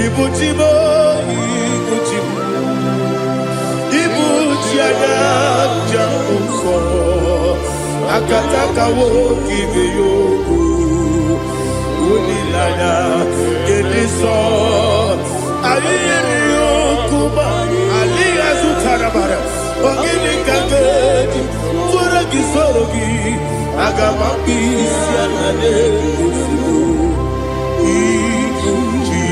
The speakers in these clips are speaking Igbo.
Ibu chi m, ibu chi m, ibu chi anya njem nsọ, akataka nwoke ibe ya okwu, olileanya nke ndị nsọ. Anyị nyere ya okwu ma alịghị azụtara mara. Ọ gịnị ka m ga-eji tụọrọ gị, soro gị? Aga m akpụ isi ala na-ozugbo ibu chi.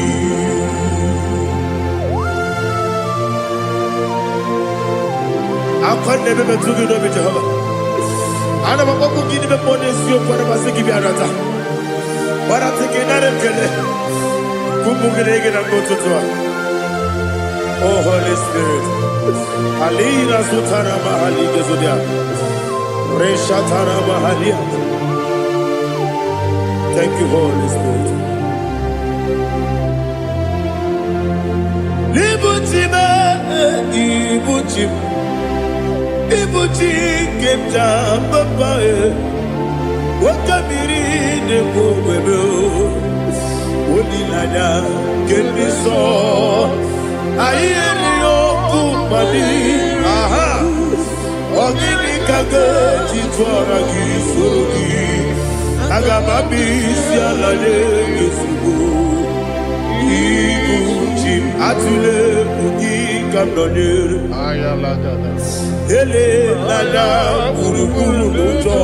Akwa na-ebe metụ gị n'obi, Jehova. Ana m akpọkwu gị n'ime mmụọ n'eziokwu. Ana m asị gị bịa nata gbarata gị, nara ekele ụmụ gị na gị na mgbe ụtụtụ a. Oh Holy Spirit, alina zutara mahali gezodia reshatara mahalia. Thank you, Holy Spirit. Ibuchi m, ibuchi m, ibuchi nke m ji papa e, nwoke mmiri na-ekwu ogbebe, olileanya nke ndị nsọ. Anyị erighị okwu mmadụ aha. Ọ gịnị ka ga-eji tụọra gị, soro gị? Aga m abịa isi ala nye gị ozugbo. Ibu chi m, atụla egwu, gị ka m nọnyere. Elela gburugburu n'ụjọ,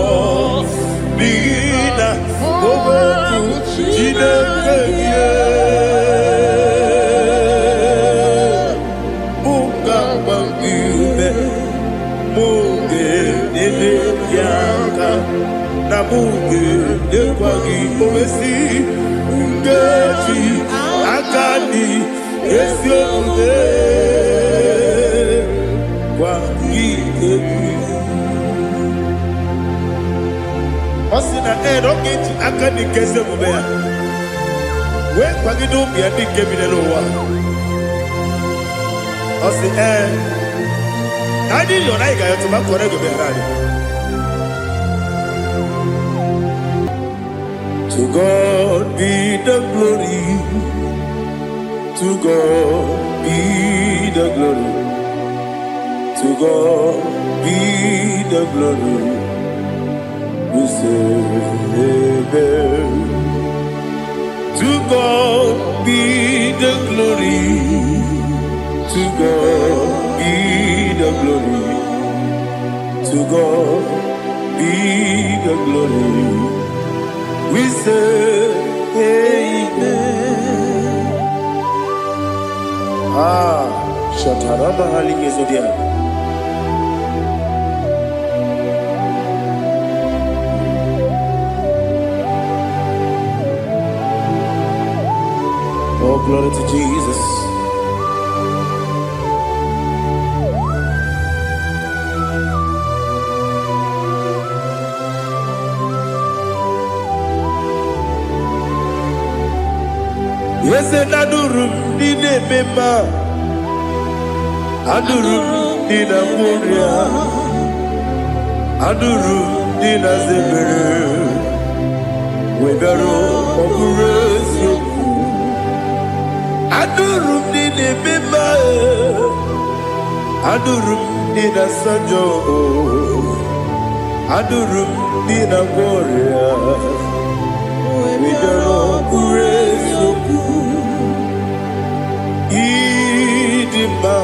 n'ihi na okwu Chineke gị mụ ga-agba gị ume, mụ ga-enyere gị aka, na mụ ga-enyekwa gị owesi nkeji aka dị ezi omume gwa gị egwu. Ọ sị na ee, na ọ ga-eji aka dị nke ezi omume ya wee kwagide ụmụ ya ndị nke bi n'elu ụwa. Ọ sị ee, na anyị yọrọ, anyị ga-ayọtụ ma kọrọ ego bịara anyị. To God be the glory, to God be the glory, to God be the glory. We say amen. To God be the glory, to God be the glory, to God be the glory. We say amen. Ah, Shataraba Haligezodia. Oh, glory to Jesus. Eze na-anụrụ m ndị na-eme mma, anụrụ m ndị na-agwọ ọrịa, anụrụ m ndị na-aza ekpere, wee bịaruo, ọ bụrụ eziokwu. Anụrụ m ndị na-eme mma, anụrụ m ndị na-asa njọ, anụrụ m ndị na-agwọ ọrịa, wee bịaruo, ọ bụrụ eziokwu. Ịdị mma,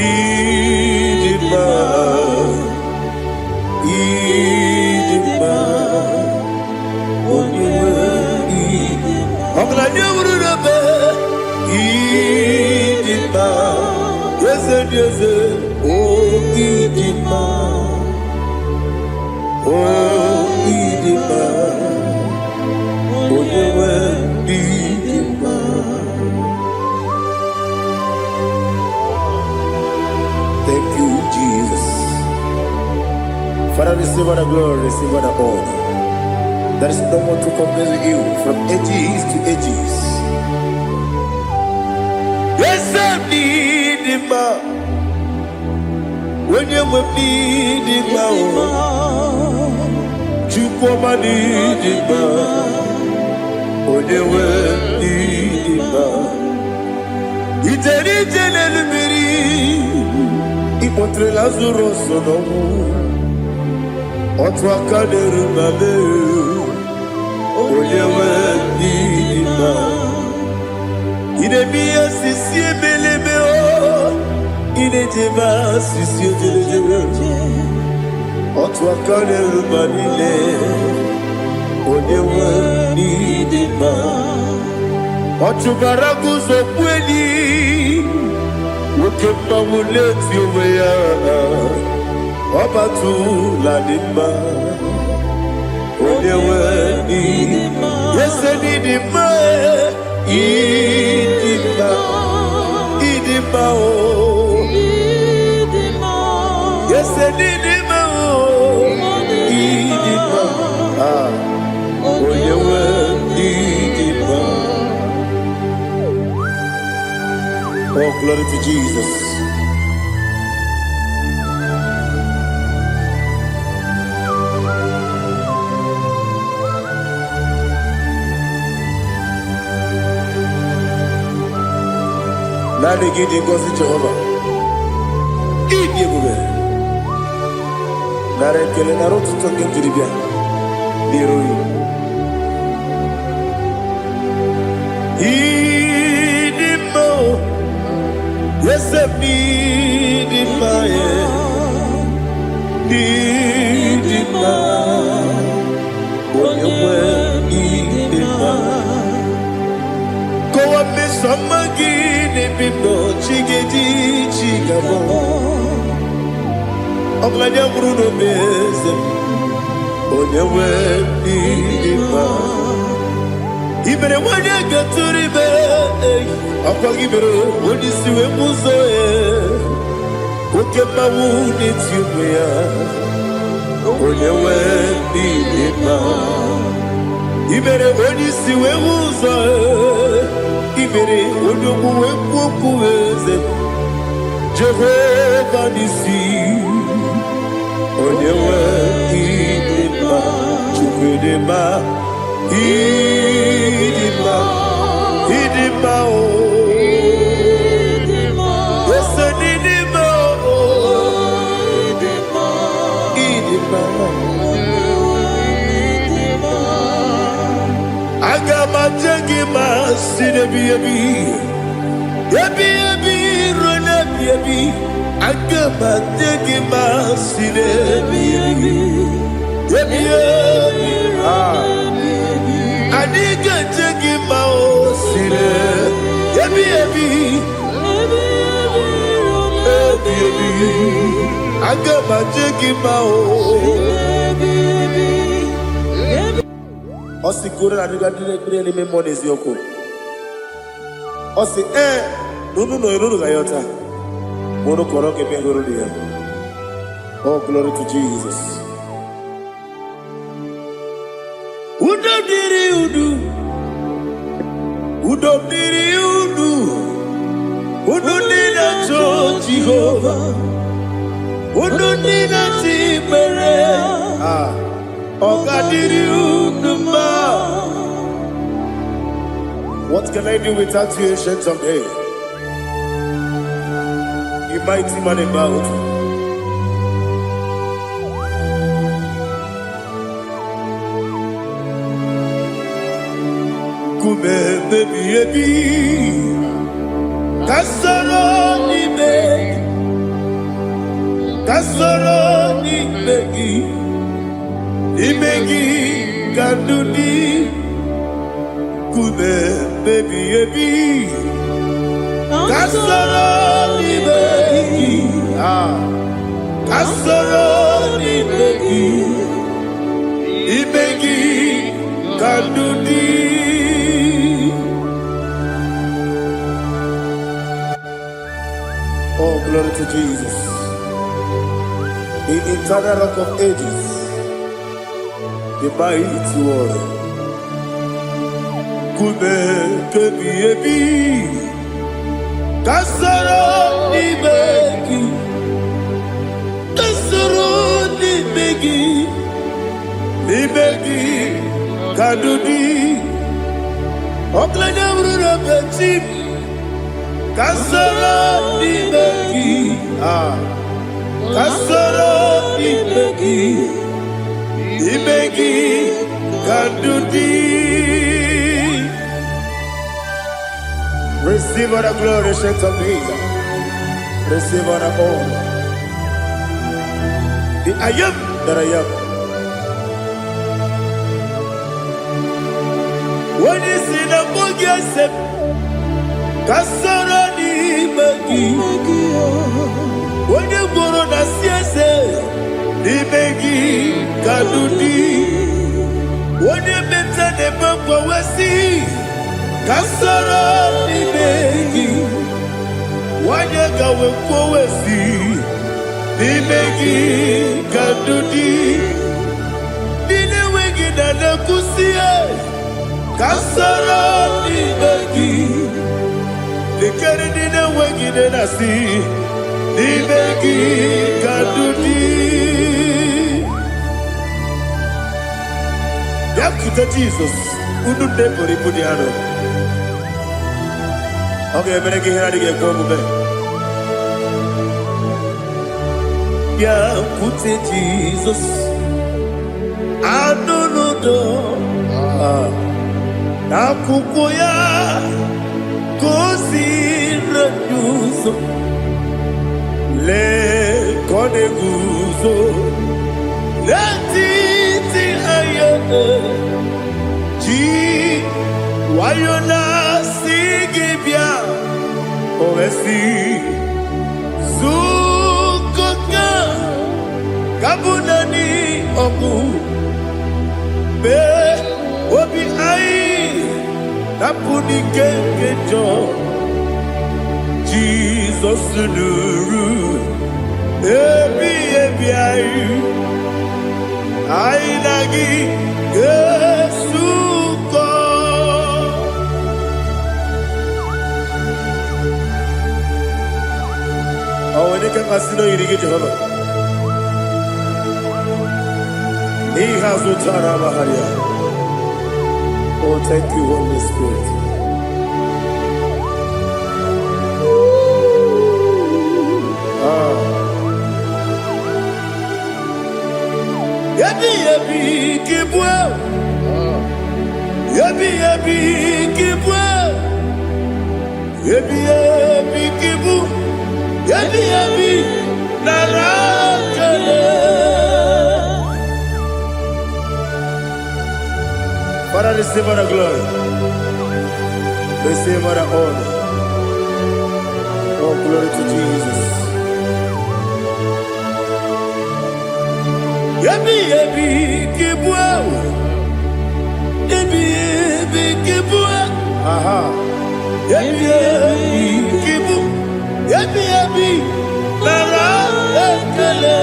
ịdị mma, ịdị mma, onye nwe ọgaranya wuru n'ebe. Ịdị mma, eze dị eze, o ịdị mma, o ịdị mma, onye nwe ịdị mma. Thank you, Jesus. Father, receive all the glory, receive all the honor. There is no one to compare with you from ages to ages. Eze m dị mma, onye nwe m dị mma o, Chukwu ọma dị mma, onye nwe m. Ije n'elu mmiri, ịkpọtere Lazarus n'ọnwụ. Otu aka na-eru na mee, onye nwe n'ịdị mma. Ị na-eme ihe sisi ebelebe o, ị na-ejebe asịsị ojelejebe. Otu aka na-eru mba niile, onye nwe n'ịdị mma. Ọ chụbara guzo kweli, nwoke mmanwụ na-eti onwe ya, ọ batụla dị mma, onye nwe n'ịdị mma. Ese n'ịdị mma, ịdị mma, ịdị mma o. Ese n'ịdị mma o, ịdị mma. Ah, onye nwe n'ịdị mma. Oh, glory to Jesus. Naanị gị dị ngọzi, Jehova. Ịdị ebube. Nara ekele, nara ụtụtụ nke m jiri bịa n'iru gị. Ịdị mma o, eze m, ịdị mma, e. Ịdị mma, onye nwe, ịdị mma. Kọwa mmeso ọma gị n'ebe m nọ, chi ga-eji chi ga-abọ. Ọgaranya nwụrụ n'obe, eze m, onye nwe, ịdị mma. I mere nwanyị ga-atụrụ ime, ọkwa gị mere onye isi wee mụ ụzọ, oke mmanwụ na-eti onwe ya, onye nwe, ịdị mma. I mere onye isi wee hụ ụzọ, i mere onye okwu wee kwuo okwu, eze Jehova n'isi, onye nwe, ịdị mma. Chukwu, ịdị mma, ịdị mma, ịdị mma o. Ese n'ịdị mma o, ịdị mma. Aga m aje gị ma si n'ebi ebi ebi ebi ruo n'ebi ebi. Aga m aje gị ma si n'ebi ebi ebi ebi. Ah. Anyị ga-eje gị ma o si n'ebi ebi ebi ebi. Aga m aje gị ma o. Ọ sị kwuru na adịga ndị na-ekpere n'ime mmụọ n'eziokwu. Ọ sị ee na unu nọ unu ga-ayọta ma unu kọrọ ka ebe hụrụ ya. Oh, glory to Jesus. Udo dịrị unu, udo dịrị unu, unu ndị na-achọ Jehova, unu ndị na-achọ ikpere. Ah, ọ ga-adịrị unu mma. What can I do without you, Ancient of Days? You mighty man in battle. Nkume ebi ebi, ka soro n'ime, ka soro n'ime gị, n'ime gị ka ndụ dị. Nkume ebi ebi, ka soro n'ime gị, ah, ka soro n'ime gị, n'ime gị ka ndụ dị. Oh, glory to Jesus. The eternal Rock of Ages, the mighty warrior. Nkume kebi ebi, ka soro n'ime gị, ka soro n'ime gị, n'ime gị ka ndụ dị. Ọgaranya bụrụ na be chi m. Ka m soro n'ime gị. Ah, ka m soro n'ime gị, n'ime gị ka ndụ dị. Receive all the glory, Ancient of Days. Receive all the honor. The I am that I am. Onye si na mbụ gị ese m, ka soro n'ime gị. Onye gwụrụ na si eze, n'ime gị ka ndụ dị. Onye meta na-eme mgbanwe, ka soro n'ime gị. Nwanyị gawe kwuo, n'ime gị ka ndụ dị. Ndị na-enweghị na na-ekwusi, ka soro n'ime gị. Lekere ndị na-enweghị nne na-asị, n'ime gị ka ndụ dị. Bịakwute Jizọs, unu nne pụrụ ibu dị arọ. Ọ ga-emere gị ihe na-adịghị ekwe omume. Bịakwute Jizọs, anụ n'udo n'akwụkwọ ya ka o ziri anyị ụzọ. Lee ka ọ na-eguzo n'etiti anyị, ji nwayọ na-asị gị bịa. O wee sị, zukọta ka bụ naanị ọgwụ mee obi anyị napụ n'ike nke njọ. Jizọs nụrụ ebi ebi anyị, anyị na gị ga-esukọ. Ọ nwere ike mmasị na oyiri gị, Jehova, n'ihe azụ tara amagharị ya. Oh, thank you, Holy Spirit. Ah. Ebi ebi ka ịbụ, ebi ebi ka ịbụ, ebi ebi ka ịbụ, ebi ebi nara ekele. Father, receive all the glory. Receive all the honor. Oh, glory to Jesus. Ebi ebi ka ịbụ, ebi ebi ka ịbụ, aha. Ebi ebi ka ịbụ, ebi ebi nara ekele.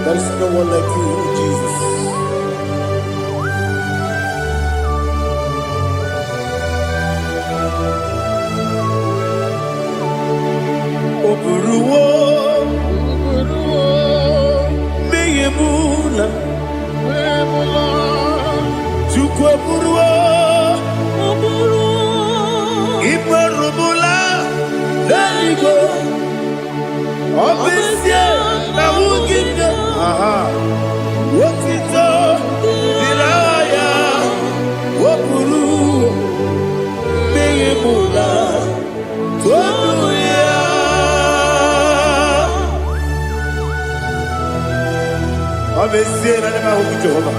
There is no one like you, Jesus. O buruwo mmehie m na Chukwu eburuwo imerụmụla n'eluigwe. Ọ bụ ezie na nwunye nne, aha, otito dịrị aha ya. O buru mmehie m na tonu ya. Ọ bụ ezie na ndị m ahụghị Jehova,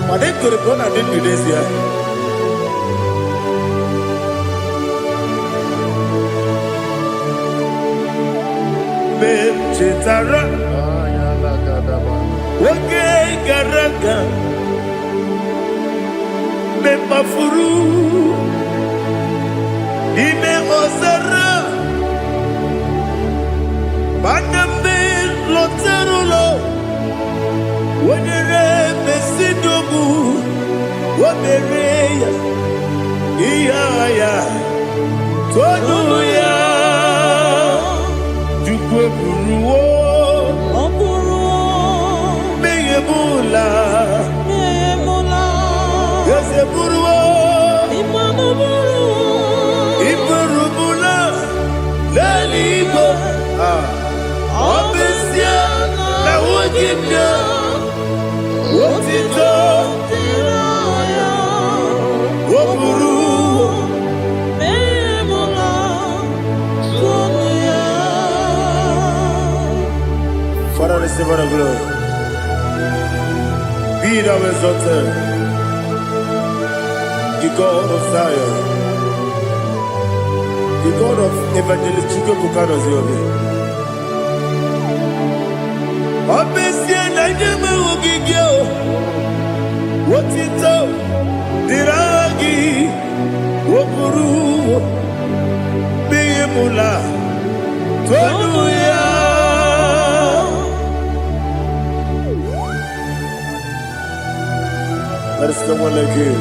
mana ekere ka ọ na-adị ndụ n'ezie. Mgbe m chetara oge gara aga, mgbe m kpafuru n'ime ọzara, mana mgbe m lọtara ụlọ, wenyere mesidogbu o mere ya ihe agha ya tonu ya. Chukwu eburuwo Ọ bụrụ mmehie m ụla. emula Eze. Eburuwo iburubula n'eluigwe. Ah, ọ bụ ezie na nwunye nne otito o buru. Father, receive all the glory. Be thou exalted, the God of Zion, the God of Evangelist Chukwu Obi. Ọ bụ ezie na ndị enweghị gị o, otito dịrị aha gị, o buru n'ihi mụla tonu ya. There is no one like you.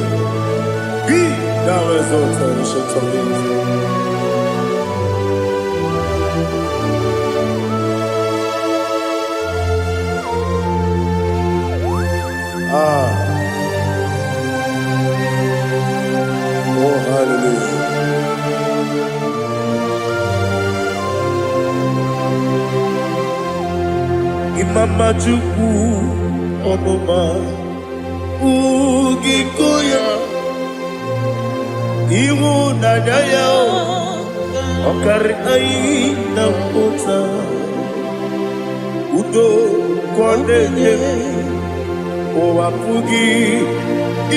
Be thou exalted, ancient of days. Ah, oh, hallelujah. Imama Chukwu ọmụma ugiko ya, ịhụnanya ya ọkarị anyị na mmụta, udo ka ọ na-enye, ụwa pụghị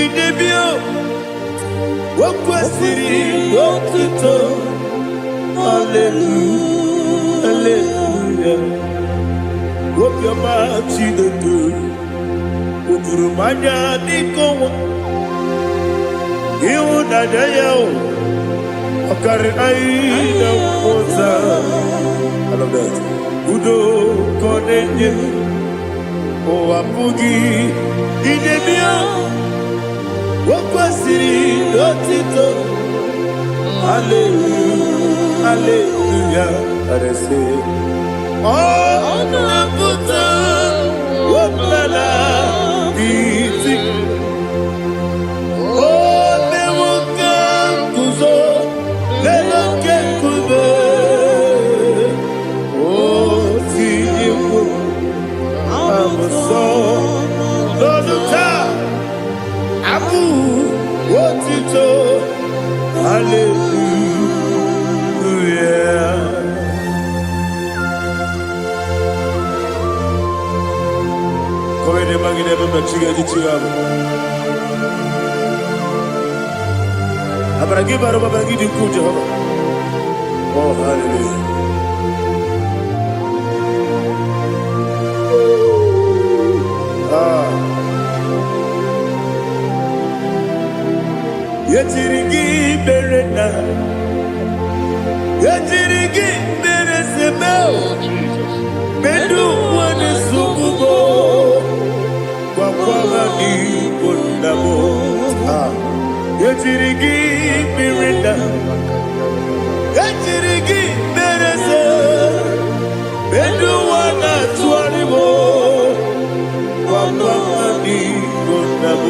idebe. O kwesịrị otuto, haleluya, haleluya. Obiọma Chineke o juru m anya dịka ọnwa, ịhụnanya ya o ọkarị anyị na mmụta. I love that. Udo ka ọ na-enye, ụwa pụghị idebe ya. O kwesịrị otito, haleluya, haleluya. Arese ọ na-apụta ọbụla iti o mewo ka guzo n'elu oke nkume, o tinyewo abụsọ n'ọnụ taa abụ otito, haleluya. Kowede magide ebe chiga ji chiga bụ. Amara gị bara ụba, amara gị dị ukwuu, Jehova. Oh, hallelujah. Ah. Ejiri gị mere na ejiri gị mere seme. Oh, Jesus. Medu nwane sugubo gwakwa n'igbo nna m. Ah. Ejiri gị mere na ejiri gị mere se medu nwa na-atụgharị m gwakwa n'igbo nna m.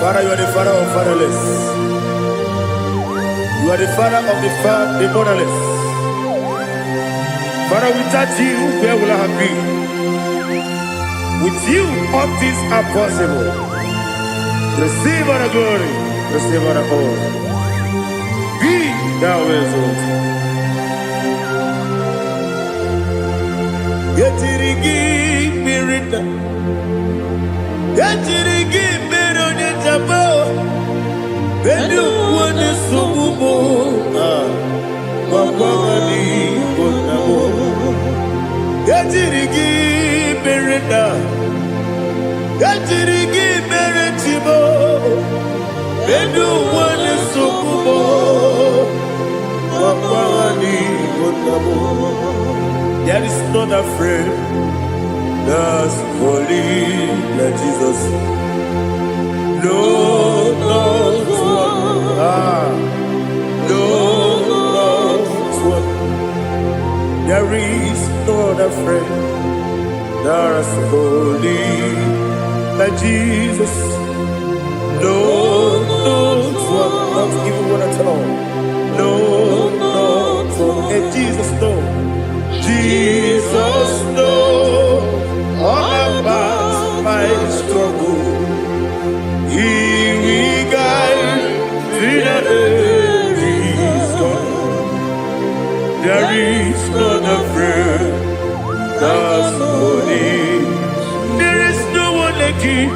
Father, you are the father of fatherless. You are the father of the motherless. Father, without you, where will I have been? With you, all things are possible. Receive our glory, receive our honor. Be thou exalted. Ejiri gị mmiri na ejiri gị mere onye njaba elu onye nsogbu m gwakwa n'igbo nna m. Ejiri gị mere na ejiri gị mere chimo elu onye nsogbu m gwakwa n'igbo nna m. There is not a friend that's holy like Jesus. No, not one. Ah, no, not one. There is no other friend There is holy like Jesus. No, no, one, not even one at all. No, not one. And Jesus, no. Jesus, no. All about my struggle. He will guide till the day is gone. There is none afraid that's holy. There is no one like you.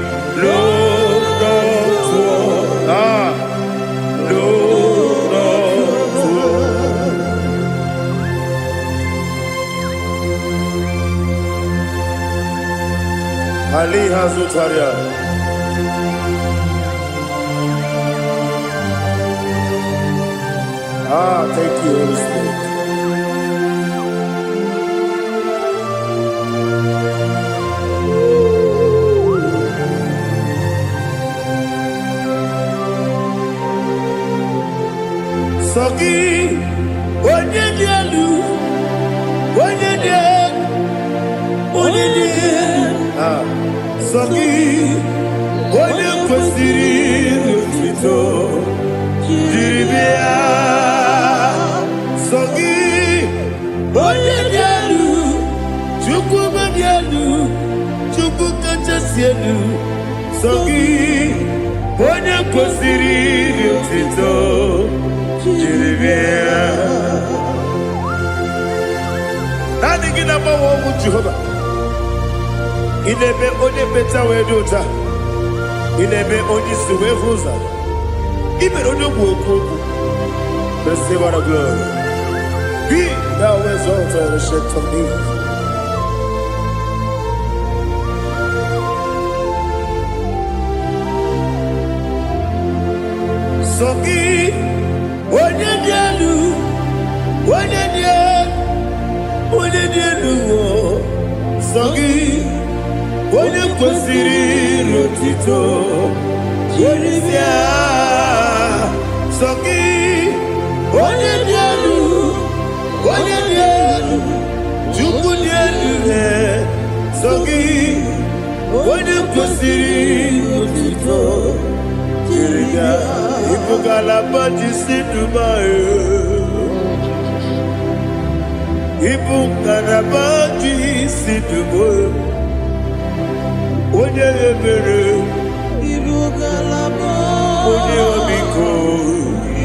No, not one. Ah, no, not one. Ali Hazutaria. Ah, thank you, Holy Spirit. Sọ gị, onye dị elu, onye dị elu, onye dị elu. Ah, sọ gị, onye kwesịrị otuto jiri bịa. Sọ gị, onye dị elu, Chukwu dị elu, Chukwu kachasị elu. Sọ gị, onye kwesịrị otuto jiri bịa. Naanị gị na-agbanwe ọnwụ Jehova. Ị na-eme onye mmecha wee dị ụcha. Ị na-eme onye isi wee hụ ụzọ. Ị mere onye ogbu okwu okwu. Receive all the glory. Be thou exalted, ancient of days. Sọ gị, onye dị elu, onye dị elu, onye dị elu, o. Sọ gị, onye kwesịrị otito jiri bịa. Sọ gị, onye dị elu, onye dị elu, Chukwu dị elu, eh. Sọ gị, onye kwesịrị otito jiri bịa. Ịbụ ngalaba ji si Dubai. Ịbụ ngalaba ji si Dubai. Onye ebere, Ibu ngalaba, onye ọmịiko,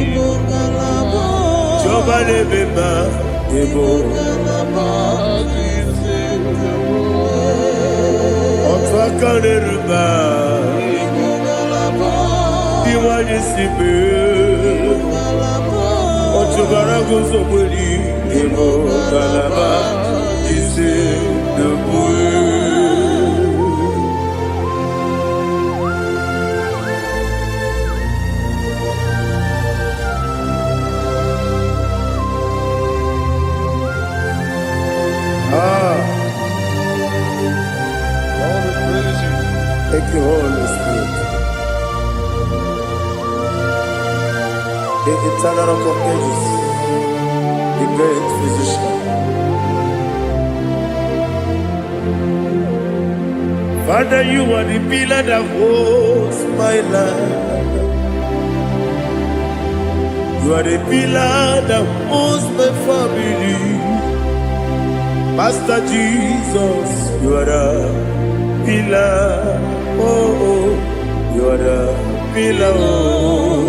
ibu ngalaba, Chiọma na-eme mma, ịbụ ngalaba otu aka na-eru mba, ibu ngalaba, ndị nwanyị si mee. ngalaba, Ọchụbara guzo gberi, ịbụ ngalaba ji si Dubai. Ah, Lord, we praise you. Thank you, Holy Spirit. The eternal rock of ages, the great physician. Father, you are the pillar that holds my life. You are the pillar that holds my family. Master Jesus, you are the pillar. Oh, oh, you are the pillar. Oh,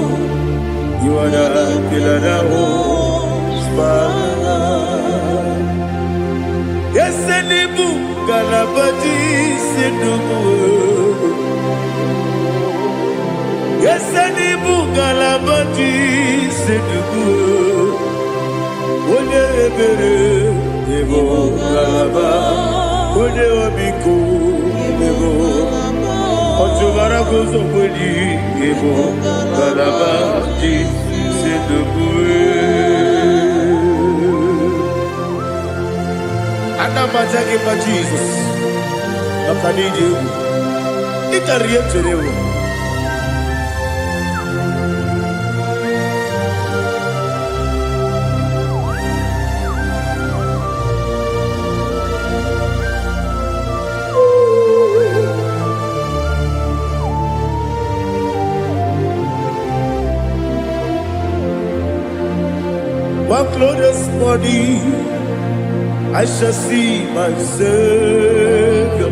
you are the pillar that holds my life. Yesenibu galabaji sinubu. Yesenibu galabaji sinubu. Onye ebere ịbụ ngalaba, onye ọmịiko ịbụ ọchụbara guzo kweli ịbụ ngalaba ji sinubu. Ana m aja gị mma Jizọs maka na iji egwu ị karịrị ihe m chere ewu. morning I shall see my Savior.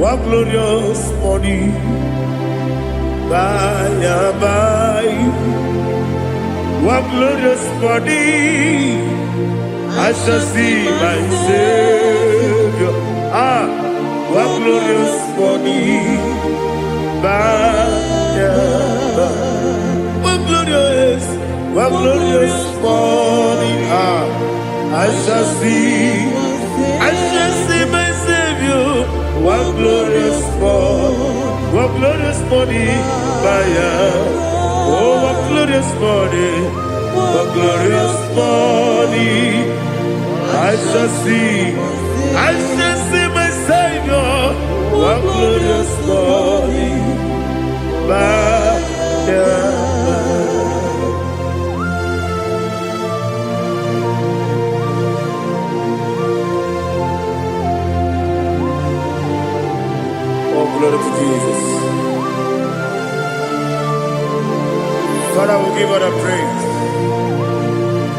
What glorious morning by and by. What glorious morning I shall see my Savior. Ah, what glorious morning by and by. What glorious morning. Ah, I shall see my Savior. What glorious morning, what glorious morning by and. Oh, what glorious morning, what glorious morning. I shall see my Savior. What glorious morning by and by. Oh, glory to Jesus. Father, we give all the praise.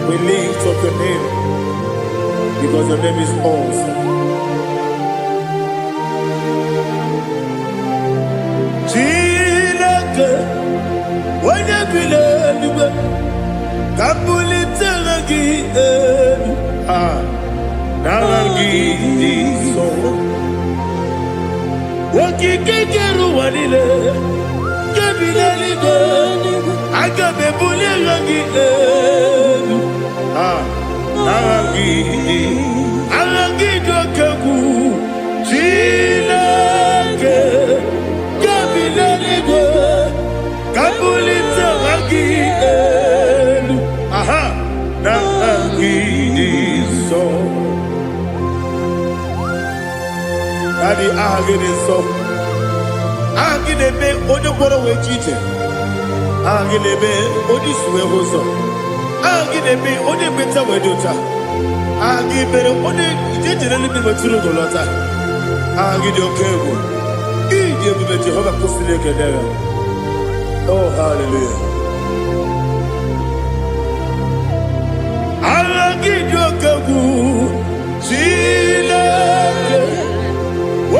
We lift up your name because your name is awesome. Chineke, onye bi n'eluigwe, ka m bulite gị elu. Ah, n'aha gị dị nsọ. Okike kere ụwa niile, nke bi n'eluigwe, aga m ebuli aha gị elu. Ah, aha gị dị, aha gị dị oke egwu. Chineke, nke bi n'eluigwe, ka m bulite aha gị elu. Aha, n'aha gị dị nsọ. Daddy, aha gị dị nsọ. Aha gị na-eme onye gwọrọ wee ji ije. Aha gị na-eme onye isi wee hụ ụzọ. Aha gị na-eme onye ekpenta wee dị ụcha. Aha gị mere onye ije jere eluigwe wetụrụ ugo lọta. Aha gị dị oke egwu. Ịdị ebube Jehova kwụsịrị ekele ya. Oh, hallelujah. Aha gị dị oke egwu. Chineke,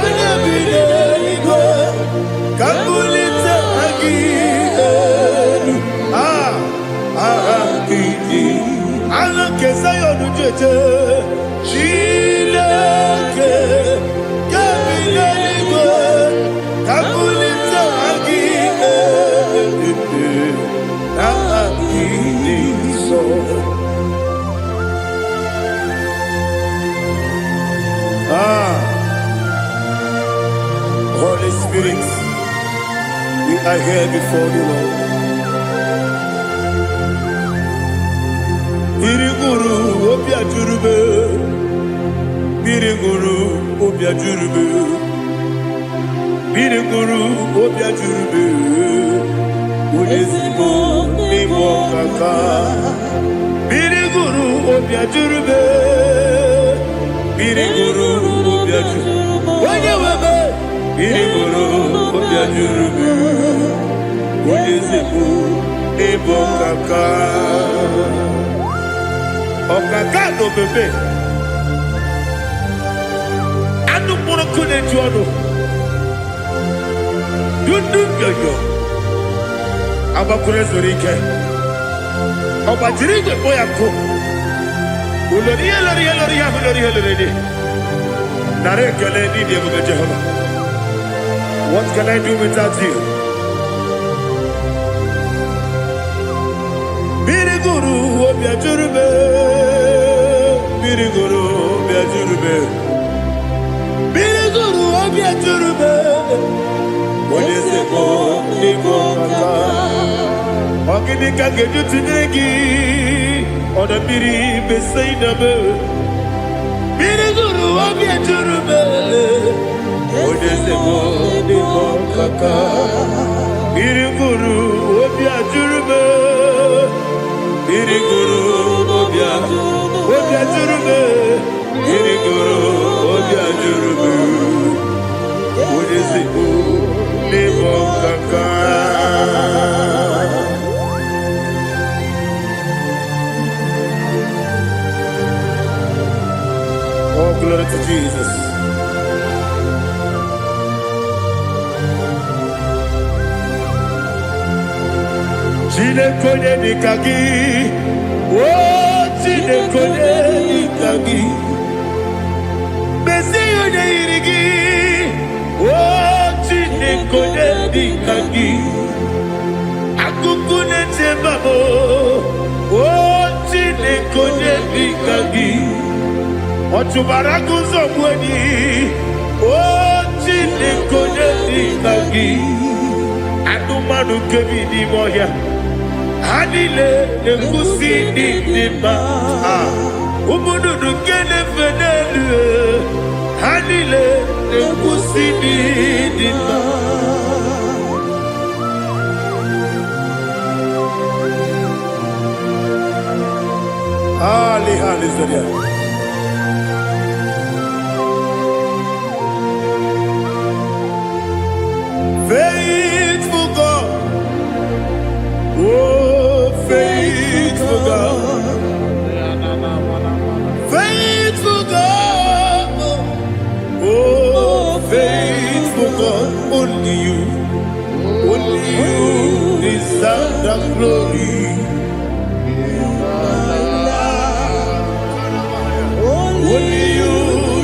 onye bi n'eluigwe, ka m bulite aha gị elu. Ah, aha gị dị. Aha nke Zion jeje. Chineke, nke bi n'eluigwe, ka m bulite aha gị elu. Aha gị dị nsọ. Ah, Holy Spirit, we are here before you, Lord. Mmiri ṅụrụ obi ajụrụ m. Mmiri ṅụrụ obi ajụrụ m. Mmiri ṅụrụ obi ajụrụ m. Onye ezigbo n'ịbụ ọkaka. Mmiri ṅụrụ obi ajụrụ m. Mmiri ṅụrụ obi ajụrụ. Onye nwe m. Mmiri ṅụrụ obi ajụrụ m. Onye ezigbo n'ịbụ ọkaka. Ọkaka na omeme. Anụ mkpụrụ nkụ na-eju ọnụ. Dundu nyoyo. Agbakwuru ezuru ike. Ọ gbajiri igwe kpọ ya nkụ. Ulori ihe lori ihe lori ihe ahụ lori ihe lori dị. Nara ekele n'ịdị ebube Jehova. What can I do without you? Mmiri gụrụ obi ajụrụ m. Mmiri gụrụ obi ajụrụ m. Mmiri gụrụ obi ajụrụ m. Onye ezigbo n'ịbụ ọkaka. Ọ gịnị ka m ga-eji tụnyere gị? Ọdọ mmiri Besaida m. Mmiri gụrụ obi ajụrụ m. Onye ezigbo n'ịbụ ọkaka. Mmiri gụrụ obi ajụrụ m. Mmiri gụrụ obi ajụrụ m. Mmiri gụrụ obi ajụrụ m. Onye ezigbo n'ịbụ ọkaka. Glory to Jesus. Chineke onye dịka gị, o Chineke onye dịka gị, mezie onye yiri gị, o Chineke onye dịka gị, akụkụ na-eche mba m, o Chineke onye dịka gị, ọ chụbara gị ụzọ gbu enyi, o Chineke onye dịka gị, anụmanụ nke bi n'ime ọhịa, ha niile na-ekwusi ndị dị mma. Ah, ụmụ nnụnụ nke na-efe n'elu, ha niile na-ekwusi ndị dị mma. Ali, hallelujah. Faithful God, oh faithful God, faithful God, oh faithful God, only you deserve the glory. Only you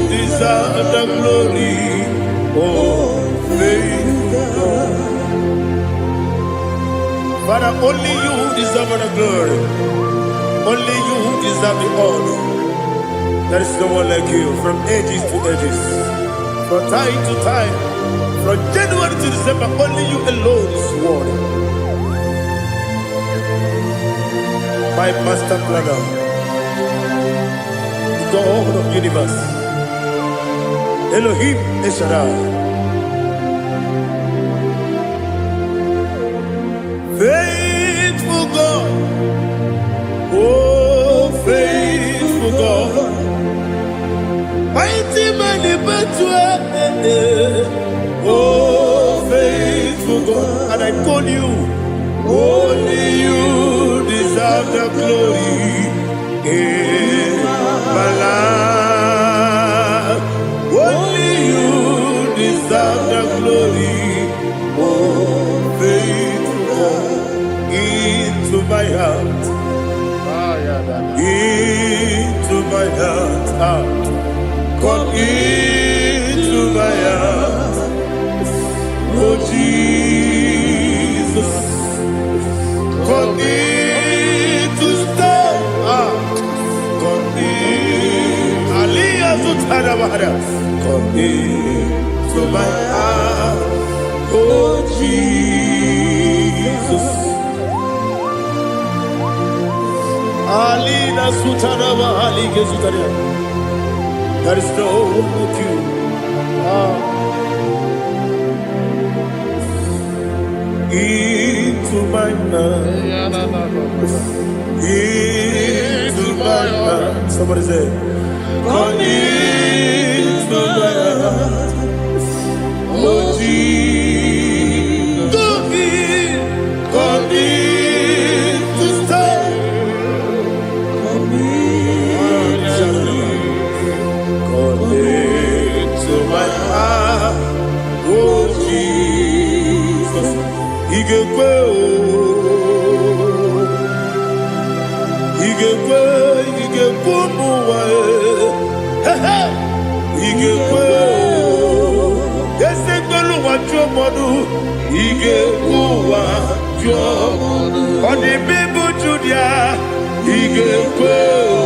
deserve the glory. Oh, faithful God. Father, only you deserve the glory. Only you deserve the honor. There is no one like you from ages to ages, from time to time, from January to December. Only you alone is worthy. My master planner, the God of universe, Elohim El Shaddai. Faithful God, oh faithful God, mighty man in battle, oh faithful God, and I call you, only you deserve the glory in my life. Only you deserve the glory, oh faithful God, into my heart, into my heart, ah, come into my heart, oh Jesus, come in to stay, ah, come in, Aliyah Zutarabara, come into my heart, oh Jesus. Alina Sutaraba Ali Gezutaria. There is no one like you. Ah. Into my mind. Into my heart. Somebody say, come into my heart. Oh Jesus. Come in. Come in to stay. Come into my heart. Oh Jesus. Igekwe o. Igekwe, igekwe ụmụ ụwa e. He he. Igekwe o. Eze kwelu ụwa jụọ mmadụ. Igekwe ụwa jụọ. Ọ dị mbe bụ Judia. Igekwe o.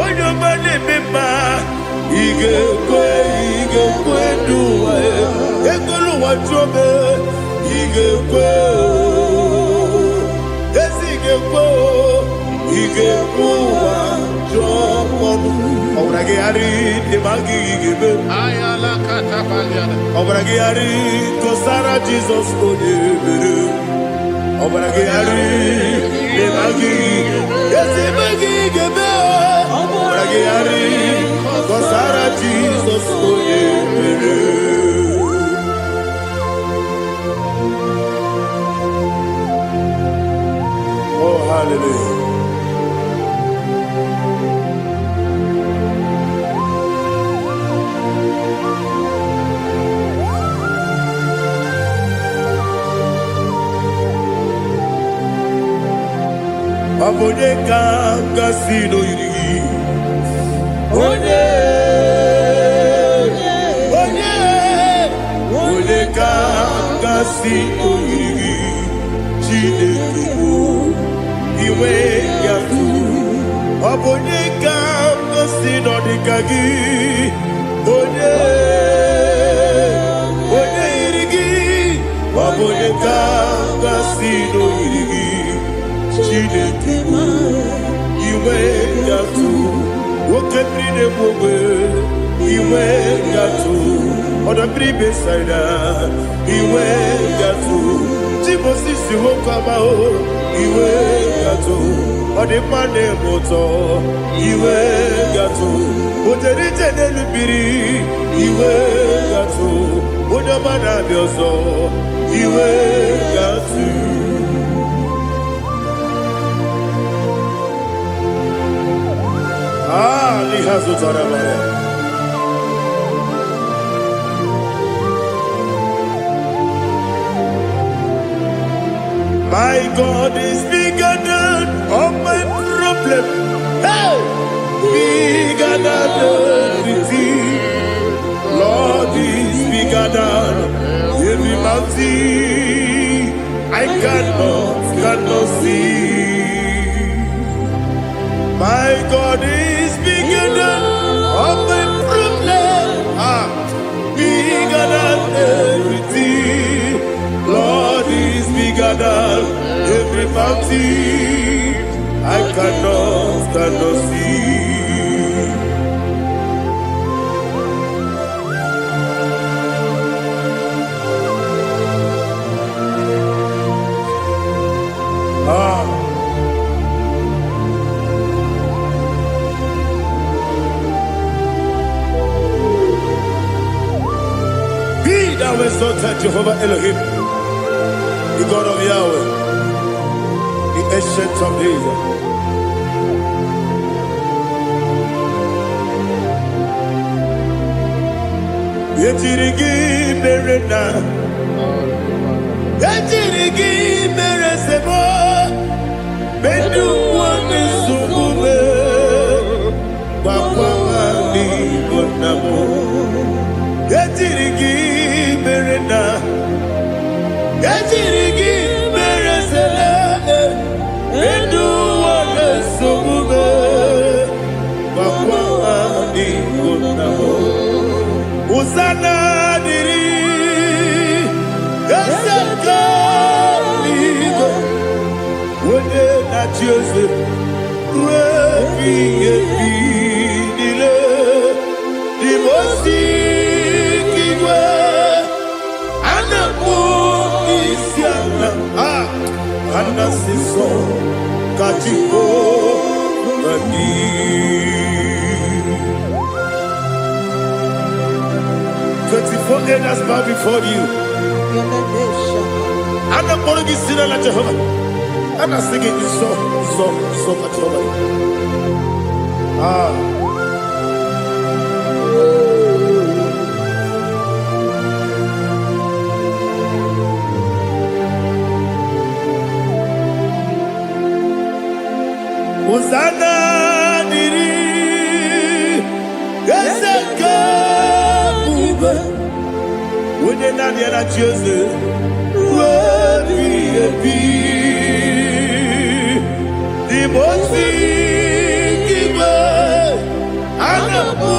Onye ọma na-eme mma. Igekwe, igekwe ndụ ụwa e. Ekwelu ụwa jụọ m. Igekwe o. Ezi ga-ekwe o, ị ga-ekwe ụwa jụọ ọnụ. Ọbara gị gharị ịma gị ga-eme. Ọbara gị gharị kọsara Jizọs onye mere. Ọbara gị gharị ịma gị ezi ime gị ga-eme. Ọbara gị gharị kọsara Jizọs onye mere. Oh, hallelujah. ka m gasị n'oyiri gị? Onye, onye, onye ka m gasị n'oyiri gị? Chineke bụ iwe ya tụ. Ọ bụ onye ka m gosi nọ dịka gị? Onye, onye yiri gị? Ọ bụ onye ka m gasị n'oyiri gị? Chineke bụ iwe ya tụ. Oke mmiri na-egbu ogbe, iwe ya tụ. Ọdọ mmiri Besaida, iwe ya tụ. Chimosisi nwoke ọma o, iwe ya tụ. Ọ dị mma na-eme ụtọ, iwe gatụ. O jere ije n'elu mmiri, iwe gatụ. Onye ọma na-abịa ọzọ, iwe gatụ. Ah, n'ihe zụtara mara. My God is bigger than all my problem. Hey! Bigger than everything. Lord is bigger than every mountain I cannot see. My God is bigger than all my problem. Ah, bigger than everything. Lord is bigger than every mountain I cannot see. Ah, be thou exalted, Jehovah Elohim, the God of Yahweh, the Ancient of Days. Ejiri gị mere na ejiri gị mere sebo medu nwanne nsogbu me gbakwa ha n'igbo nna m. Ejiri gị mere na ejiri gị mere sele medu nwanne nsogbu me gbakwa ha n'igbo nna m. Hosanna dịrị eze nke eluigwe, onye na-achị eze ruo ebighị ebi niile. Imosi igwe a na-akpọ isi ala, a anasị nsọ ka Jehova dị. 24 elders bow before you. A na-akpọrọ gị si n'ala Jehova. A na-asị gị nsọ, nsọ, nsọ ka Jehova dị. Ah. Hosanna dịrị eze nke ebube, onye naanị ya na-achị eze ruo ebighị ebi. N'ime igwe a na-akpọ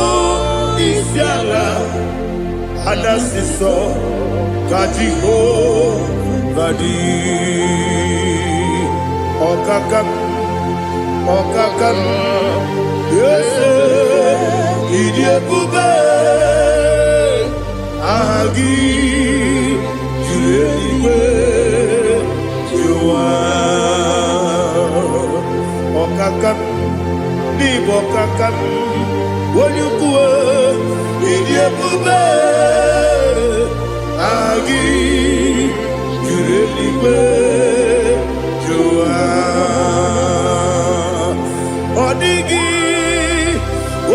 isi ala, a na-asị nsọ ka Jehova dị. Ọkaka m, ọkaka m, eze, ịdị ebube, aha gị juru eluigwe jụwa. Ọkaka m, n'ịbụ ọkaka m, onye ukwu, ịdị ebube, aha gị juru eluigwe jụwa. Ọ dịghị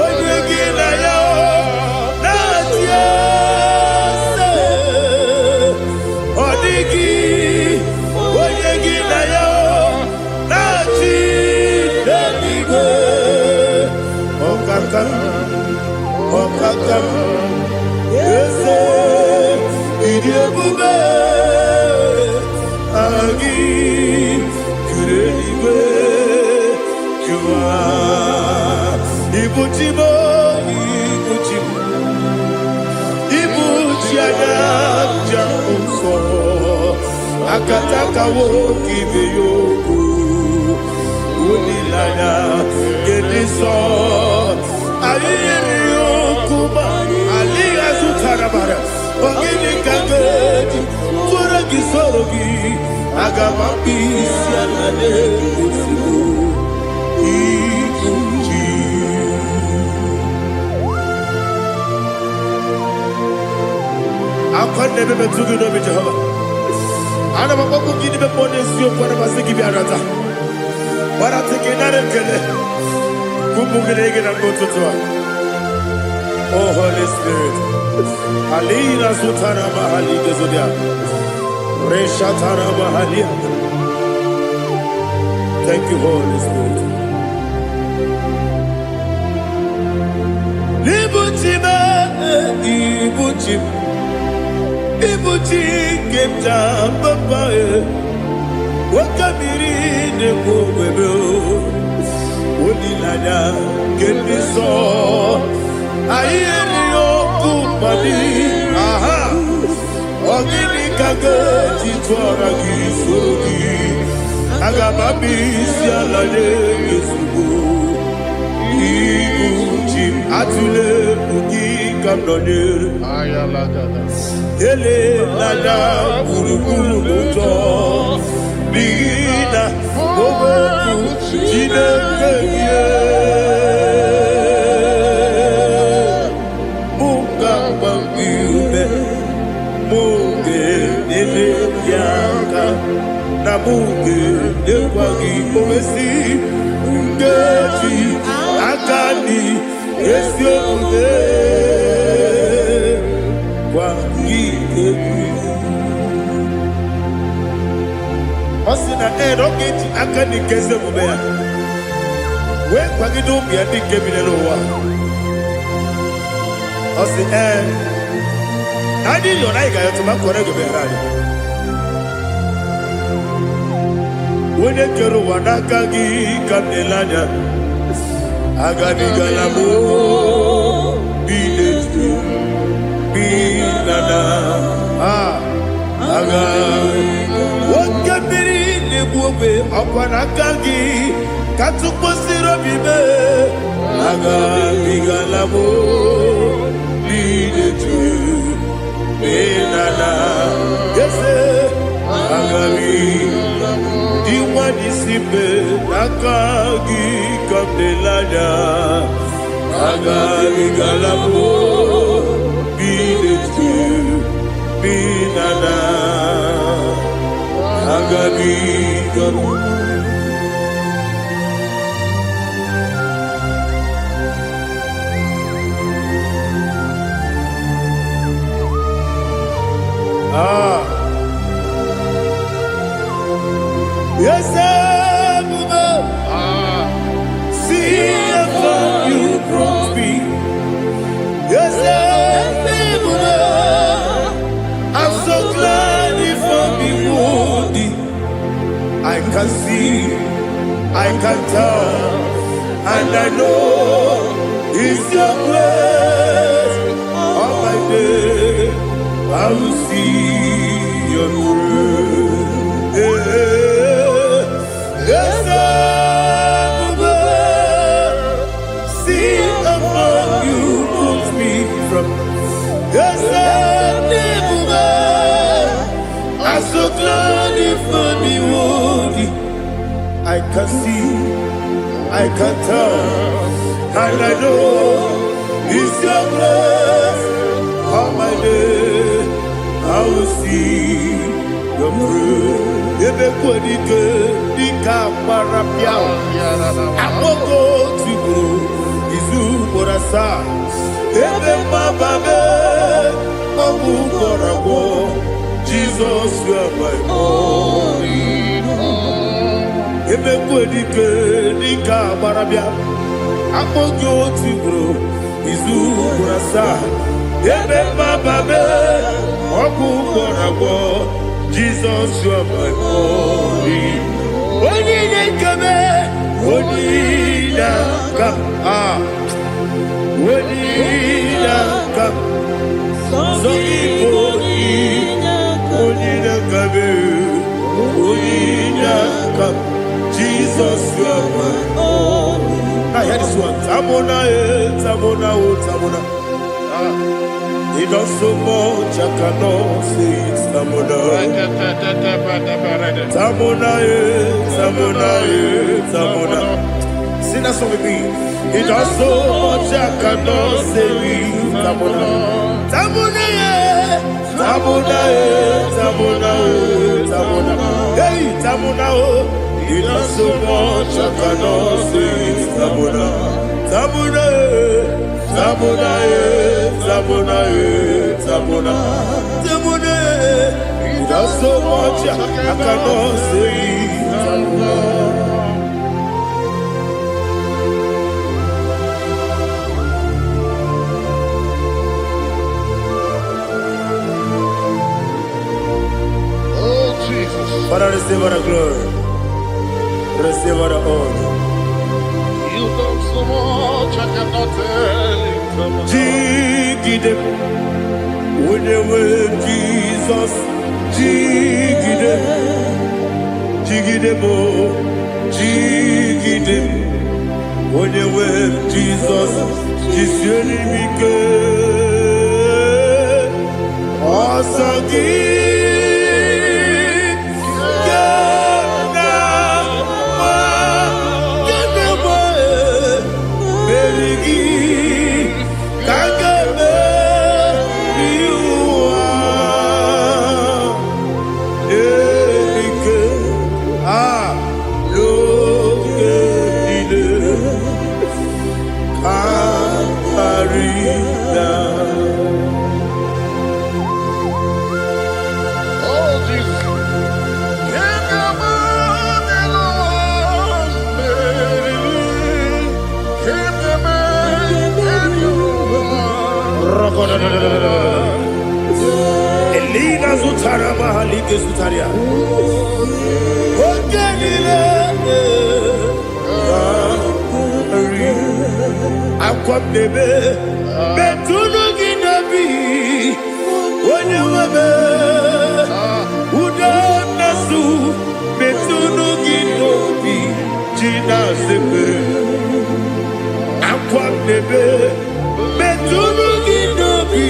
onye gị na ya na-achị eze. Ọ dịghị onye gị na ya na-achị Ọkaka m, eze, ịdị ebube. Aha gị kere eluigwe jụwa. Ibuchi m, ibuchi m, ibuchi anya nja nsọ. Akatakawo ibe ya okwu, olileanya nke nsọ. Anyị nyere ya okwu ma alịghị azụtara mara. Ọ gịnị ka ga-eji tụọrọ gị, soro gị? Aga m akpụ isi ala n'ezigbo ibuchi. Akwa na-ebe metụ gị n'obi, Jehova. Ana m akpọkwu gị n'ime mmụọ n'eziokwu. Ana m asị gị bịa nata gbarata gị, nara ekele ụmụ gị na gị na mgbe ụtụtụ a. Oh Holy Spirit, alina zutara mahali gezodia reshatara mahalia. Thank you, Holy Spirit. Ibuchi m, ibuchi m, ibuchi nke m ja papa e. Nwoke mmiri na-ekwu ogbebe, olileanya nke ndị nsọ. Anyị erighị ọkụ mmadụ. Aha, ọ gịnị ka ga-eji tụọra gị, soro gị? Aga m abụ isi ala nye ezigbo ibu chi m. Atụle egwu gị ka m nọnyere. Elelanya gburugburu n'ụjọ, n'ihi na okwu Chineke gị mụ ga-agba gị ume, mụ ga-enyere gị aka, na mụ ga-enyekwa gị owesi nkeji aka dị ezi omume gwa gị egwu. Ọ sị na ee, na ọ ga-eji aka dị nke ezi omume ya wee kwagide ụmụ ya ndị nke bi n'ụwa. Ọ sị ee, na anyị yọrọ, anyị ga-ayọtụ ma kwere gị bịara anyị. Onye kere ụwa, n'aka gị ka m na-ele anya. Agabigala m bi n'etu bi na na a aga. Oke mmiri na-egbu ogbe, ọkwa n'aka gị ka tụkwasịrị obi mee. Agabigala m bi n'etu bi na na eze agabi dị nwa n'isi mbe, n'aka gị ka m na-ele anya. Agabigala m bi n'etu bi na na agabigala. Ah. Yes, ebube, see how far you brought me. Yes, ebube, I'm so glad you found me worthy. I can see, I can tell, and I know it's your grace. All my day, I will see your grace. Yes, ebube, see how far you brought me from. Yes, ebube, I'm so glad you found me worthy. I can see, I can tell, and I know it's your grace. All my day, I will see your grace. Ebe kwenike dịka agbara bịa, akpọgo tigburu izu ugboro asaa. Ebe mgbaba mee, ọ bụ gwọrọ agwọ. Jizọs, you are my all. Ebe kwenike dịka agbara bịa, Akpọ gị otu ugboro, izu ugboro asaa. Ebe mmababe, ọgwụ gwọrọ agwọ. Jizọs, you are my only. Onye na-ekeme, onye na-aka. Ah, onye na-aka. Sọ gị bụ onye aka. Onye na-akabe, onye na-aka. Jesus, you are my. Only. I hear this one. Tamona, eh, Tamona, oh, Tamona. Ah, he does so much, I cannot say it. Tamona. Tamona, eh, Tamona, eh, Tamona. Sing that song with me. He does so much, I cannot say it. Tamona. Tamona, eh, Tamona, eh, Tamona, eh, Tamona. Hey, Tamona, oh. He does so much, I cannot say it. Tamona. Tamona, eh, Tamona, eh, Tamona, eh, Tamona. Tamona, eh. He does so much, I cannot say it. Tamona. Oh, Jesus. Father, receive all the glory. Receive all the honor. You've done so much, I cannot tell it. Jigide, onye nwe Jizọs, jigide, jigide m, jigide, onye nwe Jizọs, jisie m ike. Ọsọ gị ga na-agba, ga na-agba, meri gị ka a ga-emeri ụwa. Ike a n'oge niile ka karịa. Oh, Jesus. Can you imagine? Can you imagine? Elina zutara mahalike zutaria. Oge niile karị. Akwa m na-ebe metụnụ gị n'obi onye nwebe ude na-asụ metụnụ gị n'obi ji na-asepere akwa m na-ebe metụnụ gị n'obi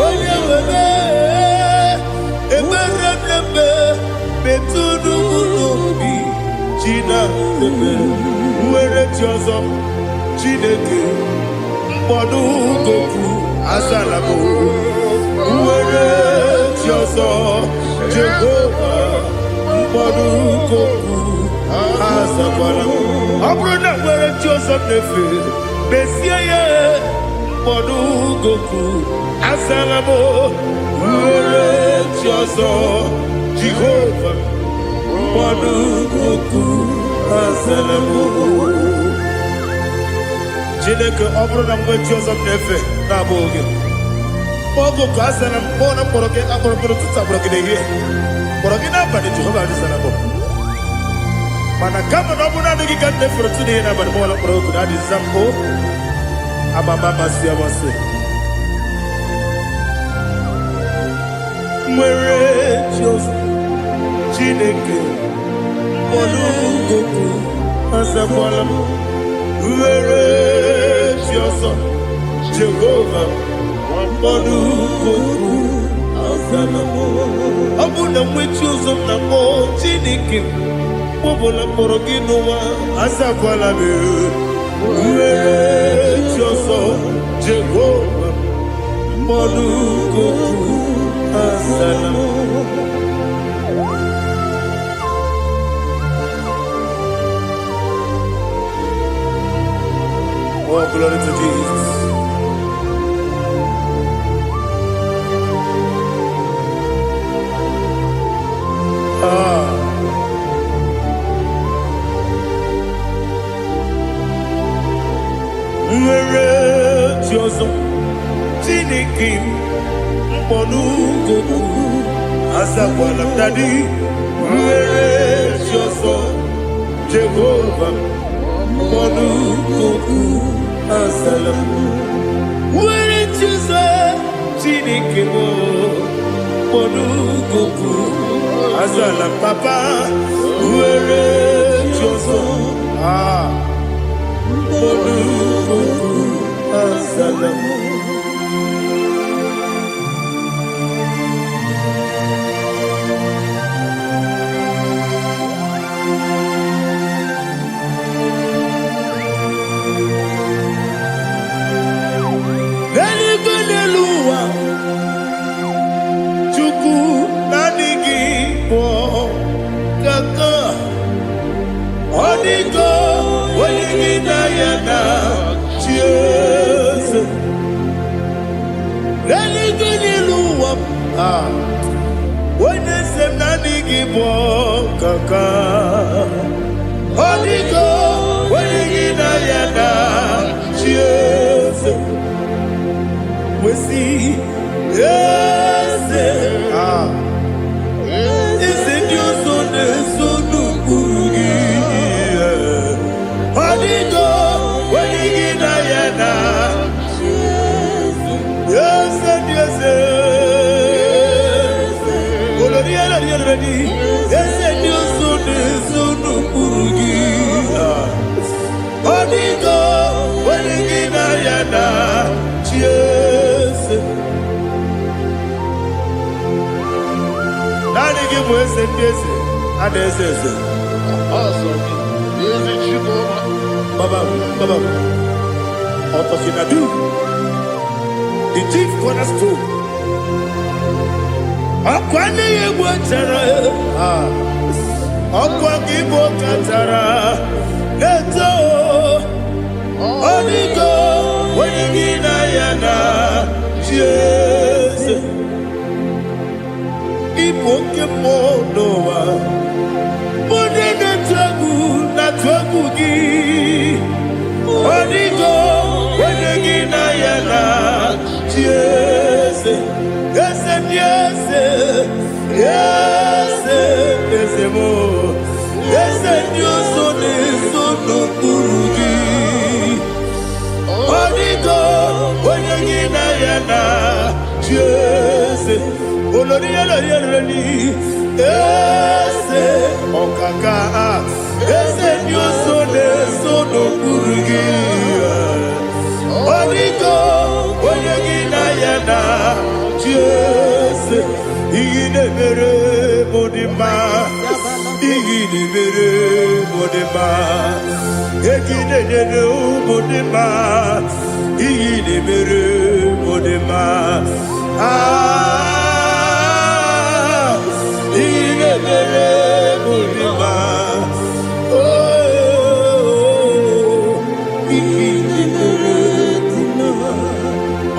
onye nwebe ekpere m na-ebe metụnụ m n'obi ji na-asepere nwere chi ọzọ Chineke mkpọdụ goku azala m nwere chi ọzọ Jehova mkpọdụ goku azakwala m ọ bụrụ na nwere chi ọzọ m na-efe mezie ya mkpọdụ goku azala m nwere chi ọzọ Jehova mkpọdụ goku azala m. Chineke, ọ bụrụ na mgbe chi ọzọ m na-efe na-abụghị gị oge ka a sara m kpọọ na mkpọrọ gị akpọrọ mkpọrọ ụtụtụ akpọrọ gị n'ehihie kpọrọ gị n'abalị Jehova adịsara m mana kama na ọ bụrụ naanị gị ka m na-efere ụtụ n'ihe n'abalị mọla mkpọrọ oku na adịza mbụ amama amasị amasị nwere chi ọzọ Chineke mkpọrọ goku azakwala m nwere chi ọzọ Jehova mkpọrọ goku azala m ọ bụ na nwe chi ọzọ m na-akpọ Chineke mkpọbụla mkpọrọ gị n'ụwa azakwala m nwere chi ọzọ Jehova mkpọrọ goku azala m. Oh, glory to Jesus. Ah. Nwere chi ọzọ, Chineke m mkpọnugokwu azakwala m. Daddy, nwere chi ọzọ, Jehova mkpọnugokwu azala m. Nwere chi ọzọ, Chineke m mkpọnugokwu azala m. Papa, nwere chi ọzọ, ah, mkpọnugokwu azala m. N'eluigwe, n'elu ụwa, Chukwu, naanị gị bụ kaka. Ọ dịgo onye gị na ya na chi eze. N'eluigwe, n'elu ụwa, ah, onye eze m, naanị gị bụ kaka. Ọ dịgo onye gị na ya na chi eze. Wesi eze, ah, eze ndị ọzọ na-eso n'ụkpụrụ gị. Ọ dịgo onye gị na ya na eze ndị eze. Olori elori elori, eze ndị ọzọ na-eso n'ụkpụrụ gị. Ọ dịgo onye gị na ya na chi eze. Naanị gị bụ eze ndị eze a na-eze eze. Ọsọ gị, ezi Chukwu. Baba, Baba, Ọtọkinadu, the chief cornerstone. Ọkwa n'ihi egwu chara, ah, ọkwa gị bụ kachara na-eto. Ọ dịgo onye gị na ya na chi eze. Ịbụ oke mmụọ n'ụwa, onye na-etu egwu na-atụ egwu gị. Ọ dịgo onye gị na ya na chi eze. Eze ndị eze, eze, eze m, eze ndị ọzọ na-eso n'okpuru gị. Ọ dịgo onye gị na ya na chi eze. Olori elori elori, eze ọkaka, eze ndị ọzọ na-eso n'okpuru gị. Ọ dịgo onye gị na ya na chi eze. Ihe na-emere m dị mma, ihe na-emere m dị mma, egi na-enyere ụmụ dị mma, ihe na-emere m dị mma. Ah, ihe na-emere m dị mma. Oh, ihe na-emere m dị mma.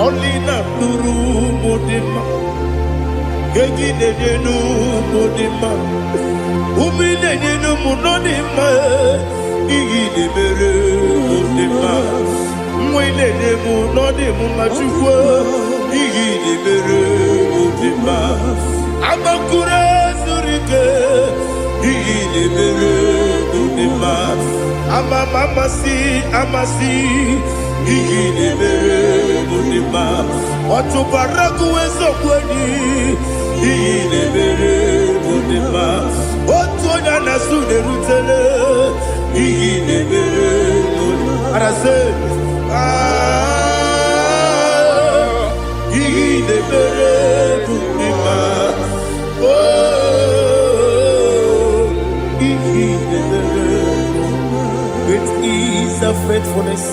Ọlị na-atụrụ ụmụ dị mma, egi na-enye n'ụmụ dị mma, ume na-enye n'ụmụ nọ dị mma. Ihe na-emere mụ dị mma, nwa ị na-enye m nọ dị m mma. Chukwu, ihe na-emere mụ dị mma. Agbakụrụ zuru ike, ihe na-emere mụ dị mma. Ama m amasị amasị, ihe na-emere mụ dị mma. Ọtụbara gụwa eziokwu enyi, ihe na-emere mụ dị mma. Otu onye a na-asụ na-erutele, ihe na-emere mụ dị mma. Arasị, ah, ihe na-emere mụ dị mma. Oh, ihe na-emere. Great is thy faithfulness,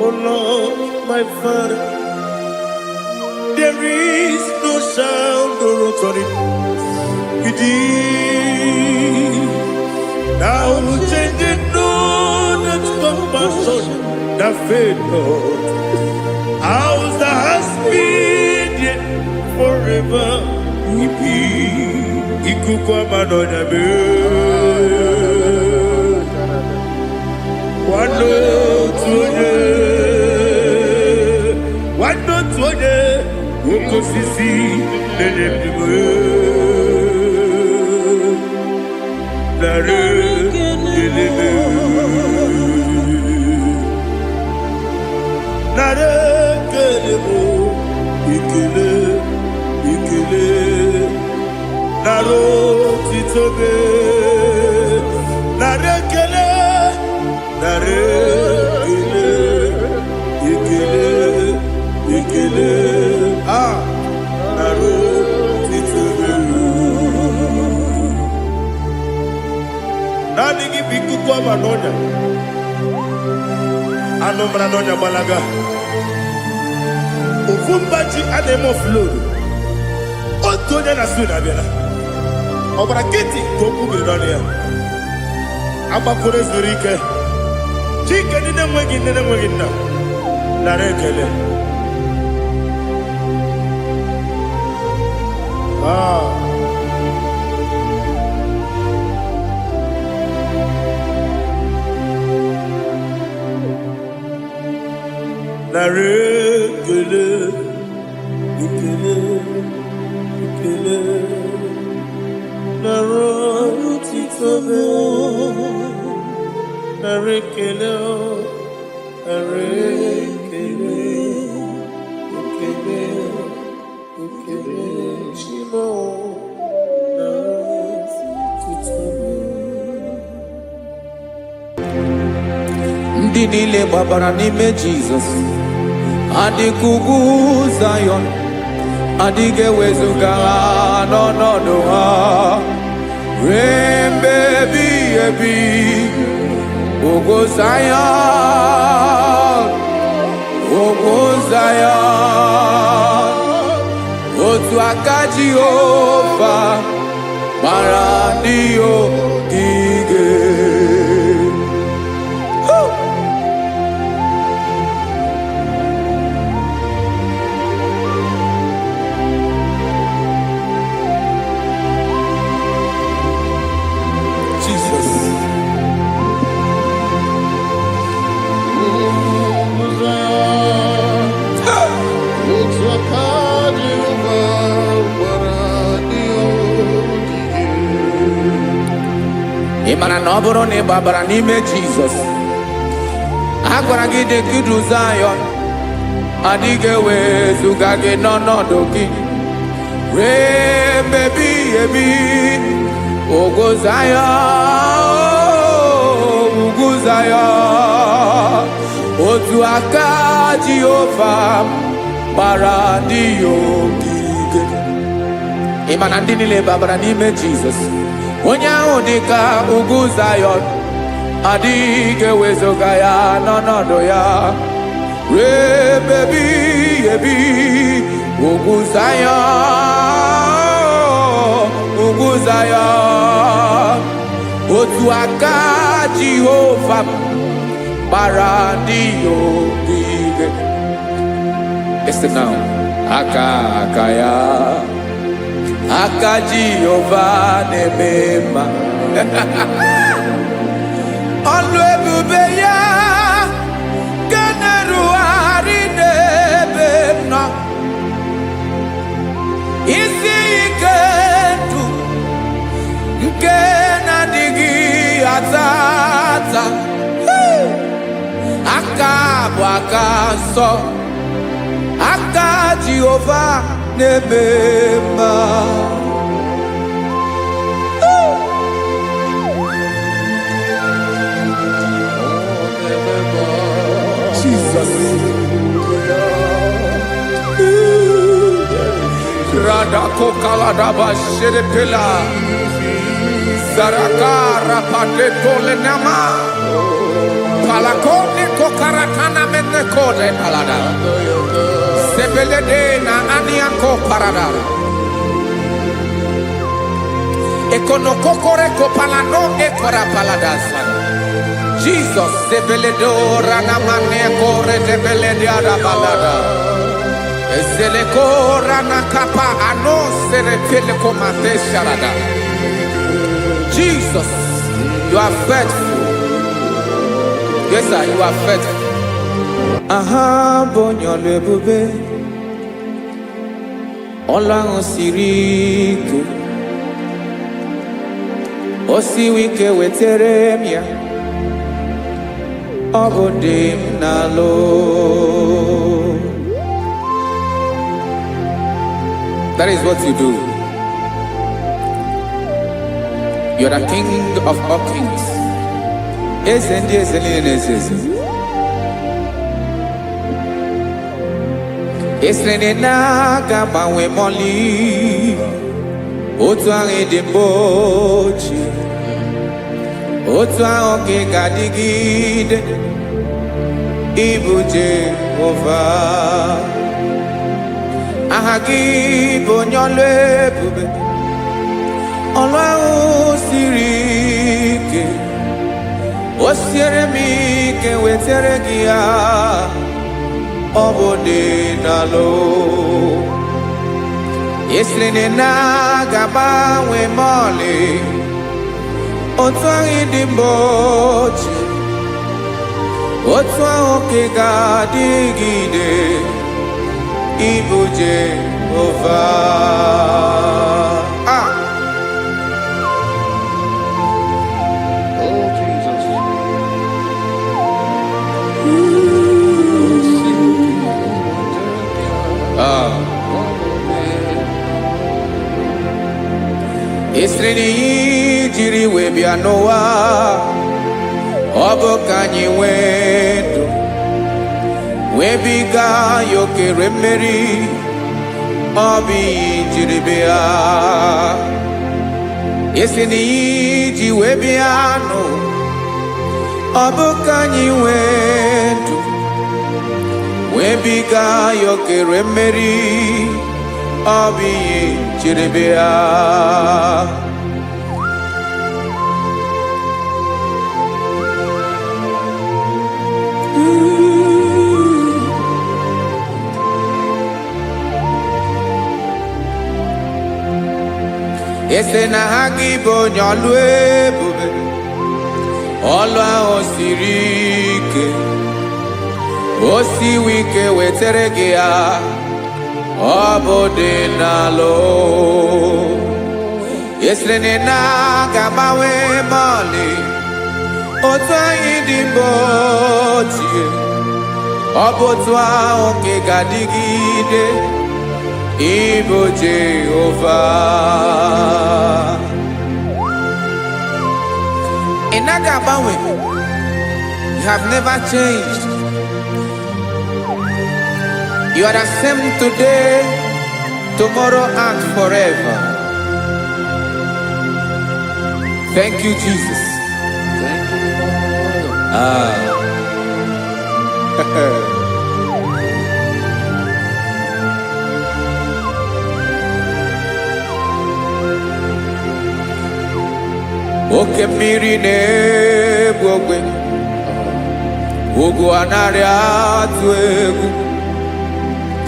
O Lord, my Father. There is no shadow of turning with thee. Thou changest not thy compassions, they fail not. As thou hast been, yet forever we be. Ikuku ama n'ọnya mee. Nwanne otu otu onye, nwanne otu onye, oke osisi na-enye ndụ. Nara ekele, nara ekele bụ ekele, ekele, nara otito gị, nara ekele, nara ekele, ekele, ekele, nara otito gị. Naanị gị bụ ikuku ọma n'ọnya, anụ mara n'ọnya gbalaga. Ofu mba ji a na-eme offload. Otu onye na su na-abịala ọgbara nkịtị ka okwu biri n'ọnụ ya. Agbakọrọ zuru ike, chike ndị na-enweghị nne, na-enweghị nna, nara ekele. Nara ekele, ekele, ekele, nara otito gị, nara ekele, nara ekele, ekele, ekele, chimo, nara otito gị. Ndị niile gbabara n'ime Jizọs adịka ugwu Zayọn, adịghị ewezuga ha n'ọnọdụ ha ruo mgbe ebighị ebi. Ugwu Zayọn, ugwu Zayọn, otu aka Jehova gbara ndị ogige. Jesus. Otu aka Jehova gbara ndị ogige. Ị mara na ọ bụrụ na ị gbabara n'ime Jizọs, a gwara gị dị ka idu Zayọn, adịghị ewezuga gị n'ọnọdụ gị ruo mgbe ebighị ebi. Ugwu Zayọn, ugwu Zayọn, otu aka Jehova gbara ndị ya ogige. Ị ma na ndị niile babara n'ime Jizọs, onye ahụ dị ka ugwu Zayọn, adịghị ewezuga ya n'ọnọdụ ya ruo ebe ebighị ebi. Ugwu Zayọn, ugwu Zayọn, otu aka Jehova gbara ndị ya ogige. Listen now. Aka aka ya, aka Jehova na-eme mma. Ọlụ ebube ya nke na-erugharị n'ebe m nọ, isi ike ndụ nke na-adịghị ata ata. Aka bụ aka nsọ, aka Jehova na-eme mma. Jesus. Radako kaladaba sherepela. Zaraka rapateto lenama. Palakone kokaratana menekode palada. Sebelede na aniako parada. Ekonokokore kopalano ekora paladasa. Jesus, sebeledo ranamane kore debelede balada. Ezeleko rana kapa ano serepele komate sharada. Jesus, you are faithful. Yes, sir, you are faithful. Aha bụ onye ọlụ ebube, ọlụ ahụ siri ike, o siwi ike wetere m ya, ọ bụ dị m n'alụ. That is what you do. You're the king of all kings. Eze ndị eze niile na-eze eze. Esiri na aga gbanwe mọlị otu ahụ dị mbụ ochie, otu ahụ ka ị ga-adịgide, ịbụ Jehova. Aha gị bụ onye ọlụ ebube, ọlụ ahụ siri ike, o siere m ike wetere gị ya, ọ bụ dị n'alụ. Esiri na ga-agbanwe ma ọlị, otu ahụ dị mbụ ochie, otu ahụ ka ị ga-adịgide, ịbụ Jehova. Ah! Oh, Jesus. Ah. Esiri na ihe jiri wee bịa n'ụwa, ọ bụ ka anyị nwee ndụ, wee biga ya okere mmeri, ọ bụ ihe jiri bịa. Esi na ihe ji wee bịa nụ, ọ bụ ka anyị nwee ndụ, wee biga ya okere mmeri, ọ bụ ihe jiri bịa. Ese na ha gị bụ onye ọlụ ebube, ọlụ ahụ siri ike, o siwi ike wetere gị ya, ọ bụ dị n'alụ. Esiri na ị na-aga agbanwe mọlị, otu anyị dị mbụ ochie, ọ bụ otu ahụ ka ị ga-adịgide, ịbụ Jehova. Ị naghị agbanwe. You have never changed. You are the same today, tomorrow, and forever. Thank you, Jesus. Thank you, Lord. Ah. Oke mmiri na-egbu ogwe, ugwu anaghị atụ egwu,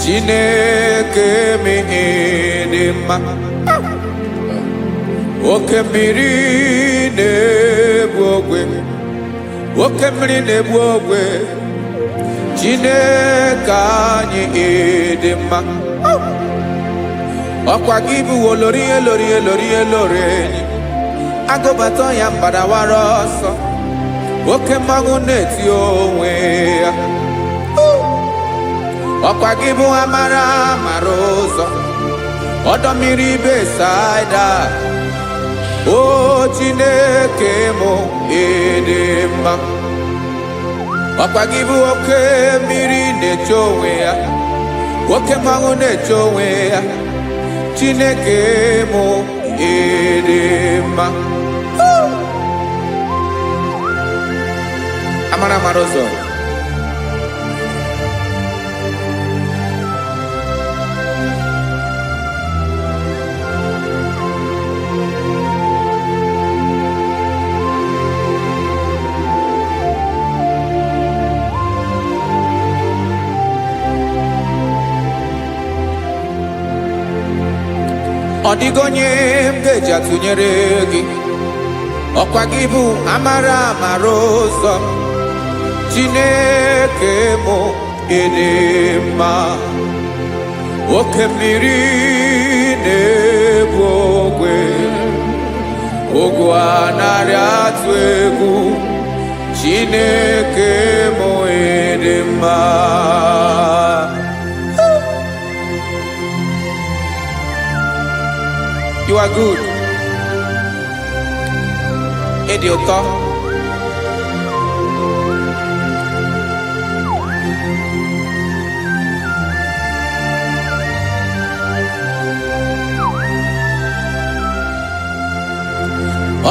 Chineke m dị mma. Oke mmiri na-egbu ogwe, oke mmiri na-egbu ogwe, Chineke anyị dị mma. Ọkwa gị bụ olori elori elori elori enyi, agụbata ya mgbadawara ọsọ, oke mmanwụ na-eti onwe ya. Ọkwa gị bụ amara mara ụzọ, ọdọ mmiri Besaida, o Chineke mụ ịdị mma. Ọkwa gị bụ oke mmiri na-eche onwe ya, oke mmanwụ na-eche onwe ya, Chineke mụ ịdị mma. Amara mara ụzọ. Ọ dịghị onye m ga-eji atụnyere gị. Ọkwa gị bụ amara amara ụzọ, Chineke mụ, ịdị mma. Oke mmiri na-ebu ogwe, ogwe anarị atụ egwu. Chineke mụ, ịdị mma. You are good. Ịdị ụtọ.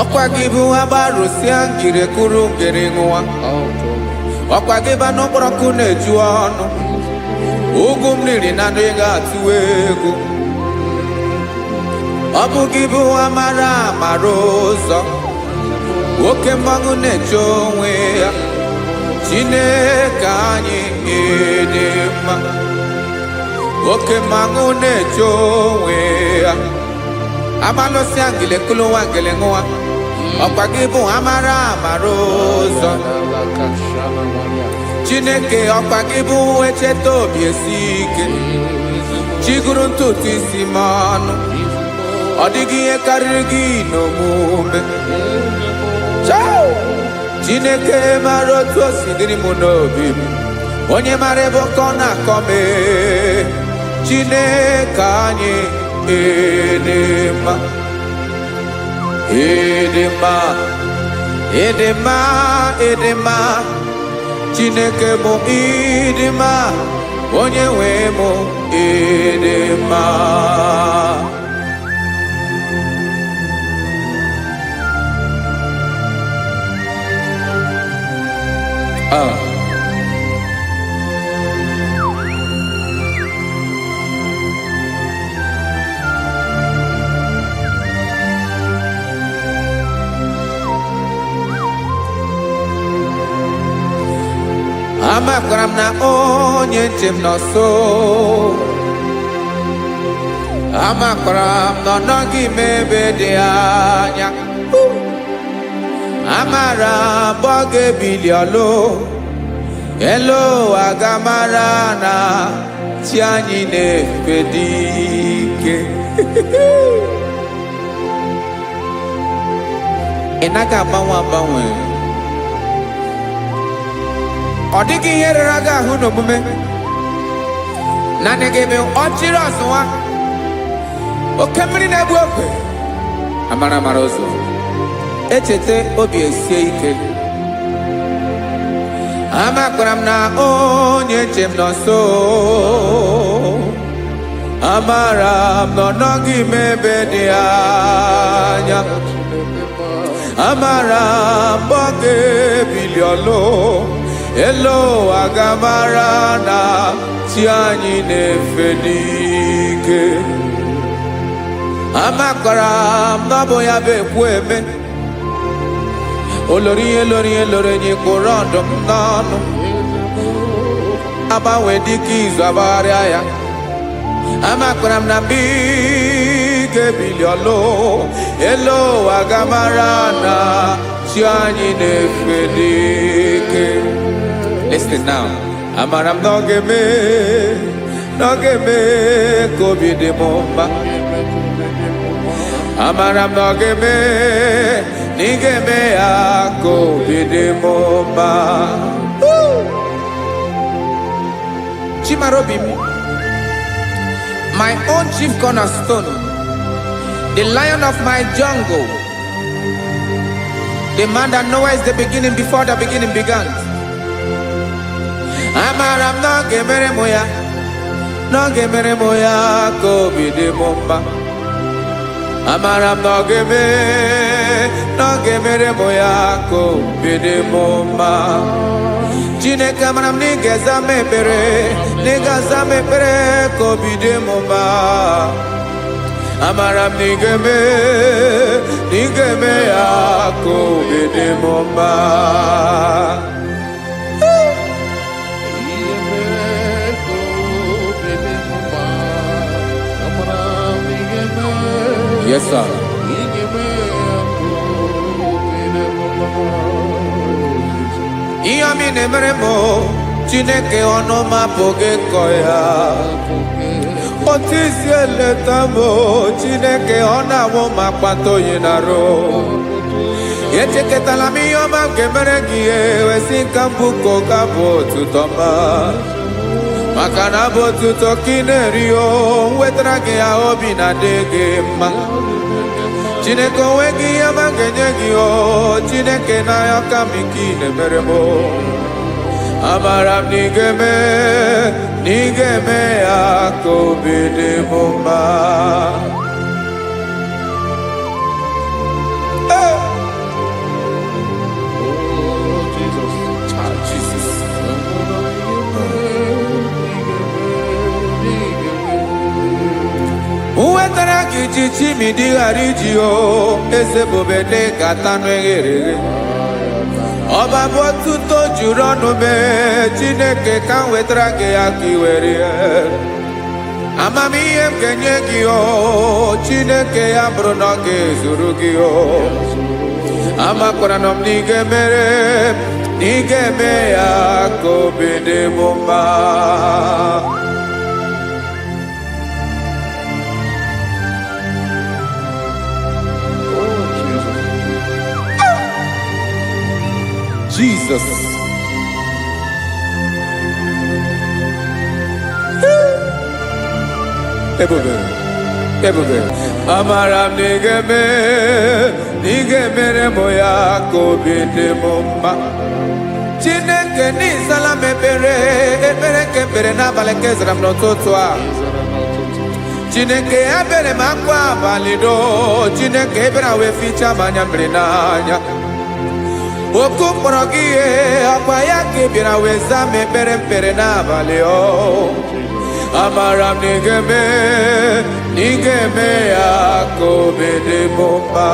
Ọkwa gị bụ agbarụsịa ngiri kuru ngiri ṅụwa. Ọkwa gị bụ anụ kpọrọ nkụ na-eju ọnụ. Ugwu mmiri na ndị ga-atụ egwu. Ọ bụ gị bụ amara amara ụzọ. Oke mmanwụ na-eche onwe ya. Chineke anyị, ịdị mma. Oke mmanwụ na-eche onwe ya. Amalụsịa ngele kuluwa ngele ṅụwa. Ọkwa gị bụ amara amara ụzọ. Chineke, ọkwa gị bụ echeta obi esi ike. Chiguru ntutu isi m ọnụ. Ọ dịghị ihe karịrị gị n'omume. Chao! Chineke mara otu o si dịrị m n'obi m. Onye mara ebe ọkọ na-akọ m ee. Chineke anyị, ịdị mma. Ịdị mma, ịdị mma, ịdị mma. Chineke mụ, ịdị mma. Onye nwe mụ, ịdị mma. Ah. Amakwara m na onye nche m nọ nso. Amakwara m na ọ nọghị m ebe dị anya. Amara m ọ ga-ebili ọlụ. Elu ụwa ga-amara na chi anyị na-efe dị ike. Ị naghị agbanwe agbanwe. Ọ dịghị ihe rere gị ahụ n'omume. Naanị gị bụ ọchịrị ọzụwa. Oke mmiri na-egbu ogwe. Amara amara ụzọ. Echeta obi esie ike. Amakwara m na onye nche m nọ nso. Amara m na ọ nọghị m ebe dị anya. Amara m ọ ga-ebili ọlụ. Elu ụwa ga-amara na chi anyị na-efe n'ike. Amakwara m na ọ bụ ya bụ ekwu eme. Olori ihe lori ihe lori enyi kpụrụ ọdụm n'ọnụ. Agbanwe dịka izu agbagharịa ya. Amakwara m na mgbe ị ga-ebili ọlụ, elu ụwa ga-amara na chi anyị na-efe n'ike. Listen now. Amara m na ọ ga-eme, na ọ ga-eme ka obi dị m mma. Amara m na ọ ga-eme, na ị ga-eme ya ka obi dị m mma. Chimarobi m, my own chief cornerstone, the lion of my jungle, the man that knows the beginning before the beginning began. Amara m na ọ ga-emere m ya, na ọ ga-emere m ya ka obi dị m mma. Amara m na ọ ga-eme, na ọ ga-emere m ya ka obi dị m mma. Chineke, amara m na ị ga-eza m ekpere, na ị ga-aza m ekpere ka obi dị m mma. Amara m na ị ga-eme, na ị ga-eme ya ka obi dị m mma. Yes, sir. Ihe ọma ị na-emere m o, Chineke ọnụ m apụghị ịkọ ya. Otu isi eleta m o, Chineke ọ na-awụ m akpata oyi na-arụ. Echekọtala m ihe ọma m ga-emere gị, ewesị nka mbụ ka ụka bụ otuto ọma. Maka na abụ otuto ka ị na-eri o, m wetara gị ya obi na-adị gị mma. Chineke onwe gị ihe ọma m ga-enye gị o, Chineke n'anya ka m ike ị na-emere m o. Amara m na ị ga-eme, na ị ga-eme ya ka obi dị m mma. Hey! Oh, Jesus. Ah, Jesus. Nwetara gị ji chimidi ghara iji o, eze bube dị ka tanụ eghere eghe. Ọba bụ ọtụtụ juru ọnụ mee, Chineke ka m wetara gị ya ka ị were ya. Amamihe m ga-enye gị o, Chineke ya bụrụ na ọ ga-ezuru gị o. Amakwara na m na ị ga-emere, na ị ga-eme ya ka obi dị m mma. Oh, Jesus. Jesus. Ebube, ebube. Amara m na ị ga-eme, na ị ga-emere m ya ka obi dị m mma. Chineke n'ịzala m ekpere, ekpere nke ekpere n'abalị nke zara m n'ụtụtụ a. Chineke ebere m akwa abalị doo, Chineke ebere wee fichaa m anya mmiri n'anya. Oku mkpọrọ gị ihe ọkwa ya ka ị bịara wee zaa m ekpere mkpere n'abalị o. Amara m na ị ga-eme, na ị ga-eme ya ka obi dị m mma.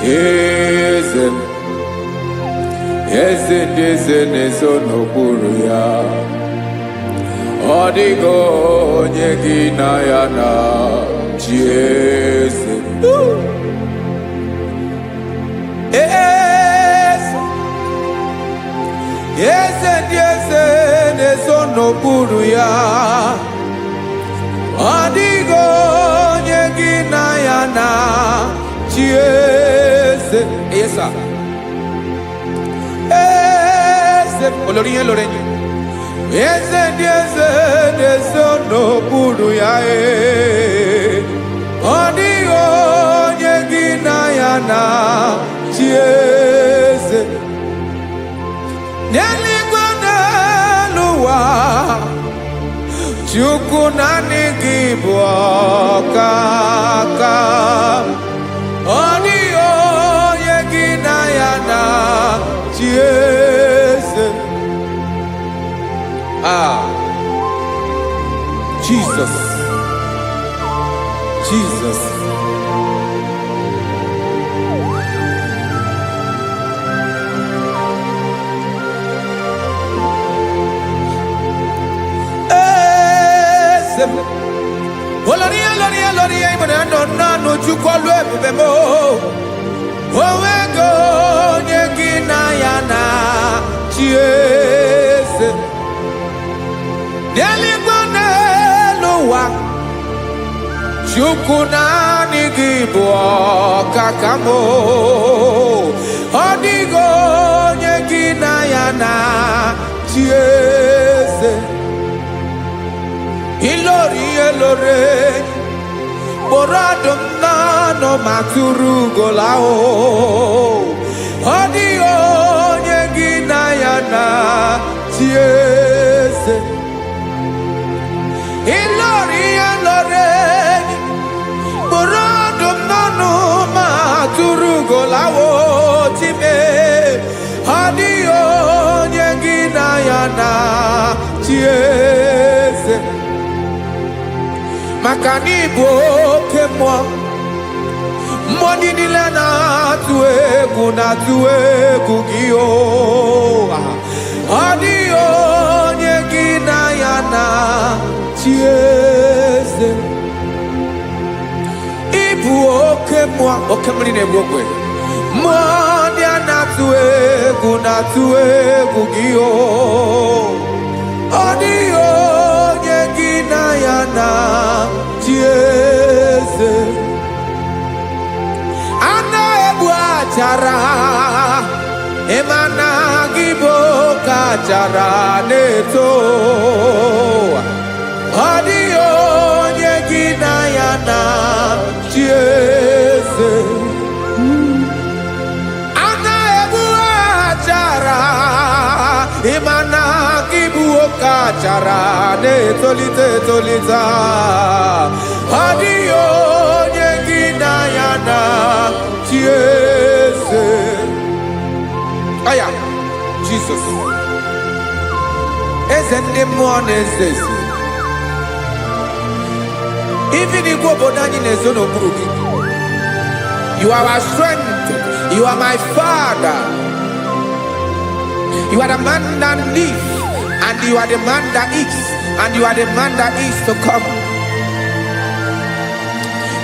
Eze m, eze ndị eze na-eso n'okpuru ya. Ọ dịghị onye gị na ya na chi eze. Eze, eze ndị eze na-eso n'okpuru ya. Ọ dịghị onye gị na ya na chi eze. Yes, sir. Eze, olórí yẹn lórí yẹn. Eze ndị eze na-eso n'okpuru ya ee. Ọ dịghị onye gị na ya na chi eze. N'eluigwe n'elu ụwa, Chukwu naanị gị bụ ọkaka. Ọ dịghị onye gị na ya na chi eze. Ah, Jesus, Jesus. Eze m. Olórí olórí olórí ìmọ̀nà nọ nánú Chukwu ọlụ ebube m. Onwego onye gị na ya na chi eze. N'eluigwe n'elu ụwa, Chukwu naanị gị bụ ọkaka m. Ọ dịghị onye gị na ya na chi eze. Ilori ihe lore, kpọrọ ọdụm n'ọnụ ma tụrụ ugola o. Ọ dịghị onye gị na ya na chi eze. Ilori ihe lore, kpọrọ ọdụm n'ọnụ ma tụrụ ugola o. Chime, ọ dịghị onye gị na chieze, maka na ịbụ oke mmụọ. Mmụọ ndị niile na-atụ egwu, na-atụ egwu gị o. Ọ dịghị onye gị na ya na chieze. Ịbụ oke mmụọ, oke mmiri na-egbu ogwe. Mmụọ ndị a na-atụ egwu, na-atụ egwu gị o. Ọ dịghị onye gị na ya na chieze. A na-egbu achara, ịma na gị bụ oke achara na-eto. Ọ dịghị onye gị na ya na chieze. A na-egbu achara, ịma na gị bụ oke achara na-etolite etolite. Ọ dịghị onye gị na ya na chieze. Aya, Jizọs, eze ndị mmụọ na-eze eze. Even igwe obodo anyị na-ezo n'okpuru gị. You are our strength. You are my father. You are the man that lives, and you are the man that is, and you are the man that is to come.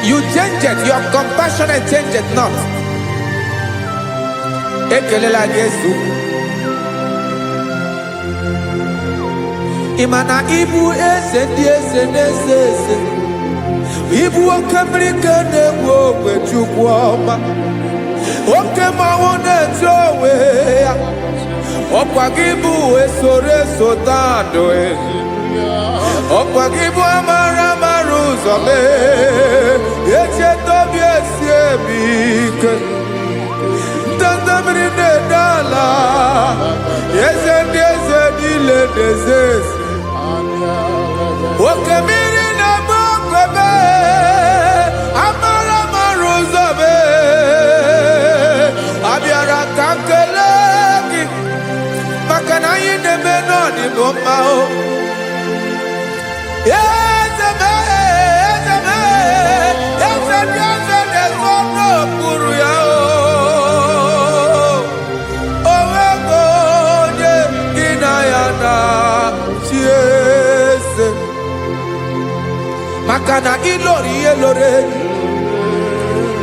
You change it, your compassion change it not. Ekelela gị, Yesu. Ị ma na ịbụ eze ndị eze na-eze eze. Ịbụ oke mmiri ka na-egbu ogwe. Chukwu ọma, oke mmanwụ na-etu onwe ya. Ọkwa gị bụ esoro eso tandụ, ọkwa gị bụ amara amara ụzọ mee echeta obi esi eme ike. Ndanda mmiri na-ede ala, eze ndị eze niile na-eze eze. Oke mmiri na-egbu ogwebe, amara amara ụzọ mee. Abịara ka m kelee gị maka na anyị na-eme n'ọdịbụ mma o. Eze m, eze m, eze ndị eze na-ezo n'okpuru ya o. O nwego onye gị na ya na chi eze, maka na ịlọrọ ihe lọrọ enyi.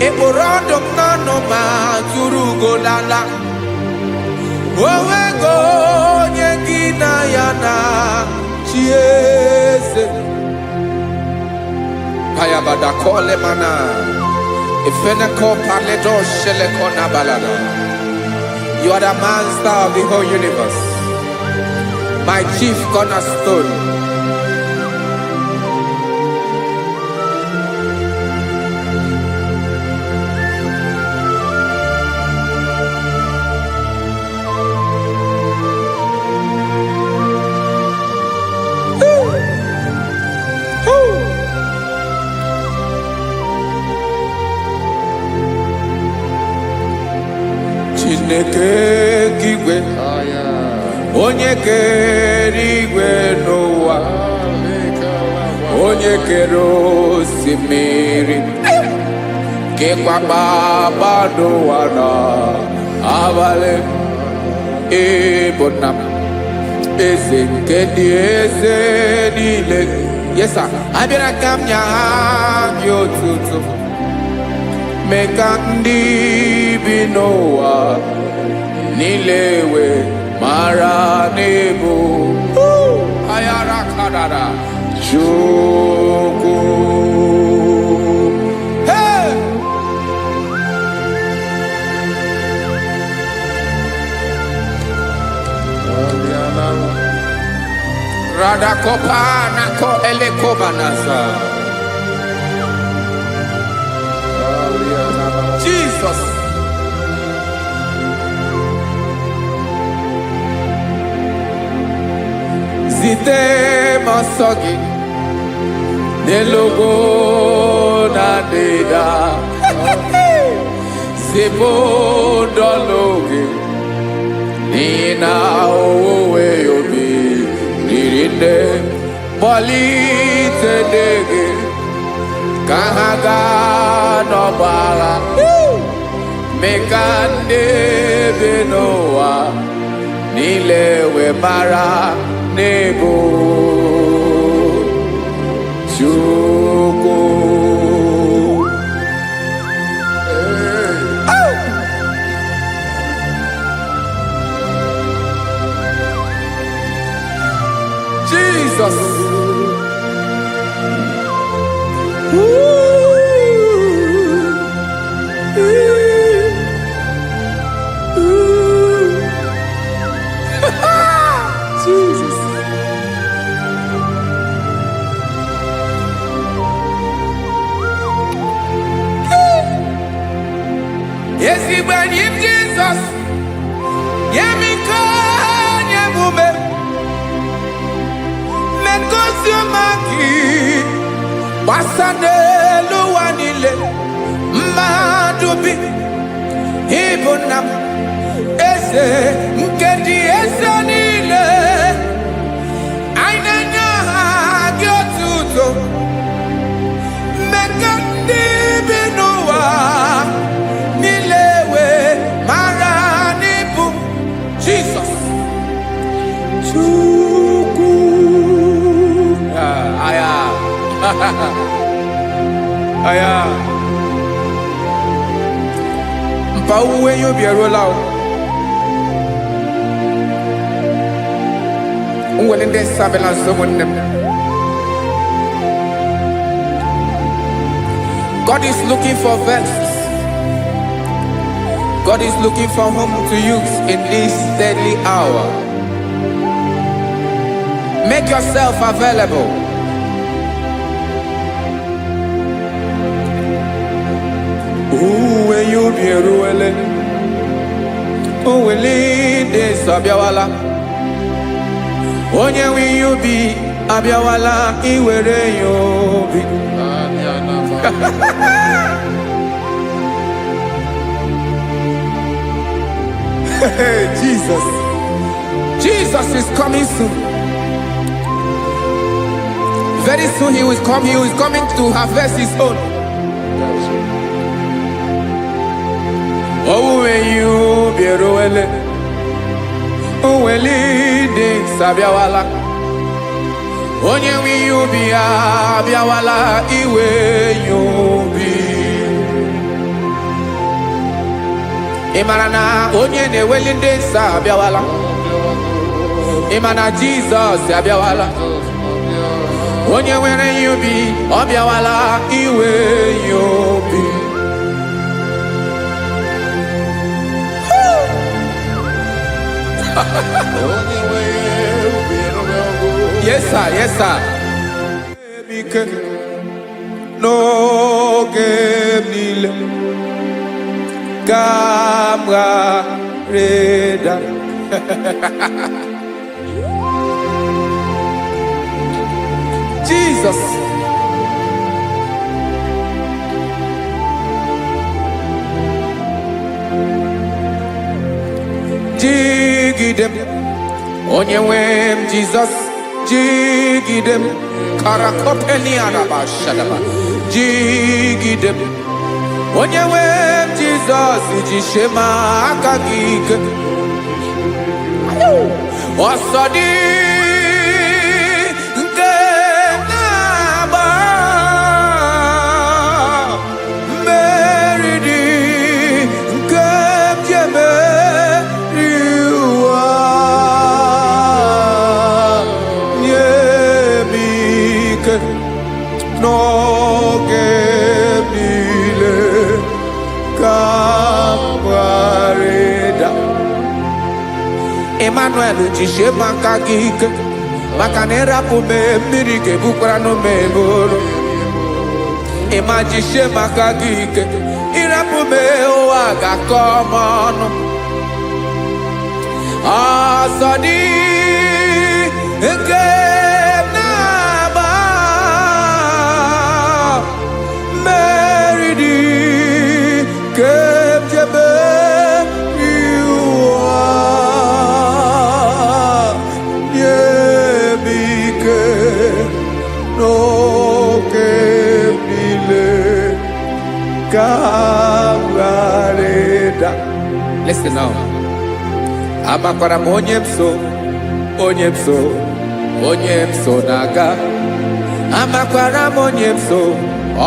Ị kpụrụ ọdụm n'ọnụ ma tụrụ ugo lala. O nwego onye gị na ya na chi eze. Payabada kole mana ifeneko paledo sheleko na balada. You are the master of the whole universe, my chief cornerstone. Woo. Chineke nke igwe, onye kere igwe n'ụwa, onye kere osimiri, kekwa kpakpando ụwa na abalị, ịbụ nna m, eze nke ndị eze niile. Yes sir. Abịara ka m nye gị otuto, mee ka ndị bi n'ụwa niile wee mara n'ịbụ ayara karara Chukwu. Hey! Radakopa nako elekobanasa. Jesus. Zite m ọsọ gị n'elu ugwu na ndịda. Zipụ ndọlụ gị n'ihi na owuwe obi niile, kpọlite ndị gị ka ha gaa n'ọgbọ agha, mee ka ndị bi n'ụwa niile wee mara n'ịbụ Chukwu. Jesus. Ooh. Ooh. Ooh. Jesus. Ezigbo enyi m Jizọs, nye m ike, nye m ume, mee ka ozi ọma gị gbasa n'elu ụwa niile. Mmadụ bi ịbụ nna m, eze nke dị eze niile. Anyị na-enye aha gị otuto, mee ka ndị bi n'ụwa niile wee mara n'ịbụ Jizọs Chukwu. Ah, aya. Aya. Mpa owuwe ihe ubi eruola o. Nwere ndị nsabela nso, ụmụnne m. God is looking for vessels. God is looking for whom to use in this deadly hour. Make yourself available. Uwe ihe ubi eruwele. Owele ndị nsọ abịawala. Onye nwe ihe ubi abịawala iwere ya obi. Hey, Jesus. Jesus is coming soon. Very soon he will come. He is coming to harvest his own. Owuwe ihe ubi eruwele. Owele ndị nsọ abịawala. Onye nwe ihe ubi ya abịawala iwe ya obi. Ị mara na onye na-eweli ndị nsọ abịawala. Ị ma na Jizọs abịawala. Onye nwere ihe ubi ọ bịawala iwe ya obi. Yes sir, yes sir. Ike n'oge m niile ka m ghara ịda. Jesus. Jigide m, onye nwe m Jizọs, jigide m, karakopeniarabashadaba, jigide m, onye nwe m Jizọs, jisie m aka gị ike. Ọsọ dị nke na-agba, mmeri dị nke m ji emeri ụwa. Nye m ike n'oge m niile ka m ghara ịda. Emmanuel, jisie m aka gị ike, maka na ịrapụ m, mmiri ga-ebukwara m eburu. Ịma jisie m aka gị ike, ịrapụ m, ụwa ga-akọ m ọnụ. Ọsọ dị nke m na-agba, mmeri dị nke m ji emeri ụwa. Nye m Ka m ghara ịda. Listen now. Amakwara m onye m so, onye m so, onye m so na-aga. Amakwara m onye m so,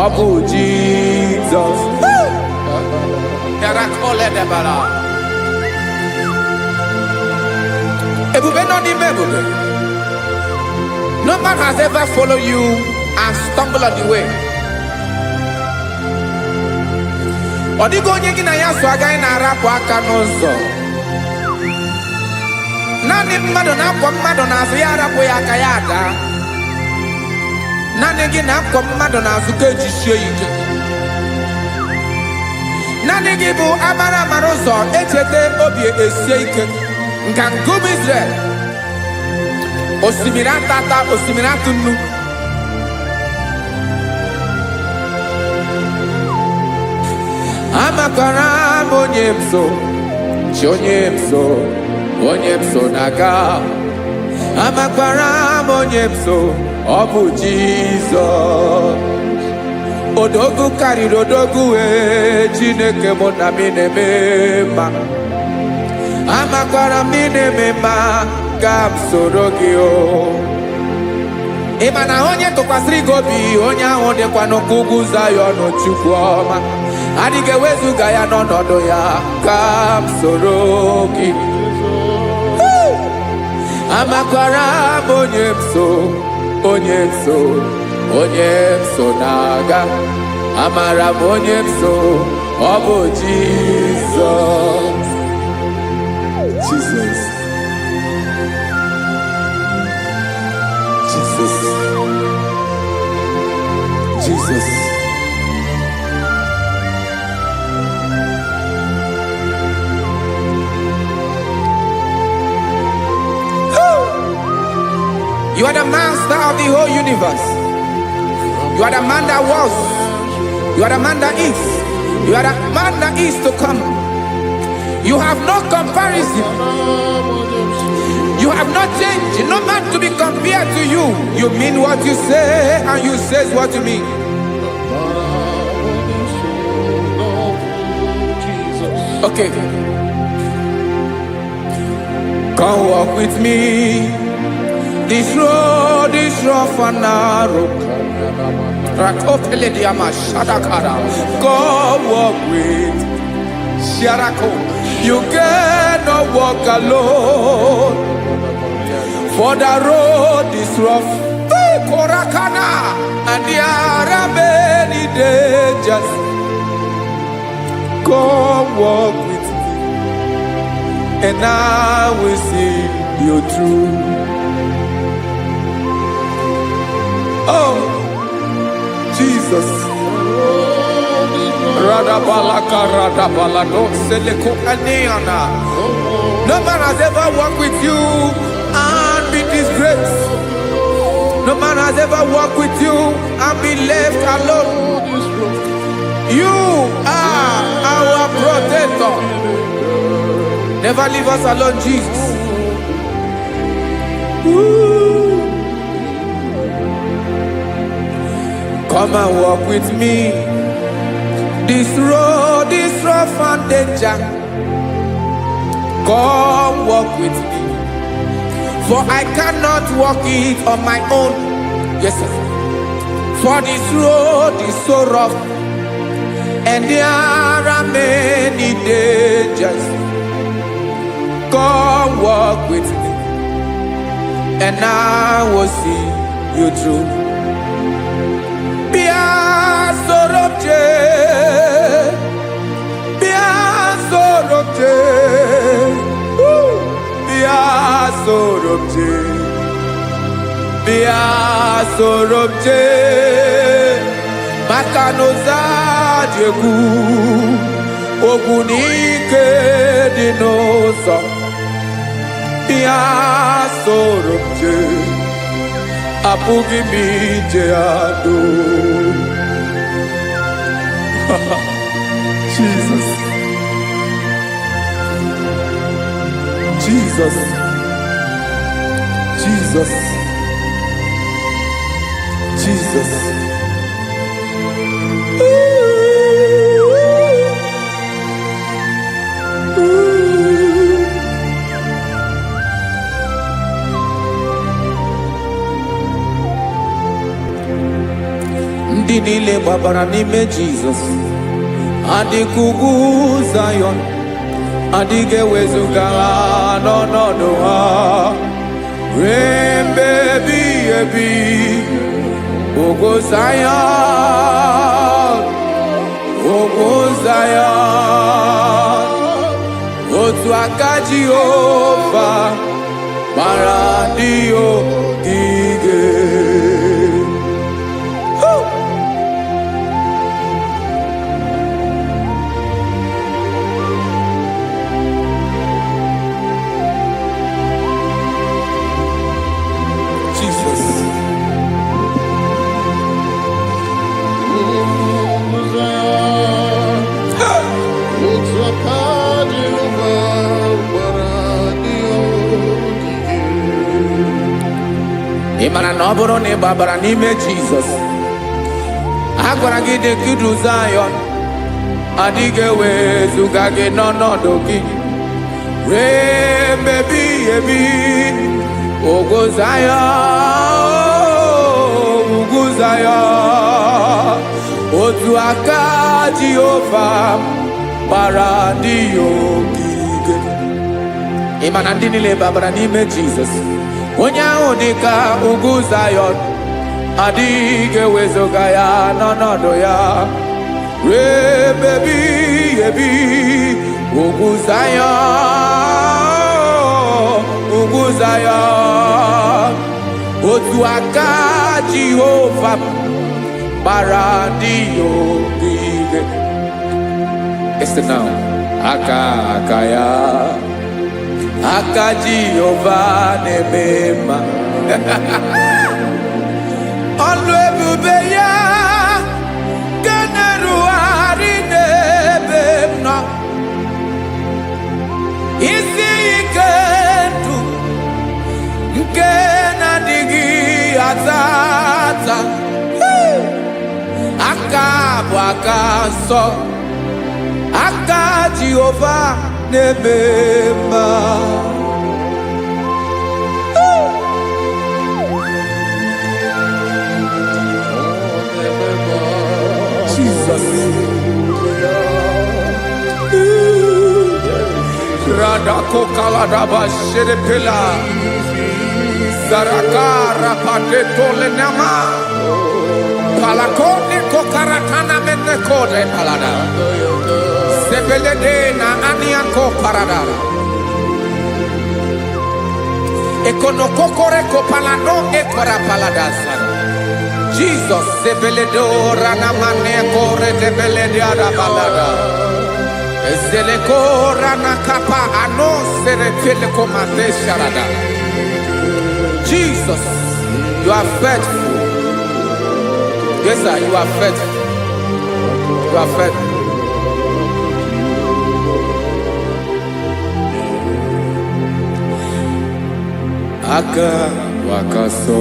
ọ bụ Jizọs. Bịara. Ebube nọ n'ime ebube. No man has ever followed you and stumbled on the way. Ọ dịghị onye gị na ya so agaghị na-arapụ aka n'ụzọ. Naanị mmadụ na-akwọ mmadụ n'azụ ya arapụ ya aka ya ada. Naanị gị na-akwọ mmadụ n'azụ ka ejisie ya ike. Naanị gị bụ amara amara ụzọ echeta obi esie ike. Nka nkume Israel. Osimiri atata, osimiri atụ nnu. Amakwara m onye m so, chi onye m so, onye m so na-aga. Amakwara m onye m so, ọ bụ Jizọs. Odogwu karịrị odogwu wee, Chineke mụ na m na-eme mma. Amakwara m ị na-eme mma, ka m soro gị o. Ị ma na onye tụkwasịrị gị obi, onye ahụ dịkwa n'ụkwụ ugwu Zayọn. Chukwu ọma adịghị ewezuga ya n'ọnọdụ ya. Ka m soro gị. Amakwara m onye m so, onye m so, onye m so na-aga. Amara m onye m so, ọ bụ Jizọs. Jesus. Jesus. Jesus. You are the master of the whole universe. You are the man that was. You are the man that is. You are the man that is to come. You have no comparison. You have not changed. No man to be compared to you. You mean what you say, and you say what you mean. Jesus. Okay. Come walk with me. This road is rough and narrow. Rakopelediama shadakara. Come walk with Sharako. You cannot walk alone. For the road is rough. Korakana. And there are many dangers. Come walk with me, and I will see you through. Oh, Jesus. Radabalaka radabalado seleko aniana. No man has ever walked with you and be disgraced. No man has ever walked with you and be left alone. You are our protector. Never leave us alone, Jesus. Ooh. Come and walk with me. This road is rough and danger. Come walk with me. For I cannot walk it on my own. Yes, sir. For this road is so rough, and there are many dangers. Come walk with me, and I will see you through. Bịa soro m jee, bịa soro m jee, woo! Bịa soro m jee, bịa soro m jee, maka na ụzọ dị egwu, ogwu n'ike dị n'ụzọ. Bịa soro m jee, apụghị m ije ado. Jesus. Jesus. Jesus. Jesus. Ooh. Ndị niile gbabara n'ime Jizọs adịka ugwu Zayọn, adịghị ewezuga ha n'ọnọdụ ha ruo mgbe ebighị ebi. Ugwu Zayọn, ugwu Zayọn, otu aka Jehova gbara ndị ogige. Jesus. Otu aka Jehova gbara ndị ogige. Ị mara na ọ bụrụ na ị gbabara n'ime Jizọs, a gwara gị dị ka idu Zayọn, adịghị ewezuga gị n'ọnọdụ gị ruo mgbe ebighị ebi. Ugwu Zayọn, ugwu Zayọn, otu aka Jehova gbara ndị ya ogige. Ị ma na ndị niile babara n'ime Jizọs, onye ahụ dị ka ugwu Zayọn, adịghị ewezuga ya n'ọnọdụ ya ruo ebe ebighị ebi. Ugwu Zayọn, ugwu Zayọn, otu aka Jehova gbara ndị ya ogige. Listen now. Aka aka ya, aka Jehova na-eme mma. Ọlụ ebube ya nke na-erugharị n'ebe m nọ. Isi ike ndụ nke na-adịghị ata ata. Hey! Aka bụ aka nsọ, aka Jehova na-eme mma. Jesus. Radakokaladaba sherepela. Zaraka rapateto lenama. Palakone kokaratana menekode palada. Sebelede na aniako paradara. Ekonokokore kopalano ekora paladasa. Jesus sebeledo ranamane kore debelede arabalada. Ezeleko ranakapa ano seretele komande sharada. Jesus, you are faithful. Yes, sir, you are faithful. You are faithful. Aka wakaso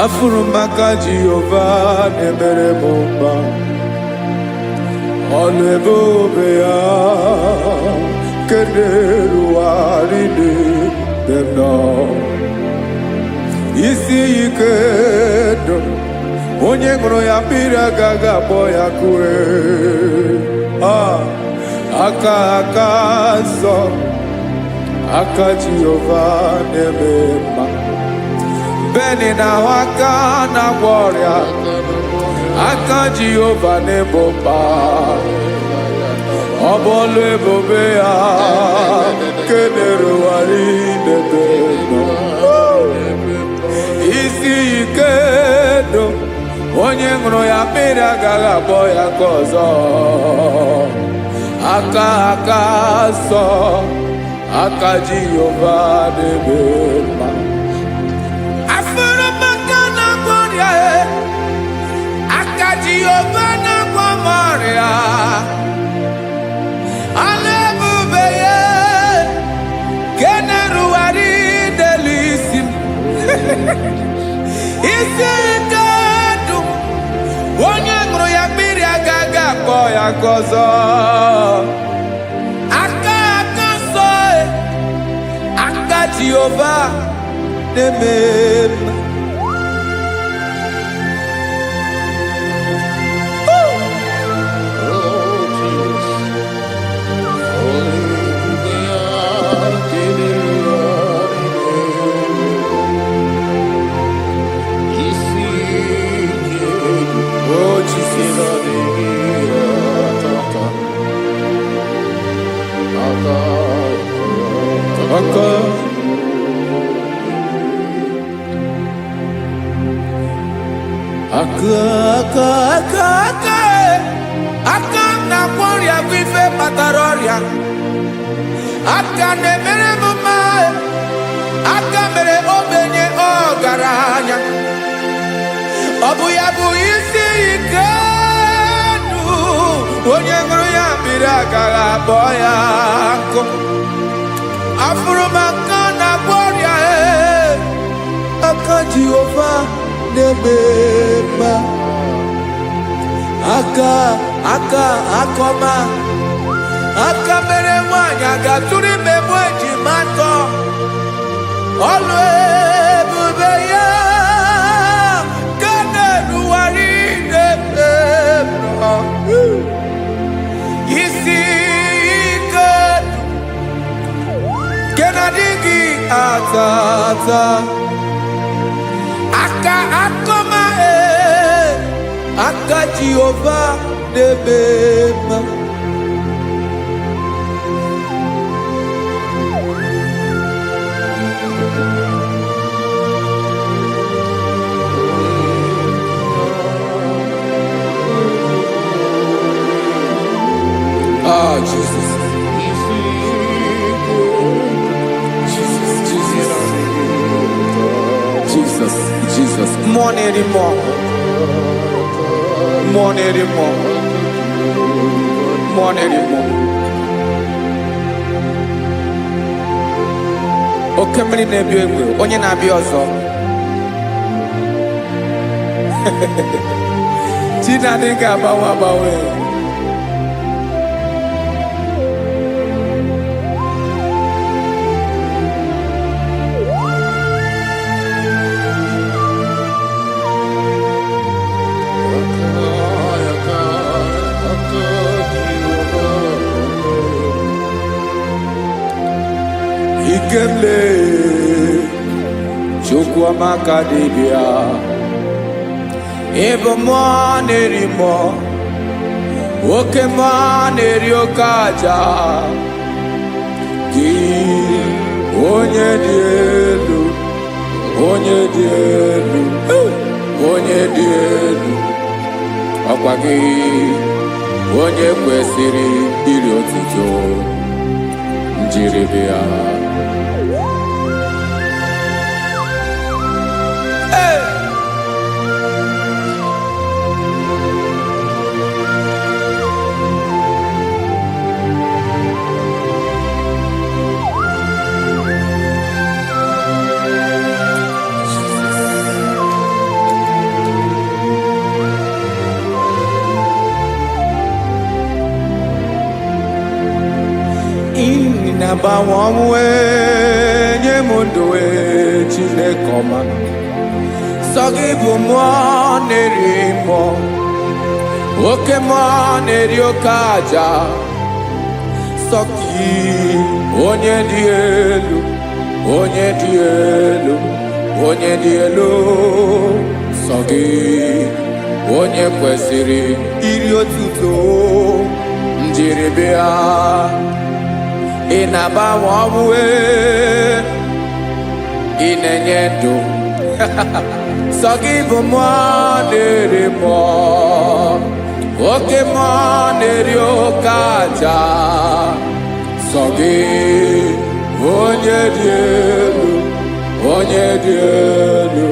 afụrụ m aka Jehova na-emere m mma. Ọnụ ebe obe ya kenerugharị n'ebe m nọ. Isi ike ndụ, onye ṅụrụ ya mmiri agaghị akpọ ya kue. Ah, aka aka nsọ, aka Jehova na-eme mma. Beni na-ahụ aka na-agwọ ọrịa, aka Jehova na-ebo mkpa. Ọ bụ ọlụ ebube ya kenerugharị n'ebe nọ. Isi ike ndụ, onye ṅụrụ ya mmiri agaghị akpọ ya ka ọzọ. Aka aka nsọ, aka Jehova na-eme mma. Afụrụ m aka na-agwọ ọrịa e, aka Jehova na-agwọ m ọrịa. Ọlụ ebube ya ke na-erugharị n'elu isi m. Isi ike ndụ, onye ṅụrụ ya mmiri agaghị akpọ ya ka ọzọ. Aka aka nsọ e, aka Jehova na-eme mma. Aka, aka, aka, aka, aka m na-agwọ ọrịa bụ ife kpatara ọrịa. Aka na-emere m mma, aka mere ogbenye ọgaranya. Ọ bụ ya bụ isi ike ndụ, onye ṅụrụ ya mmiri agaghị akpọ ya nkụ. Afụrụ m aka na-agwọ ọrịa, ee, aka Jehova na-eme mma. Aka, aka, akọma, aka mere nwaanyị a ga-atụrụ ime mụ ejima atọ. Ọlụ ebube ya ka na-erugharị n'ebe m nọ. Isi ike nke na-adịghị ata ata. Aka akọma, ee, aka Jehova na-eme mma. Ah, Jesus. Jesus, Jesus, Jesus, Jesus. Mmụọ na-eri mmụọ. Mmụọ na-eri mmụọ. Mmụọ na-eri mmụọ. Oke mmiri na-ebi egbe, onye na-abịa ọzọ. Chi na-adịghị agbanwe agbanwe. Ikemle Chukwuamaka dibịa. Ịbụ mmụọ na-eri mmụọ, oke mmụọ na-eri oke aja. Gị onye dị elu, onye dị elu, onye dị elu, ọkwa gị onye kwesịrị iri otuto njiribịa. Hey! Na-agbanwe ọnwụ, nye m ndụ, ee, Chineke ọma. Sọ gị bụ mmụọ na-eri mmụọ, oke mmụọ na-eri oke aja. Sọ gị onye dị elu, onye dị elu, onye dị elu. Sọ gị onye kwesịrị iri otuto njiribịa. Ị na-agbanwe ọnwụ, ee, ị na-enye ndụ. Sọ gị bụ mmụọ na-eri mmụọ, oke mmụọ na-eri oke aja. Sọ gị onye dị elu, onye dị elu,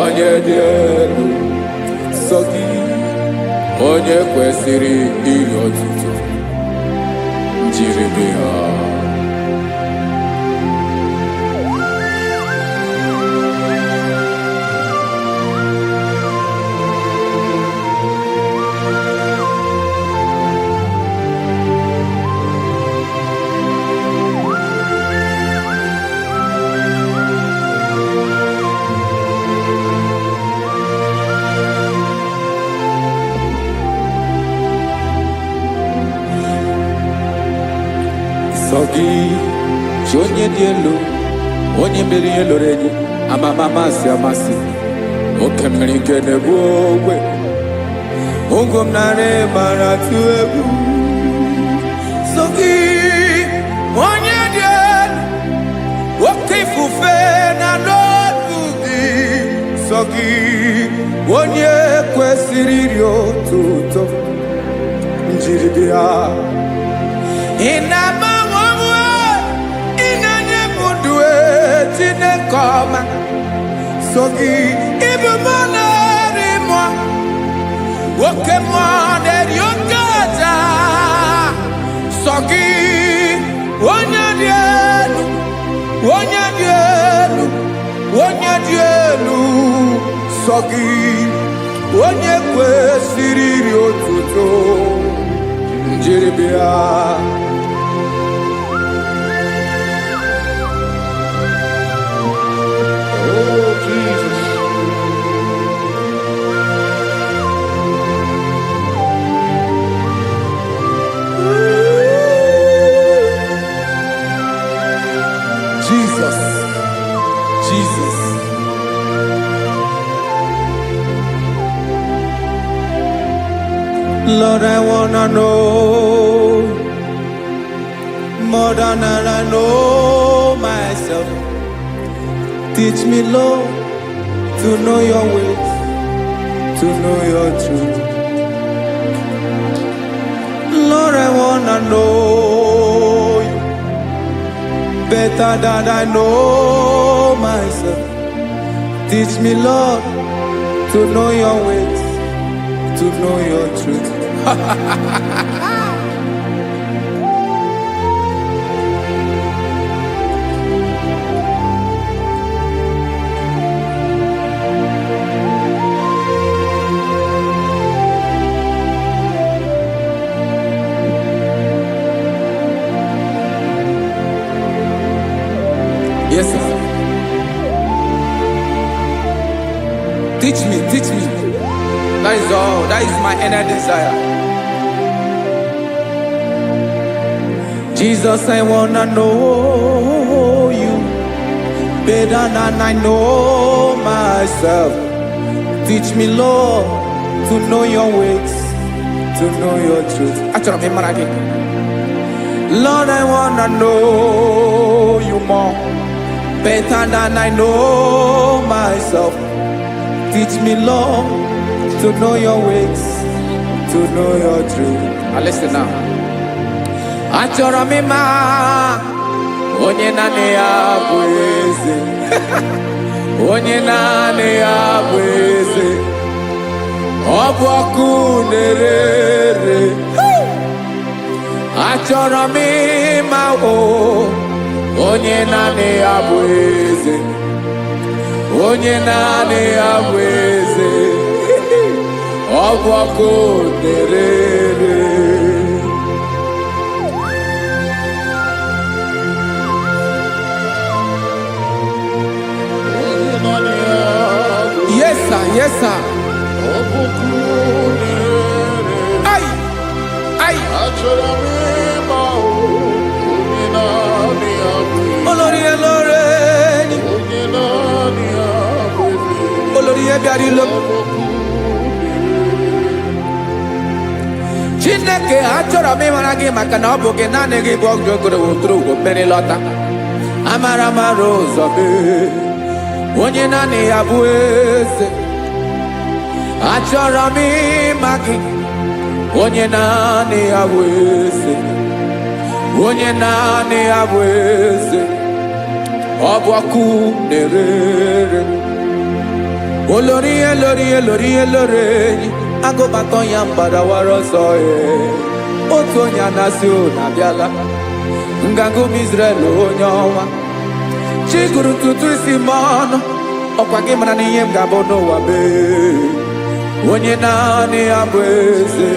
onye dị elu. Sọ gị onye kwesịrị iri otuto njiribịa. Sọ gị chi onye dị elu, onye mere ihe lụrụ enyi amama amasị amasị, oke mmiri nke na-egbu ogwe ogo m narị mara tụ egwu. Sọ gị onye dị elu, oke ifufe na n'olu gị. Sọ gị onye kwesịrị iri otuto njiri bịa. Ị na-agbanwe onwe, ị na-enye m ndụ e, Chineke ọma. So gị ịbụ mmụọ na-eri mmụọ, oke mmụọ na-eri oke aja. Sọ gị onye dị elu, onye dị elu, onye dị elu. Sọ gị onye kwesịrị iri otuto njiri bịa. Oh, Jesus. Jesus, Jesus. Lord, I wanna know more than I know myself. Teach me, Lord, to know your ways, to know your truth. Lord, I wanna know you better than I know myself. Teach me, Lord, to know your ways, to know your truth. Yes, sir. Teach me, teach me. That is all. That is my inner desire. Jesus, I wanna know you better than I know myself. Teach me, Lord, to know your ways, to know your truth. Achọrọ m ịmara gị. Lord, I wanna know you more, better than I know myself. Teach me, Lord, to know your ways, to know your truth. Now listen now. Achọrọ m ịma onye naanị ya bụ eze, onye naanị ya bụ eze, ọ bụ ọkụ na-ere ere. Achọrọ m ịma o onye naanị ya bụ eze, onye naanị ya bụ eze, ọ bụ ọkụ na-ere ere. Onye naanị ya bụ Yes sir, yes sir. ọkụkụ na-ere. Ai, ai, Achọrọ m ịma o, onye naanị ya bụ eze. olórí elóore ni, Onye naanị ya bụ eze. olórí bịara ilo. Ọkụkụ Chineke achọrọ m ịmara gị maka na ọ bụ gị naanị gị bụ ọgụ ogoro woturu ugo mmiri lọta. Amara mara ụzọ mee, onye naanị ya bụ eze. Achọrọ m ịma gị, onye naanị ya bụ eze. Onye naanị ya bụ eze. Ọ bụ ọkụ na-ere ere. Olórí elórí elórí elórí enyi agụbatọ ya mgbadawara ọsọ ee otu onye anasị unu abịala nganga ụmụ Izrel onye ọnwa chi gụrụ ntutu isi m ọnụ ọkwa gị mara na ihe m ga-abụ n'ụwa mee onye naanị ya bụ eze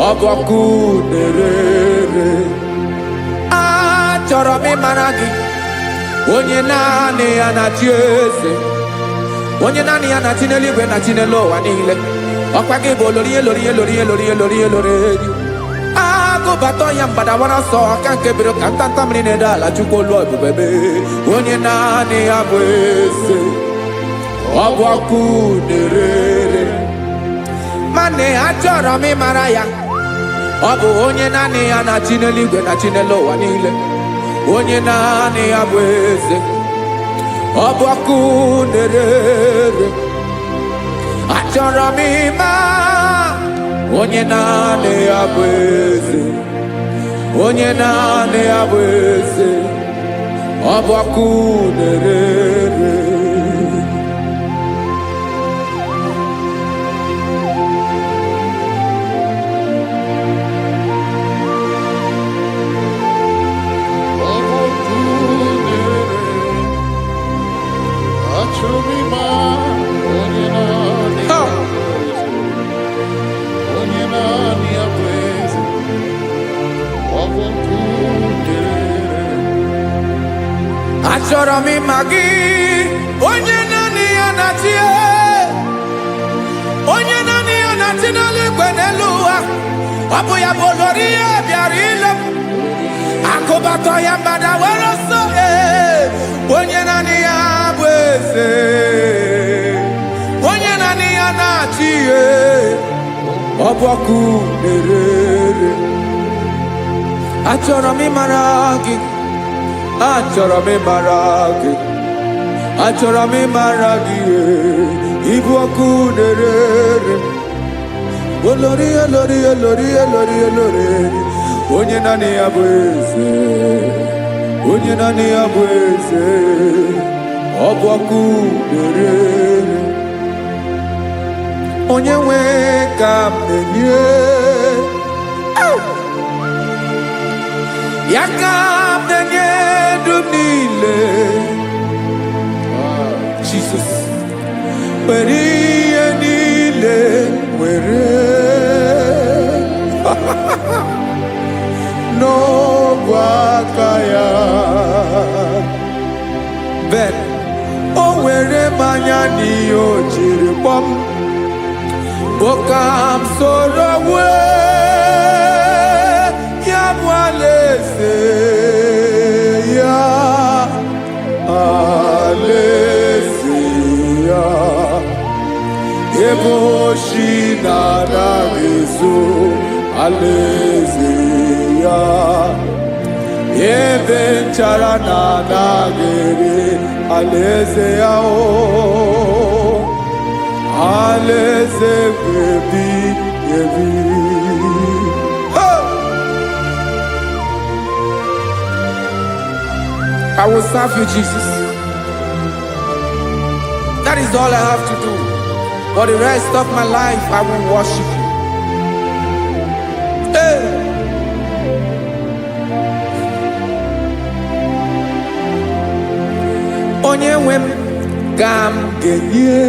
ọ bụ ọkụ na-ere ere. Achọrọ m ịmara gị onye naanị ya na-achị eze, onye naanị ya na-achị n'eluigwe na chi n'elu ụwa niile. Ọkwa gị bụ olori elori elori elori elori elori enyi agụbatọ ya mgbadawara ọsọ aka nke bere ka ntanta mmiri na-ede ala chukwu olu ebube mee onye naanị ya bụ eze ọ bụ ọkụ na-ere ere. Mana achọrọ m ịmara ya, ọ bụ onye naanị ya na-achị n'eluigwe na chi n'elu ụwa niile, onye naanị ya bụ eze. Ọ bụ ọkụ na-ere. Achọrọ m ịma onye naanị ya bụ eze, onye naanị ya bụ eze. Ọ bụ ọkụ na-ere. Ọ bụ ọkụ na-ere. Achọrọ m ịma onye naanị ya bụ eze. Onye naanị ya bụ eze. Ọ bụ ọkụ na-ere. Achọrọ m ịma gị, onye naanị ya na-achị, onye naanị ya na-achị n'eluigwe n'elu ụwa. Ọ bụ ya bụ olori ihe bịara ile m. Akụbatọ ya mgbada were ọsọ, ee, onye naanị ya bụ eze, onye naanị ya na-achị, ee, ọ bụ ọkụ na-ere. Achọrọ m ịmara gị, achọrọ m ịmara gị, achọrọ m ịmara gị, ee, ịbụ ọkụ na-ere. Olori, olori, olori, olori, olori, onye naanị ya bụ eze, onye naanị ya bụ eze. Ọ bụ ọkụ na-ere. Onye nwe ka m na-enye ya, ka m na-enye ndụ m niile. Jesus, were ihe niile, were n'ogwe aka ya. Ben o were m anya n'ihe o jiri kpọm bụ ka m soro wee ya bụ alaeze ya, alaeze ya, ebe oshi na-anaghị ezo, alaeze ya, ebe nchara na-anaghị ere, alaeze ya, o alaeze ebi ebi. Hey! I will serve you, Jesus. That is all I have to do. For the rest of my life, I will worship you. Hey! Onye nwe m ka m ga-enye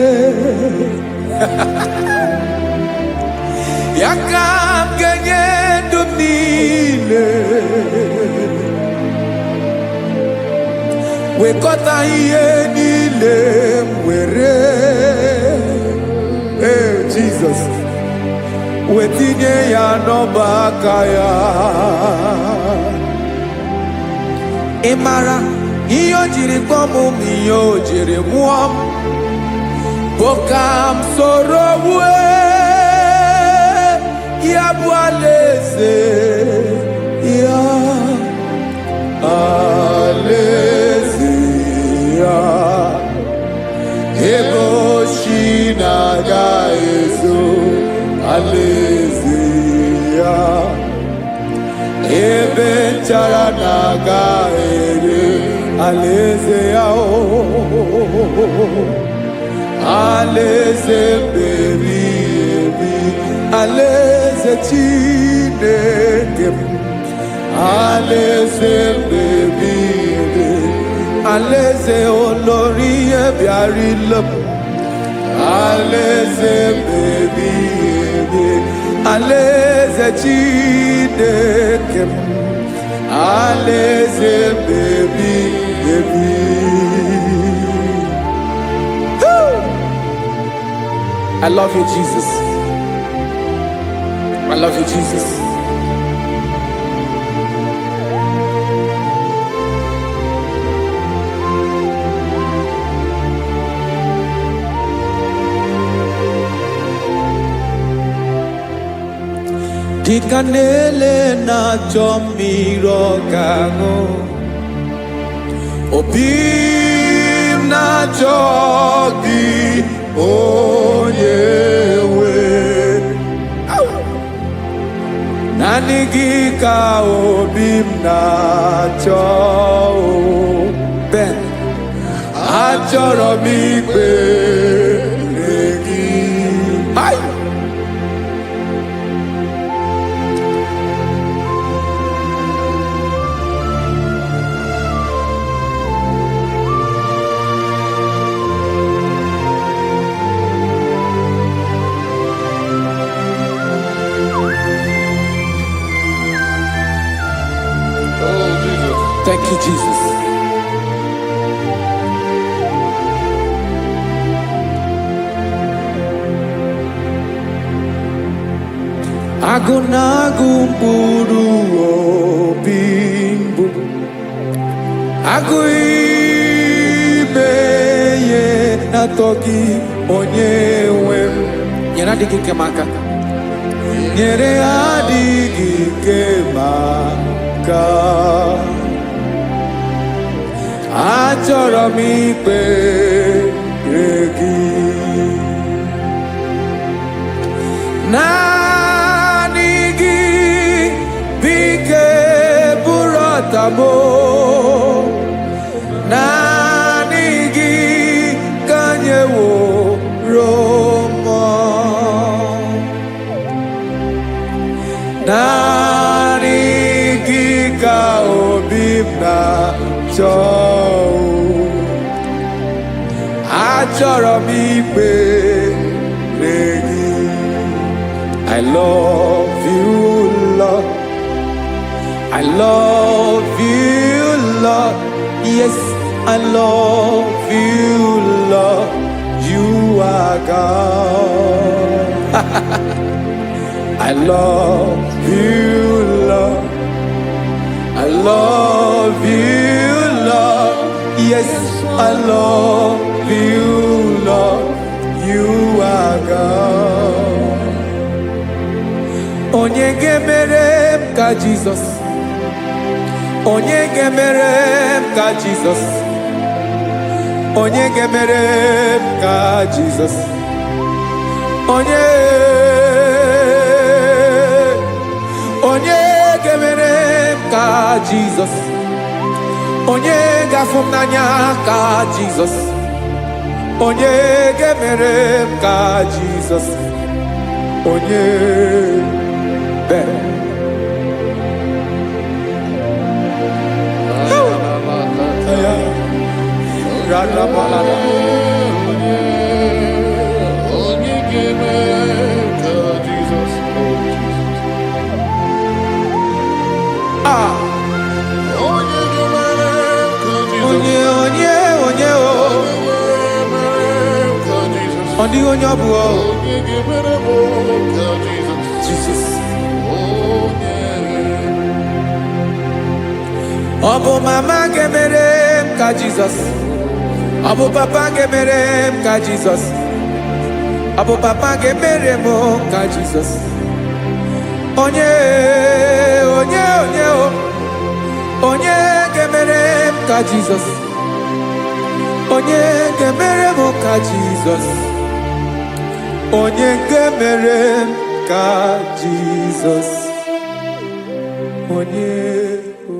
ya, ka m ga-enye ndụ m niile. Wekọta ihe niile m were, ee, Jizọs, wetinye ya n'ọba aka ya. Ị mara ihe o jiri kpọọ m ma ihe o jiri mụọ m bụ ka m soro wue ya bụ alaeze ya, alaeze ya, ebe oshi na-aga ezo, alaeze ya, ebe nchara na-aga ere, alaeze ya, o alaeze mbebi ebi, alaeze Chineke m, alaeze mbebi ebi, alaeze olori ihe bịara ile m, alaeze mbebi ebi, alaeze Chineke m, alaeze mbebi ebi. I love you, Jesus. I love you, Jesus. Dịka na-ele na-achọ mmiri ọ ga-aṅụ, obi m. na-achọ gị, onye nwe. Naanị gị ka obi m na-achọ o. Ben, achọrọ m ikpere gị. Hai! Oh, Jesus. Thank you, Jesus. Agụ na-agụ mkpụrụ obi mbụ, agụ ime ihe na-atọ gị, onye nwe m. Nyere adịghị ike m aka. Nyere adịghị ike m aka. Achọrọ m ikpere gị. Naanị gị bụ ike bụrụ ọtamo. Naanị gị ka nyeworo mmụọ. Naanị gị ka obi m na-achọ. Achọrọ m ikpere gị. I love you, Lord. I love you, Lord. Yes, I love you, Lord. You are God. I love you, Lord. I love you, Lord. Yes, I love you, Lord. You are God. Onye ga-emere m ka Jizọs? Onye ga-emere m ka Jizọs? Onye ga-emere m ka Jizọs? Onye, onye ga-emere m ka Jizọs? Onye ga-afụ m n'anya ka Jizọs? Onye ga-emere m ka Jizọs? Onye bere. Ya. Radabalada. Onye ga-eme ka Jizọs, oh Jesus. Ah, Onye ga-emere ka Jizọs. Onye, onye, onye o. Onye ga-emere ka Jizọs. Ọ dịghị onye ọ bụ o. Onye ga-emere m ka Jizọs. Jizọs. Onye. Ọ bụ mama ga-emere m ka Jizọs? Ọ bụ papa ga-emere m ka Jizọs? Ọ bụ papa ga-emere m ka Jizọs? Onye, onye, onye o. Onye ga-emere m ka Jizọs? Onye ga-emere m ka Jizọs? Onye ga-emere m ka Jizọs? Onye o.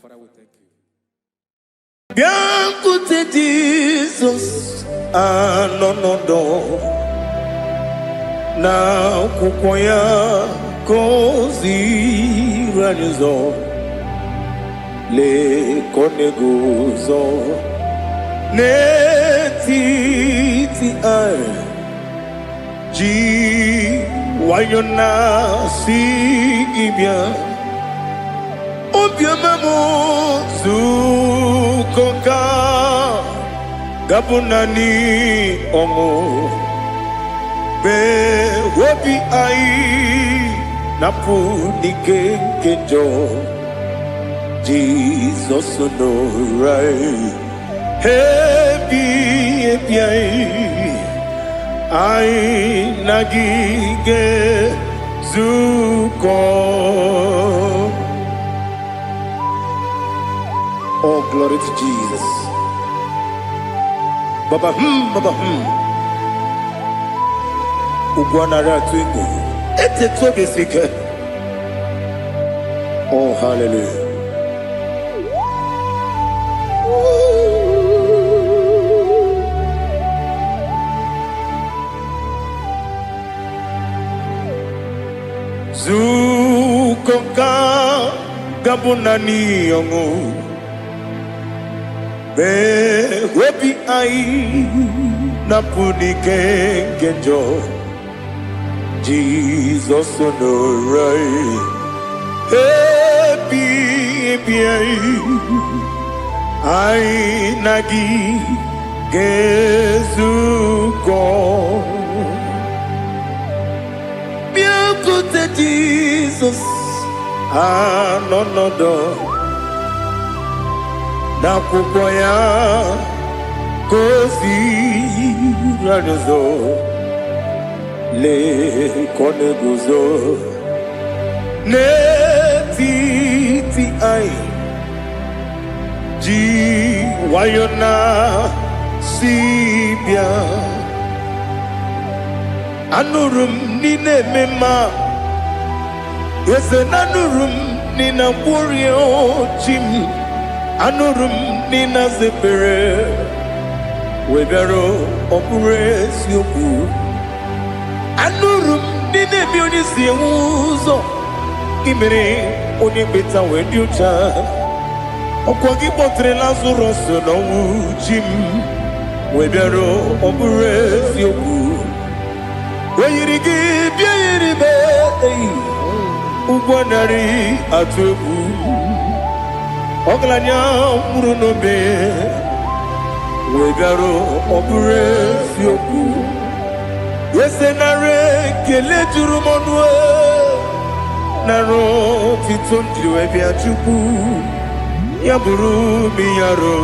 Father, we thank you. Bịakwute Jizọs, anọ n'ọdọ na akwụkwọ ya ka o ziri anyị ụzọ. Lee ka ọ na-eguzo n'etiti anyị, ji nwayọ na-asị gị bịa. Obiọma m zukọ ka gabụ naanị ọṅụ mee obi anyị napụ n'ike nke njọ. Jizọs nọrọ anyị ebi ebi, anyị anyị na gị ga-ezukọ. Oh, glory to Jesus. Baba baba Ugwu anaghị atụ egwu. Etetu obi si ike. Oh, hallelujah. Nzukọ nke ga-abụ naanị ọṅụ. Mee obi anyị napụ n'ike nke njọ. Jizọs nọrọ anyị. Ebi ebi anyị, anyị na gị ga-ezukọ. Bịakwute Jizọs, anọ nọdụ n'akwụkwọ ya ka o ziri anyị ụzọ. Lee ka ọ na-eguzo n'etiti anyị, ji nwayọ na si bịa. Anụrụ m n'ile eme mma, eze na anụrụ m n'ina mkpụrụ chi m, anụrụ m n'ina zepere wee bịara ọ bụrụ eziokwu. Anụrụ m n'ile ebe onye si enwe ụzọ imere onye kpeta wee dị ụcha. Ọkwa gị kpọtere Lazarọs n'ọnwụ, chi m, wee bịara ọ bụrụ eziokwu. O yiri gị bịa yiri m eyi ụgwọ narị atụ egwu. Ọgaranya nwụrụ n'obe wee bịara ọ bụrụ eziokwu. Eze, nara ekele juru m ọnụ e, nara otito m jiri wee bịa. Chukwu, ya bụrụ m ya ro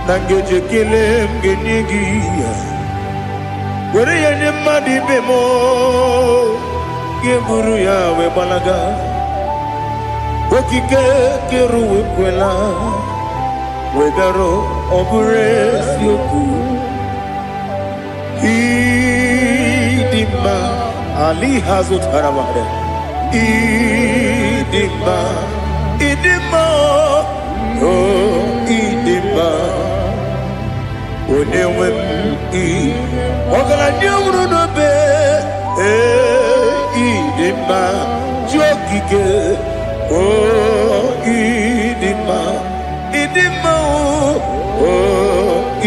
na ngeji ekele m ga-enye gị ya, were ya nye mmadụ ibe m, ga-eburu ya wee gbalaga. Okike kere ụwa ekwela wee bịara ọ bụrụ eziokwu. Ịdị mma ali ha zụtara mmadụ. Ịdị mma, ịdị mma, o ịdị mma, onye nwe m. Ị ọgaranya nwụrụ n'obe, ee, ịdị mma, ji okike, o ịdị mma, ịdị mma, o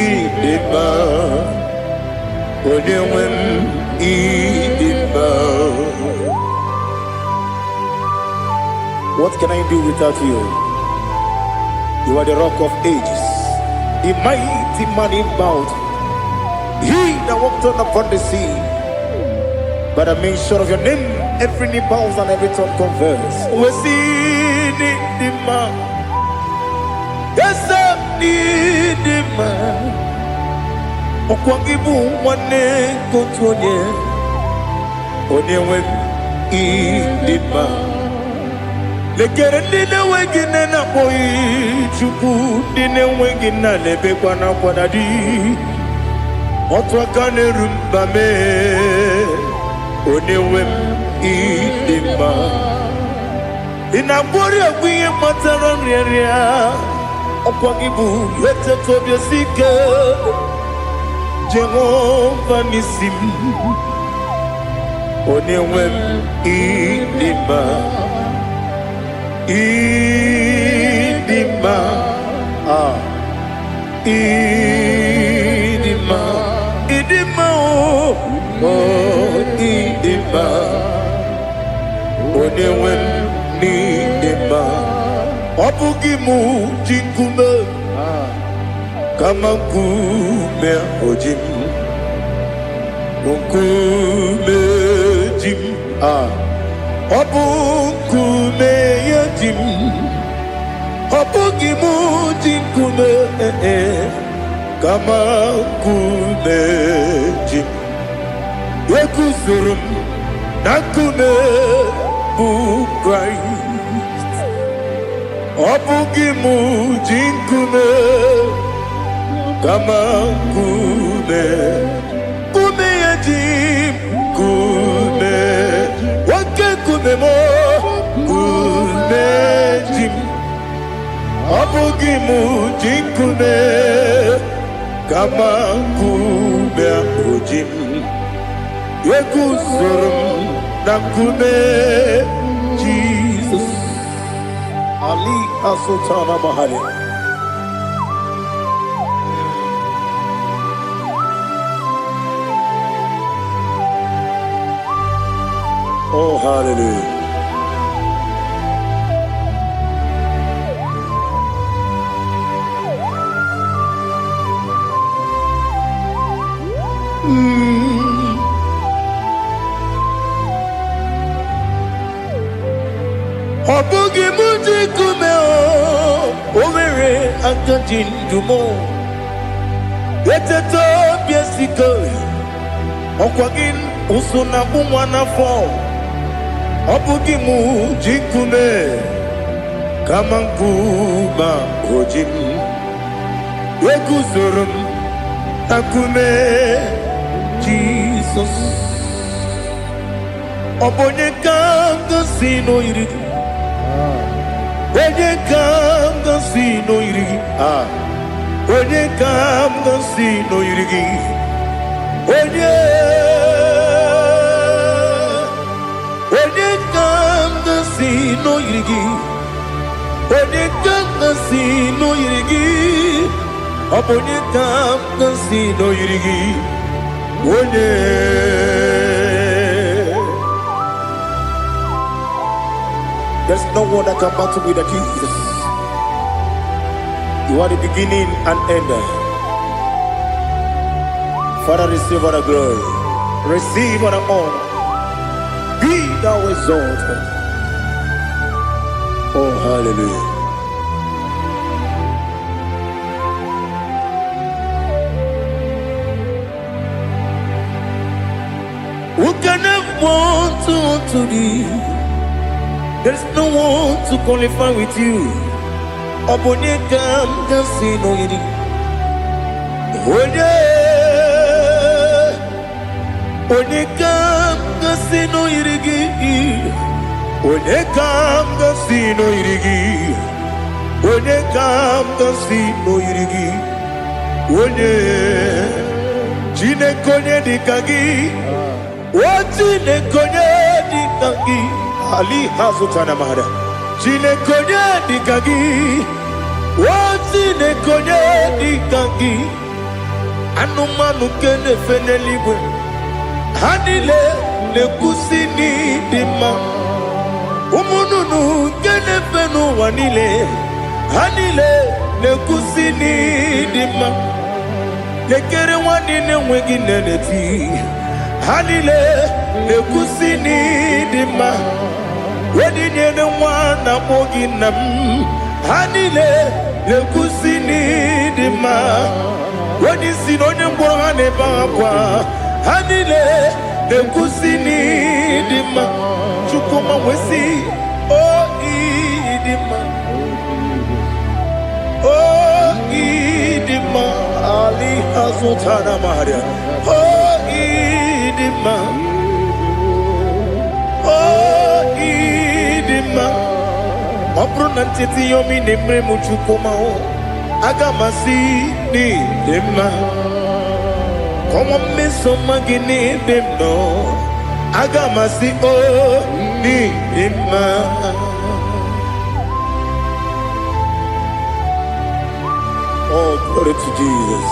ịdị mma, onye nwe m, ịdị mma. What can I do without you? You are the Rock of Ages, the mighty man in battle, he that walked on upon the sea. By the mention of your name, every knee bows and every tongue confess. We see the man. Yes, need the man. Ọkwa gị bụ nwanne nke otu onye, onye nwe m, ịdị mma. Lekere ndị na-enweghị nne na-akpọghị Chukwu, ndị na-enweghị nna na-ebekwa n'akwa na di. Otu aka na-eru mba mee, onye nwe m, ịdị mma. Ị na-agbọrọ egwu ihe kpatara nrịanrịa. Ọkwa gị bụ eteta obi esi ike, Jehova n'isi m, onye nwe m, ịdị mma, ịdị mma, ah, ịdị mma, ịdị mma, o o ịdị mma, onye nwe m, n'ịdị mma. Ọ bụghị mụ ji nkume, kama nkume o ji m, nkume ji m, ah, ọ bụ nkume ya ji m. Ọ bụghị mụ ji nkume, eh, eh, kama nkume ji m. Eguzoro m na nkume bụ Kraịst. Ọ bụghị mụ ji nkume. Kama nkume, nkume ya ji m, nkume, oke nkume m, nkume ji m. Ọ bụghị m ji nkume, kama nkume ahụ ji m. Eguzoro m na nkume Jizọs. Ali Asultana Mahali. Oh, hallelujah. Ọ bụghị m ji nkume o, o nwere aka ji ndụ m. Eteta obi esiko, ọkwa gị ụsụ na akpụ nwa n'afọ. Ọ bụghị m ji nkume, kama nkume o ji m. Eguzoro m na nkume Jizọs. Ọ bụ onye ka m gosi n'oyiri gị? Onye ka m gosi n'oyiri gị? Ah. Onye ka m gosi n'oyiri gị? Onye? Onye ka m gosi n'oyiri gị? Onye ka m gosi n'oyiri gị? Ọ bụ onye ka m gosi n'oyiri gị? Onye? There's no one that can battle with the Jesus. You are the beginning and end. Father, receive all the glory. Receive all the honor. Be thou exalted. Oh, hallelujah. Who can have one to thee? There's no one to qualify with you. Ọ bụ onye ka m ga-asị n'oyiri? Onye? Onye ka m ga-asị n'oyiri gị? Onye ka m ga-asị n'oyiri gị? Onye ka m ga-asị n'oyiri gị? Onye? Chineke, onye dị ka gị? O Chineke, onye dị ka gị? Ali hazụtana mara. Chineke, onye dị ka gị? O Chineke, onye dị ka gị? Anụmanụ nke na-efe n'eluigwe, ha niile na-ekwusi n'ịdị mma. Ụmụ nnụnụ nke na-efe n'ụwa niile, ha niile na-ekwusi n'ịdị mma. Lekere nwanne na-enweghị nne na-eti, ha niile na-ekwusi n'ịdị mma. Onye nyere nwa na-akpọ gị nna m, ha niile na-ekwusi n'ịdị mma. Onye isi na onye mkpọrọ, ha na-ebe akwa, ha niile na-ekwusi n'ịdị mma. Chukwuma nwesị o ịdị mma, o ịdị mma. Ali azụtara maria. O ịdị mma, o ịdị mma. Ọ bụrụ na ncheta ihe omi na-emere m, Chukwuma o, aga m asị n'ịdị mma. Kọnwa mmeso mma gị n'ebe m nọ, aga m asị o n'ịdị mma. Oh, glory to Jesus.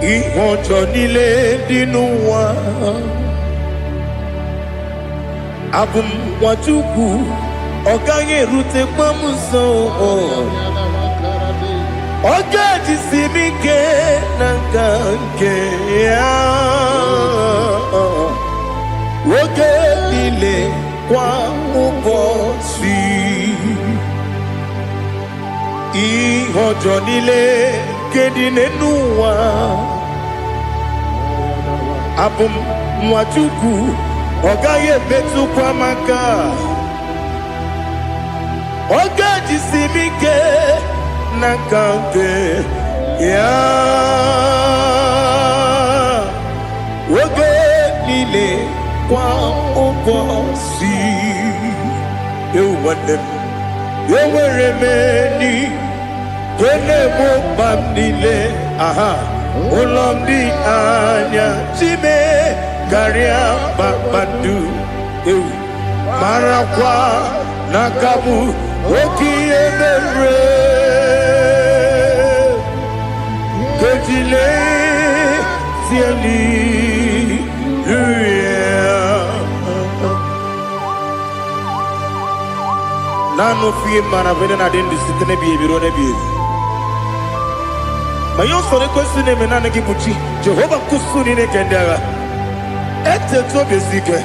Ihe ọjọọ niile dị n'ụwa, abụ m nwa Chukwu, ọ gaghị erutekwa m nso. Ọ ga-ejisi m ike na nka nke ya oge niile, kwa ụbọchị. Ihe ọjọọ niile nke dị n'ụwa, abụ m nwa Chukwu. Ọ gaghị emetụkwa m aka. Ọ ga-ejisi m ike n'aka nke ya oge niile, kwa ụbọchị. Ewu nwanne m, enwere m enyi nke na-egbo mkpa m niile. Aha ụlọ m dị anya chime karịa kpakpando. Ewu, marakwa na aka bụ oke ihe mere kejile tieli. Naanị ofu ihe mara bụ na-adị ndụ site n'ebighị ebi ruo n'ebighị ebi. Ma ihe usoro ekwesị na-eme, naanị gị bụ chi Jehova nkwụsị niile nke ndị agha. Eteta obi esi ike.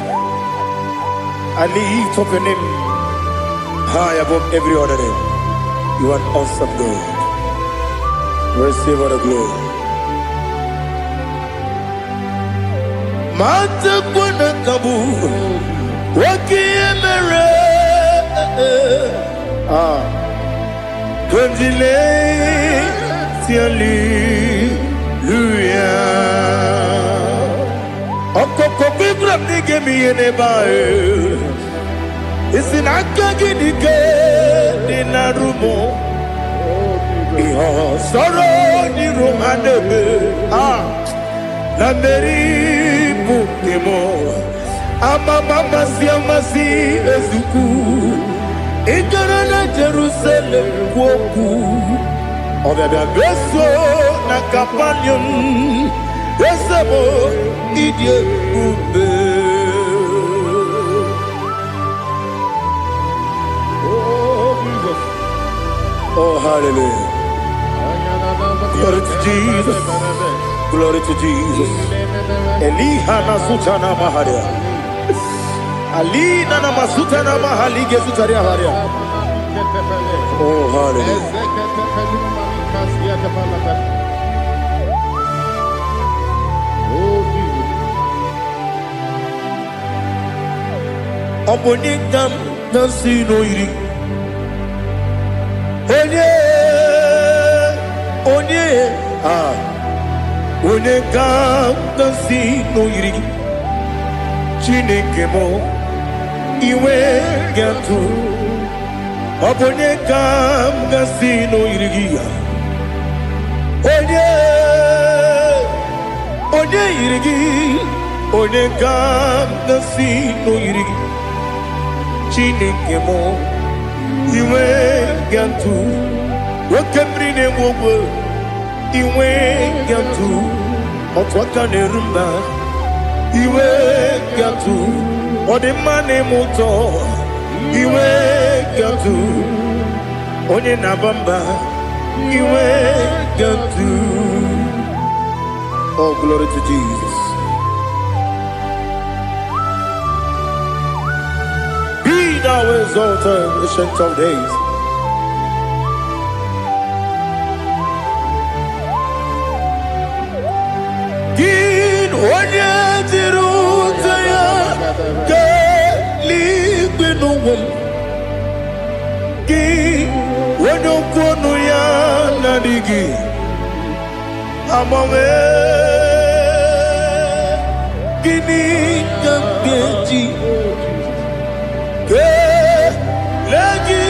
I lift up your name high above every other name. You are an awesome God. Receive all the glory. Ma tekwa na kabu oke ihe mere. Ah, Kondile hallelujah. Ọkọkọ gbígbà m n'ige m ihe n'ebe ahụ. Isi na aka gị dị ike dị na rumo. Ihe ọsọrọ n'iru ha na-eme. Ah, na mmeri bụ nke m. Amama amasị amasị ezukwu. Ị gara na Jerusalem kwuo okwu. Ọbịabịa beso na Kapanium. Eze m, ịdị ebube. Oh, Jesus. Oh, hallelujah. Glory to Jesus. Glory to Jesus. Eliha na sutana maharia. Alina na masutana mahalige sutaria haria. Oh, hallelujah. Oh, Jesus. Ọ bụ onye ka m na-asị n'oyiri? Onye, onye, ah, onye ka m na-asị n'oyiri gị? Chineke m, iwe ga-atụ. Ọ bụ onye ka m ga-asị n'oyiri gị ya? Onye, onye yiri gị? Onye ka m ga-asị n'oyiri gị? Chineke m, iwe ga-atụ. Oke mmiri na-enwe ogwe, iwe ga-atụ. Otu aka na-eru mba, iwe ga-atụ. Ọ dị mma na-eme ụtọ, iwe ga-atụ. Onye na-aba mba, iwe ga-atụ. Oh, glory to Jesus. Be thou exalted, Ancient of Days. Gị onye jiri ụta ya kelee n'ụwa m, gị onye okwu ọnụ ya na-adịghị agbanwe, gịnị ka m ga-eji kelee gị?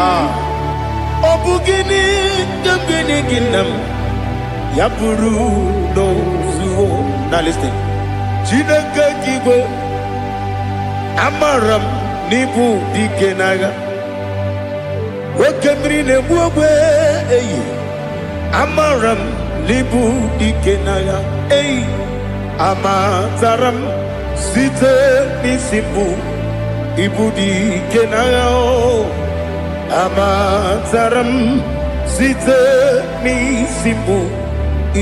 Ah, ọ bụ gịnị ka m ga-enye gị, nna m, ya bụrụ n'ozuo na listen? Chineke gị igwe, amara m n'ịbụ dike n'agha. Oke mmiri na-egbu ogbe eyi, amara m n'ịbụ dike n'agha eyi. Amatara m site n'isi mbụ, ịbụ dike n'agha o. Amatara m site n'isi mbụ,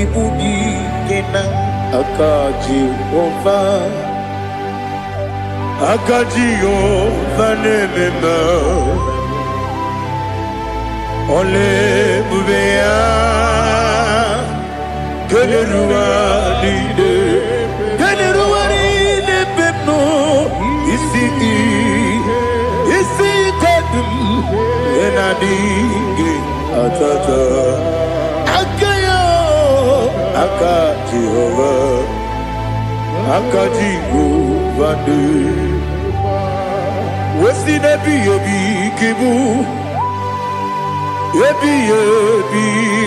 ịbụ dike na aka Jehova. Aka Jehova na-eme mma. Ọla ebube ya keneruwa niile, keneruwa niile ebe m nọ. Adịghị atata aka ya, aka Jehova, aka Jehova dị wesi n'ebighị ebi ka ịbụ, ebighị ebi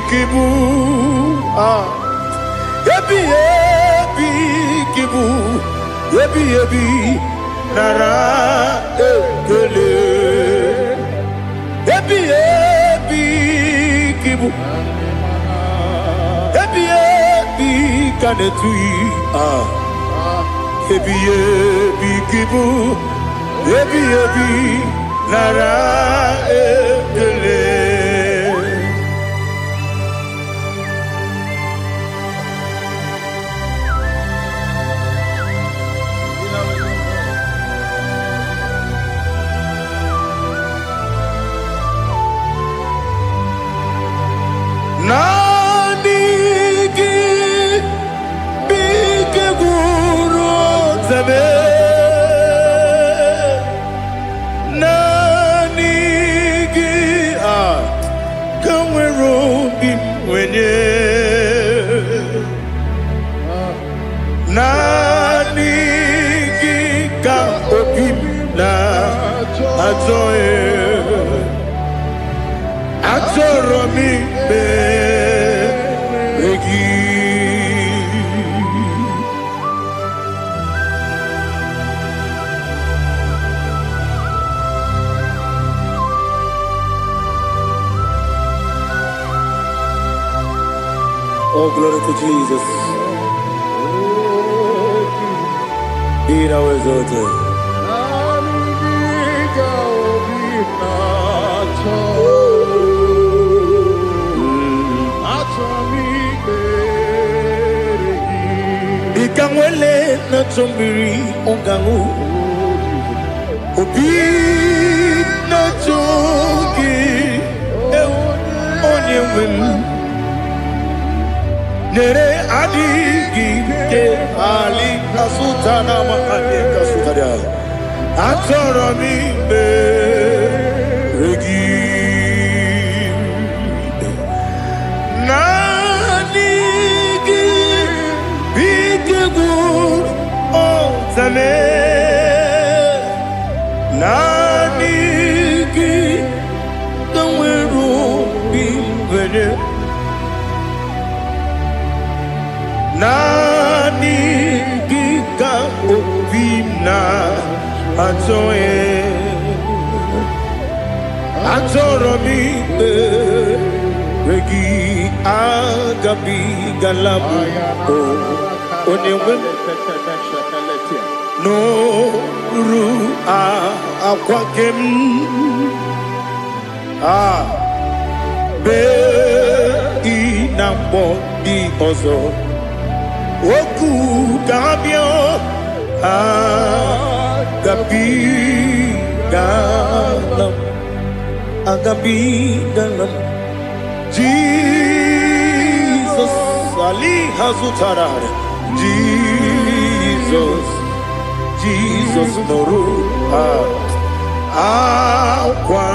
ka ịbụ, ah, ebighị ebi ka ịbụ, ebighị ebi, nara ekele. Ebighị ebi ka ịbụ, ebighị ebi ka na-etughị, ah, ebighị ebi ka ịbụ, ebighị ebi, nara ekele. Naanị gị bụ ike gwụrụ ọtebe. Naanị gị a ka nwere obi m nwenye. Naanị gị ka obi m na-achọ ya. Achọrọ m ikpere gị. Oh, glory to Jesus. Be thou exalted. Dịka nwele na-achọ mmiri ọ ga-aṅụ, obi na-achọ gị, ewu, onye nwe m, nyere adịghị ike ali kasụta na ama anyị kasụtara ya. Achọrọ m ikpere gị. Naanị gị bụ ike gwụrụ ọtame. Naanị gị ka nwere obi nwere. Naanị gị ka obi m na-achọ ya. Achọrọ m ikpere gị, agabigala m o onye nwe m n'oru akwa gị m a bee ị na mkpọ dị ọzọ okwu ga-abịa agabigala m, agabigala m. Jizọs ali ha zụtara Jizọs, Jizọs nụrụ akwa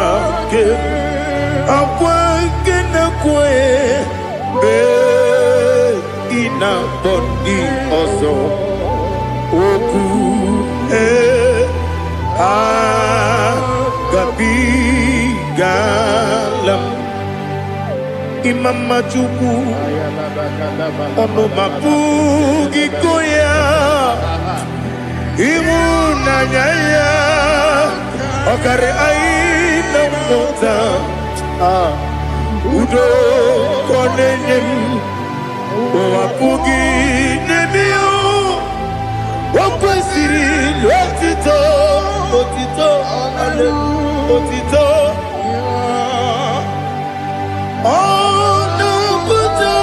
nke akwa nke na-ekwe bee ị na-akpọ ndị ọzọ okwu e agabigala m. Ịma mma Chukwu, ọnụ ma pụghị go ya, ịhụnanya ya ọkarị anyị na mmụta. Ah, udo ka ọ na-enye m, ụwa pụghị n'ebe ya. O kwesịrị otito, otito, otito. Ọ na-apụta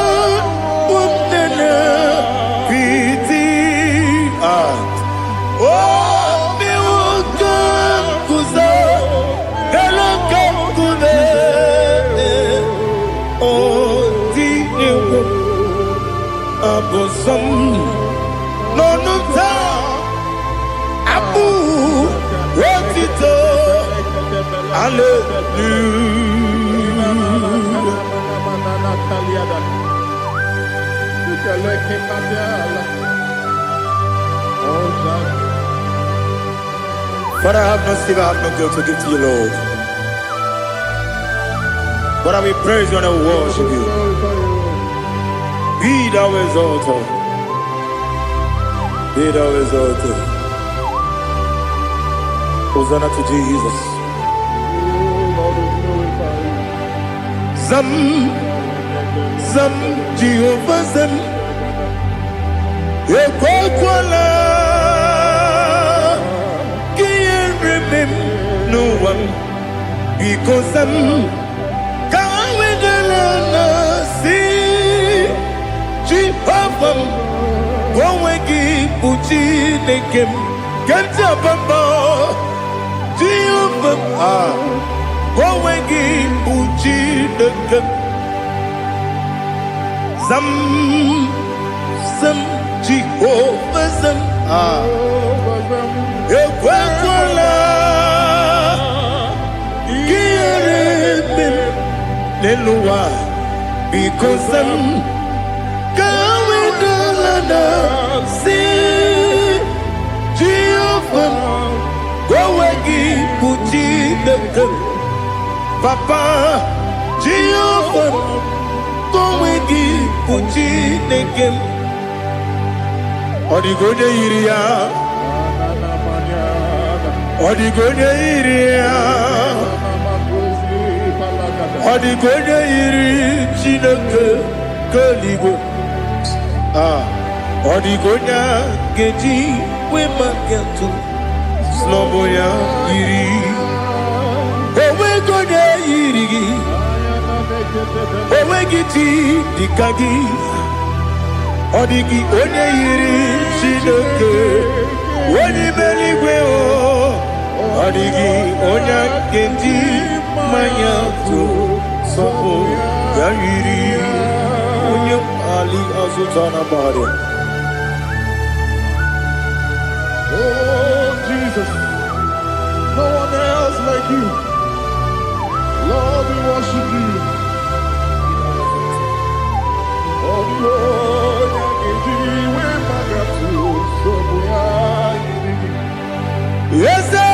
ụmụnne piti a obi nwoke guzo elu nke nkume otinyewo abụzọ m n'ọnụ taa abụ otito. Hallelujah. Hallelujah. Father, I have no silver, I have no gold to give to you, Lord. But I will praise you and I will worship you. Be thou exalted. Be thou exalted. Hosanna to Jesus. Zam, Zam, Jehovah Zam. Ekwekwala ka ihe reme m n'ụwa m. Biko zam, ka wedela na si Jehova m, ka onwe gị bụ Chineke m, ka ntị abamba Jehova m, ka onwe gị bụ Chineke m. Zam, zam, Jehova zam, ekwekwala ka ihere eme m n'elu ụwa. Biko zam, ka wedala na si Jehova m, ka onwe gị bụ Chineke m. Papa, Jehova m, ka onwe gị bụ Chineke m. Ọ dịghị onye yiri ya, ọ dịghị onye yiri ya, ọ dịghị onye yiri Chineke nke eluigwe. Ah, ọ dịghị onye a ga-eji wee maka atụ sị ya yiri. Onweghị onye yiri gị, onweghị chi dịka gị. Ọ dịghị onye yiri Chineke, onye ime eluigwe o. Ọ dịghị onye a ga-eji mmanya tụ sọpụ ya yiri onye ali azụta na mmadụ. Oh, Jesus, no one else like you. Lord, we worship you. Oh, Lord, Eze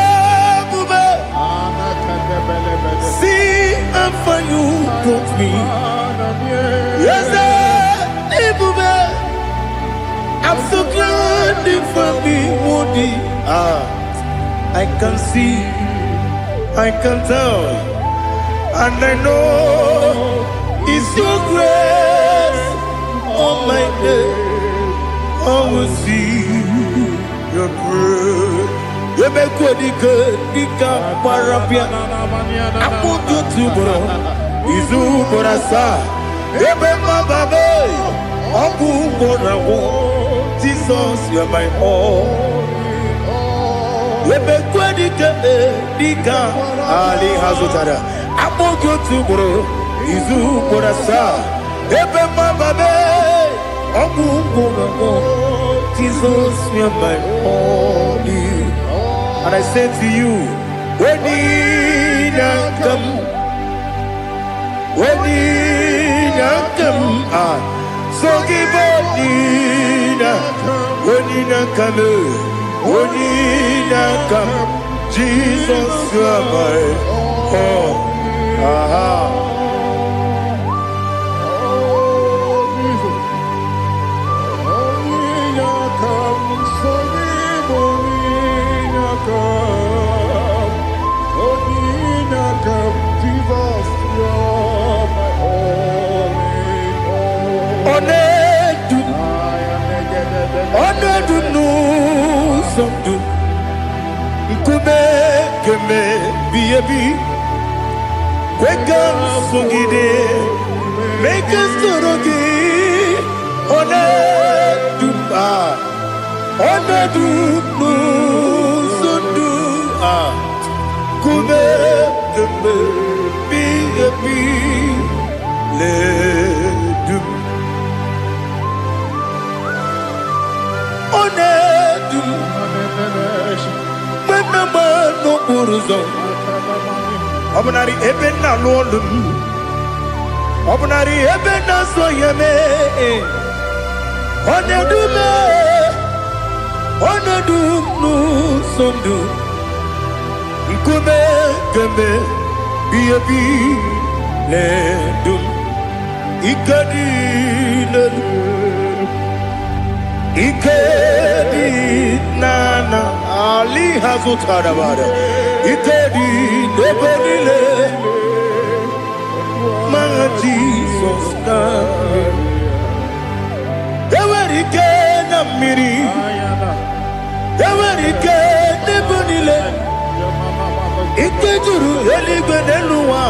ebube, see how far you brought me. Eze ebube, I'm so glad you found me worthy. Ah, I can see, I can tell, and I know it's your grace on my day. I will see your grace. Ebe dike gbara bịa, akpụkpọ otu ugboro, izu ugboro asaa, ebe mmababe, ọgwụ ugboro agwụ. Jizọs, you are my all. Ebe dike dike ali ha zụtara, akpụkpọ otu ugboro, izu ugboro asaa, ebe mmababe, ọgwụ ugboro agwụ. Jizọs, you are my all. And I say to you, when come, when come, so give Onina, Onina come, Onina come, Jesus, you are my all. Aha. Onedu, onedu n'ụzọ ndụ, nkume keme bi ebi, kwe ka m sogide, mee ka m soro gị, onedu, onedu n'ụzọ ndụ, nkume keme bi ebi, ledu m. Onedu m, mgbe m n'okporo ụzọ, ọ bụnarị ebe m na-alụ ọlụ m. Ọ bụnarị ebe na-asọ ya mee. Ọ na-edu m, ọ na-edu m n'ụzọ ndụ. Nkume kemgbe ihe bi na-edu m. Ike dị n'elu, ike dị n'ala, ali ha zụtara bara. Ike dị n'ebe niile, ma Jizọs na. Enwere ike na mmiri, enwere ike n'ebe niile. Ike juru eluigwe n'elu ụwa,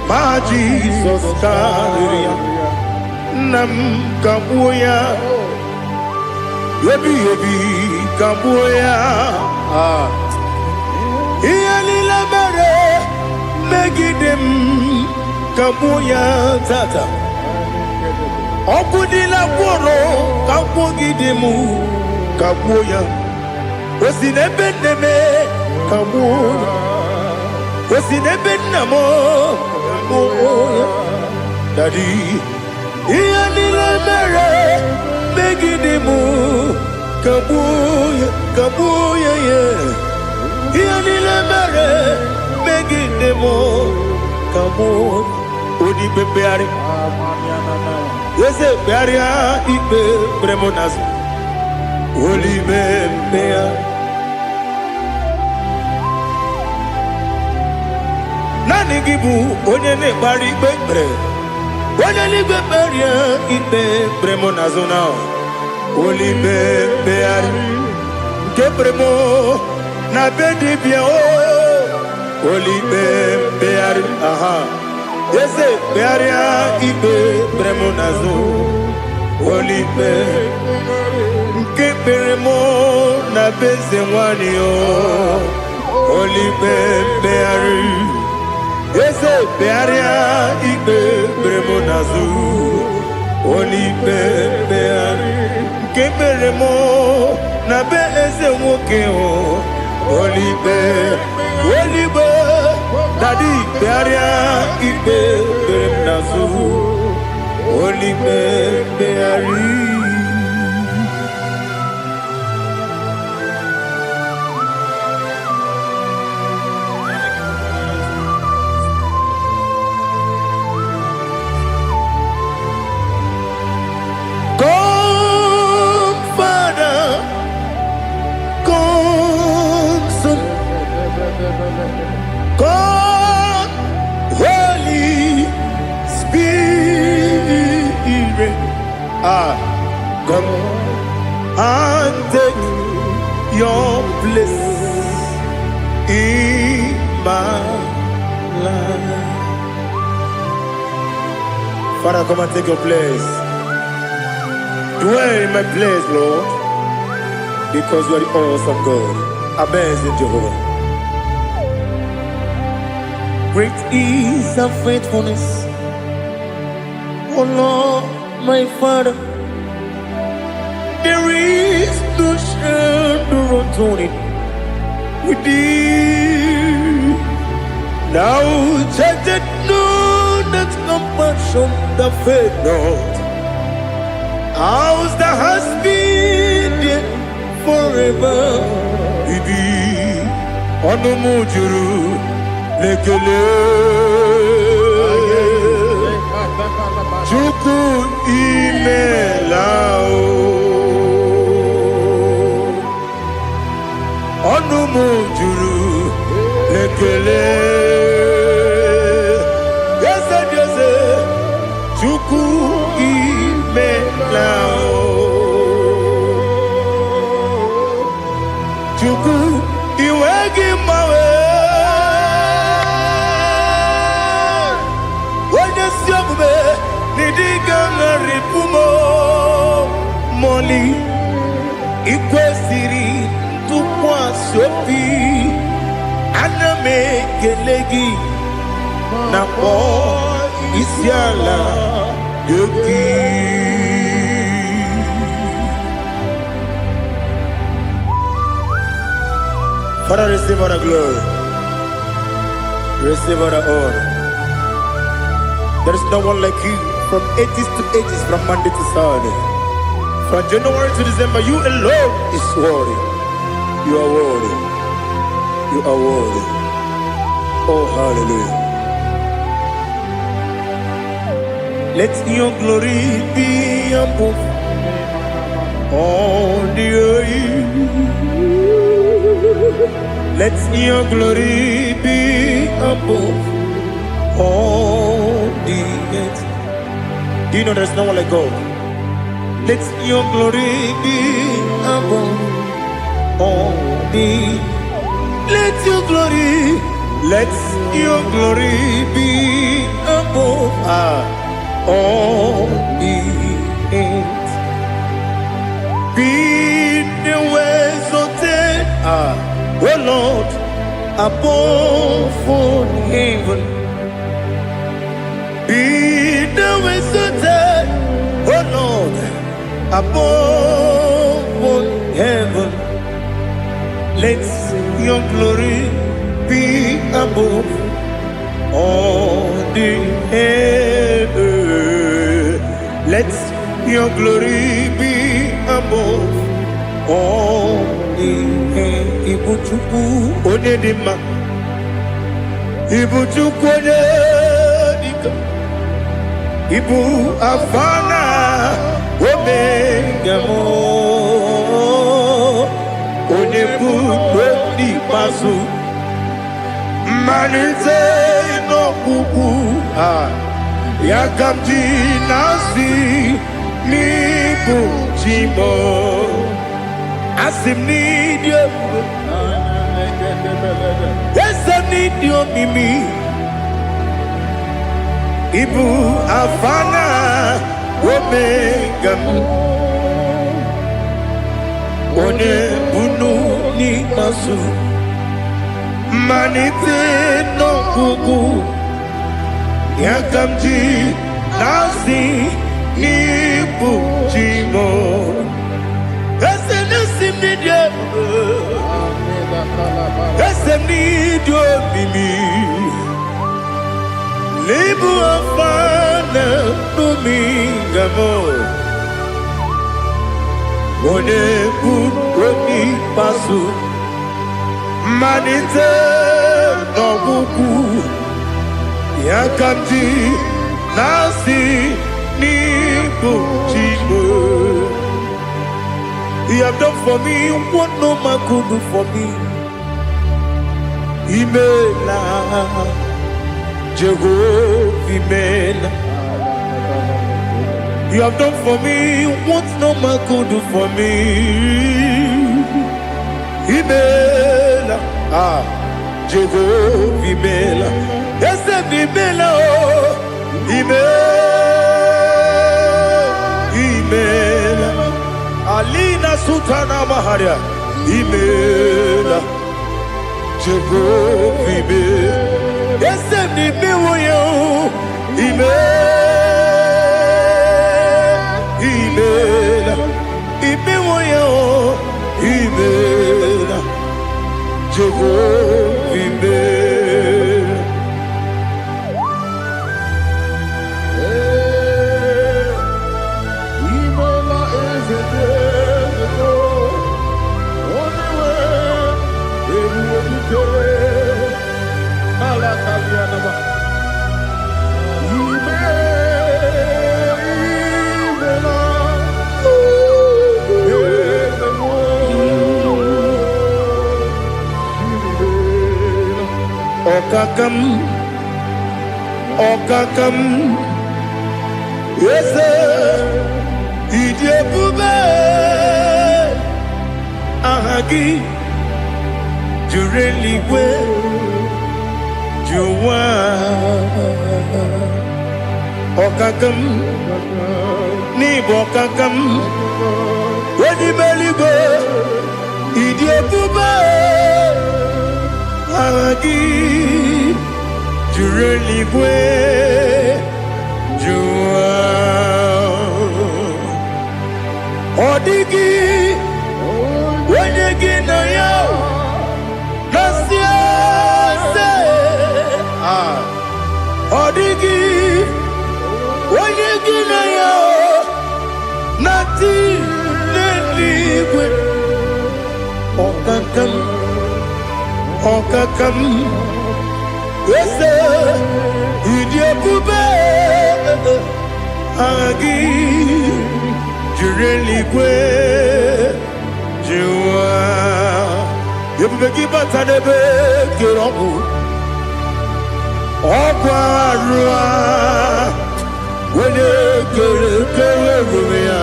ma Jizọs karịrị ya. Nna m, kagbuo ya, ebighị ebi kagbuo ya. Ah. Ihe niile mere megide m, kagbuo ya tata. Ọkụ niile gwụrụ kagbugide m, kagbuo ya. O si n'ebe nne m, kagbuo ya. O si n'ebe nna m, kagbuo ya. Daddy, ihe niile mere megide m, kagbuo ya, kagbuo ya ya. Ihe niile mere megide m, kagbuo ya. Onye ikpe mkpegharị, eze, kpegharịa ikpe kpere m n'azụ. Olime mkpegharị. Naanị gị bụ onye na-ekpegharị ikpe kpere. Onye n'igwe, kpegharịa ikpe kpere m n'azụ na olime mkpegharị nke kpere m na be dibịa o. Olime mkpegharị, aha, eze, kpegharịa ikpe kpere m n'azụ. Olime nke kpere m na be eze nwanyị o. Olime mkpegharị, eze, kpegharịa ikpe kpere m n'azụ. Olime mkpegharị nke kpere m na be eze nwoke o. Olime, oligbe, daddy, kpegharịa ikpe kpere m n'azụ. Olime mkpegharị. Come, Father, come, Son, come, Holy Spirit. Ah, come and take your place in my life. Father, come and take your place. Dwell in my place, Lord, because you are the awesome God, amazing Jehovah. Great is thy faithfulness, O Lord, my Father. There is no shadow of turning with thee. Thou changest not thy compassions, they fail not. As thou hast been there forever. Ibi ọnụ m juru n'ekele. Chukwu, imela o. Ọnụ m juru n'ekele. Eze dị eze, Chukwu, imela o. Chukwu, iwe gị mgbanwe. Onye si omume n'ịdịga ṅarịpụ m mọli. Ikwesịrị ntụkwasị obi, ana m ekele gị na kpọọ isi ala nye gị. Father, receive all the glory. Receive all the honor. There is no one like you from ages to ages, from Monday to Saturday. From January to December, you alone is worthy. You are worthy. You are worthy. Oh, hallelujah. Let your glory be above all the earth. Let your glory be above all the earth. Do you know there's no one like God? Let your glory be above all the. Let your glory be above all the earth. Be thou exalted, O Lord, above all heaven. Be thou exalted, O Lord, above all heaven. Let your glory be above all the heaven. Let your glory be above all the heaven. Ibu Chukwu onye dị mma. Ibu Chukwu onye dike. Ibu Alfa na Omega m. Onye bụ n'ikpeazụ. Mmalite n'ọgwụgwụ a ya ka m ji na-asị n'ịbụ chi m. Asị m n'ịdị ebube, eze m n'ịdị omimi. Ịbụ Alfa na Omega m, onye bunu n'ikpeazụ, mmalite n'ọgwụgwụ ya ka m ji na-asị n'ịbụ chi m. Eze na-esi m n'ịdị ebube, eze m n'ịdị omimi. N'ịbụ Alfa na Omega m, onye bụ onye ikpeazụ, mmalite n'ọgwụgwụ ya ka m ji na-asị n'ịbụ chi m. You have done for me what no man could do for me. Imela, Jehovah, Imela. You have done for me what no man could do for me. Imela, ah, Jehovah, Imela. Eze m, Imela, oh, Imela, Imela. Alina Sultana Maharia, Imela, Jehovah, Imela. Eze m, imewo ya, oh, Imela, Imela, imewo ya, oh, Imela, Jehovah, Imela. Imela, eze dị eze, onye nwe ebube dike ala kalianama. Ime imela, eze m, imela. Ọkaka m, ọkaka m, eze, ịdị ebube, aha gị juru eluigwe ju ụwa. Ọkaka m, n'ịbụ ọkaka m, onye ime eluigwe, ịdị ebube, aha gị juru eluigwe ju ụwa. Ọ dịghị onye gị na ya na-asị eze. Ah, ọ dịghị. Ọkaka m, ọkaka m, eze, ịdị ebube, aha gị jiri eluigwe jiwa. Ebube gị bata n'ebe kere ọgwụ, ọgwụ arụ a, onye kere kere ebube ya,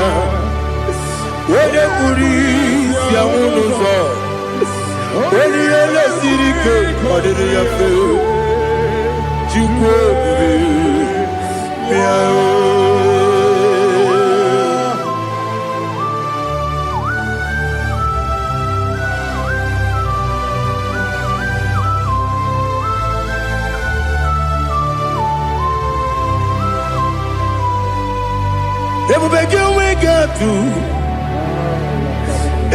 onye kpuru isi anwụ n'ụzọ, onye ihe lesiri ike ọ dịrị ya mfe. Chukwu ebube, bịa o. Ebube gị enweghị atụ,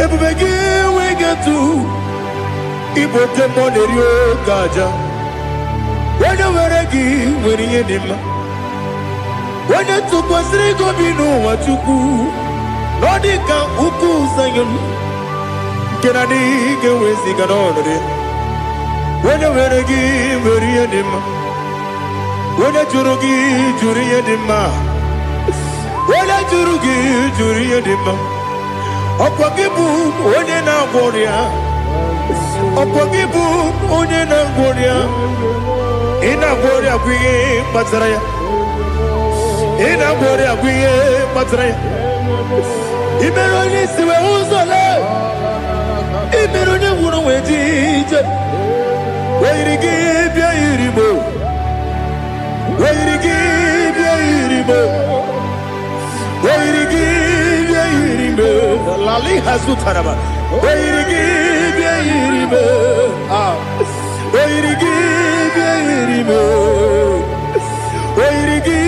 ebube gị enweghị atụ, ịbụ oke mmụọ na-eri oke aja. Onye nwere gị nwere ihe dị mma, onye tụkwasịrị gị obi n'ụwa, Chukwu, na ọ dị ka ukwu Zayọn nke na adịghị ga-eweziga n'ọnọdụ ya. Onye nwere gị nwere ihe dị mma, onye jụrụ gị jụrụ ihe dị mma, onye jụrụ gị jụrụ ihe dị mma. Ọkwa gị bụ onye na-agwọ ọrịa, ọkwa gị bụ onye na-agwọ ọrịa. Ị na-agwọ ọrịa bụ ihe kpatara ya, ị na-agwọ ọrịa bụ ihe kpatara ya. Ị mere onye isi wee hụ ụzọ lee, ị mere onye nwụrụ wee ji ije. Oyiri gị bịa yiri mo, oyiri gị bịa yiri mo, oyiri gị bịa yiri mo. Lali hazutaraba. Oyiri gị bịa yiri mo. Ah. Oyiri gị bịa yiri mo, oyiri gị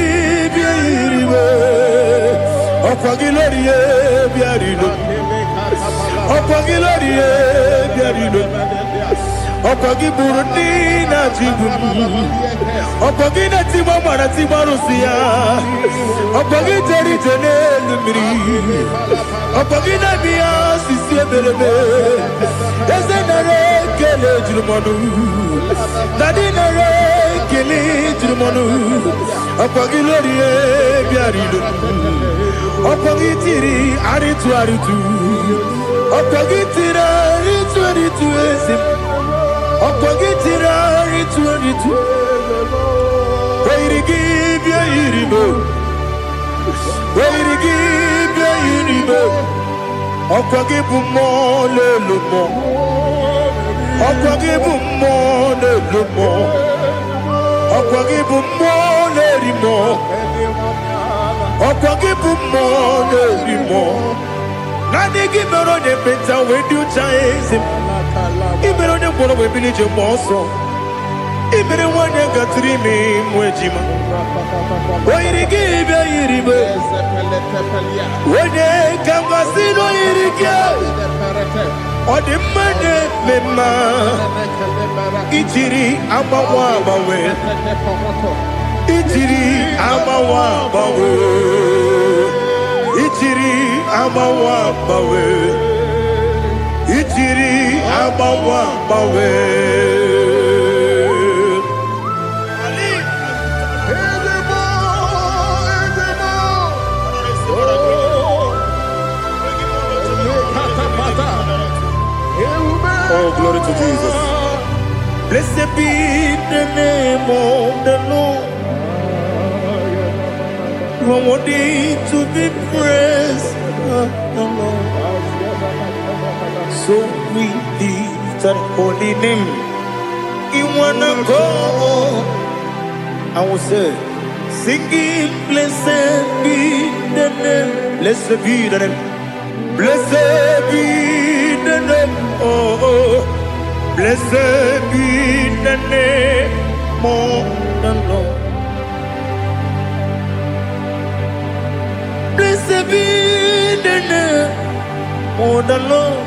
bịa yiri mo. Ọkwa gị lórí e bịa rilo, ọkwa gị lórí e bịa rilo, ọkwa gị gburu ndị na-achị igbu m, ọkwa gị na-etigbu agbara tigbu arụsị ya, ọkwa gị jere ije n'elu mmiri, ọkwa gị na-eme ya osisi emereme. Eze, nara ekele juru m ọnụ, dadi, nara ekele juru m ọnụ. Ọkwa gị lórí e bịara ilo, ọkwa gị tiri arịtụ arịtụ, ọkwa gị tiri arịtụ arịtụ, eze m, ọkwa gị tiri arịtụ arịtụ. Oyiri gị bịa yiri m, oyiri gị bịa yiri m. Ọkwa gị bụ mmụọ n'elu mmụọ, ọkwa gị bụ mmụọ n'elu mmụọ, ọkwa gị bụ mmụọ na-eri mmụọ, ọkwa gị bụ mmụọ na-eri mmụọ. Naanị gị mere onye ekpenta wee dị ụcha, eze m. Ị mere onye mkpọrọ wee bili ije mgbe ọsọ. Ị mere nwanyị gatụrụ ime mụ ejima. O yiri gị bịa yiri m. Onye ka m gasị na o yiri gị, ọ dị mma na-eme mma, ijiri agbanwe agbanwe, ijiri agbanwe agbanwe, ijiri agbanwe agbanwe, ijiri agbanwe agbanwe. Oh, glory to Jesus. Blessed be the name of the Lord. You are worthy to be praised, the Lord. So we lift that holy name. In one accord, I will say, singing, blessed be the name. Blessed be the name. Blessed be the name. Oh, oh. Blessed be the name of the Lord. Blessed be the name of the Lord.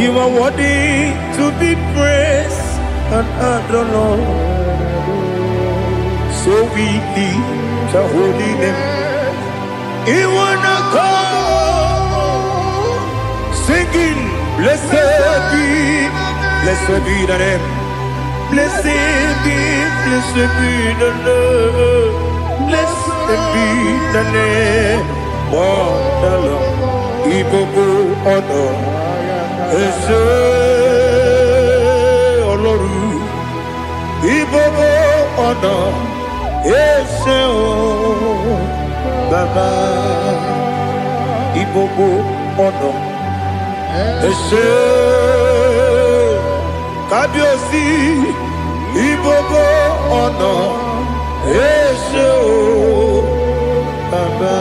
You are worthy to be praised and adored, Lord. So we lift the holy name. You wanna come singing. Blessed be, blessed be the name. Blessed be, blessed be the name. Blessed be the name of the Lord. Ìgbogbo ọ̀nà ẹ ṣé Ọlọ́run. Ìgbogbo ọ̀nà ẹ ṣé o Bàbá. Ìgbogbo ọ̀nà ẹ ṣé Kábíyèsí. Ìgbogbo ọ̀nà ẹ ṣé o Bàbá.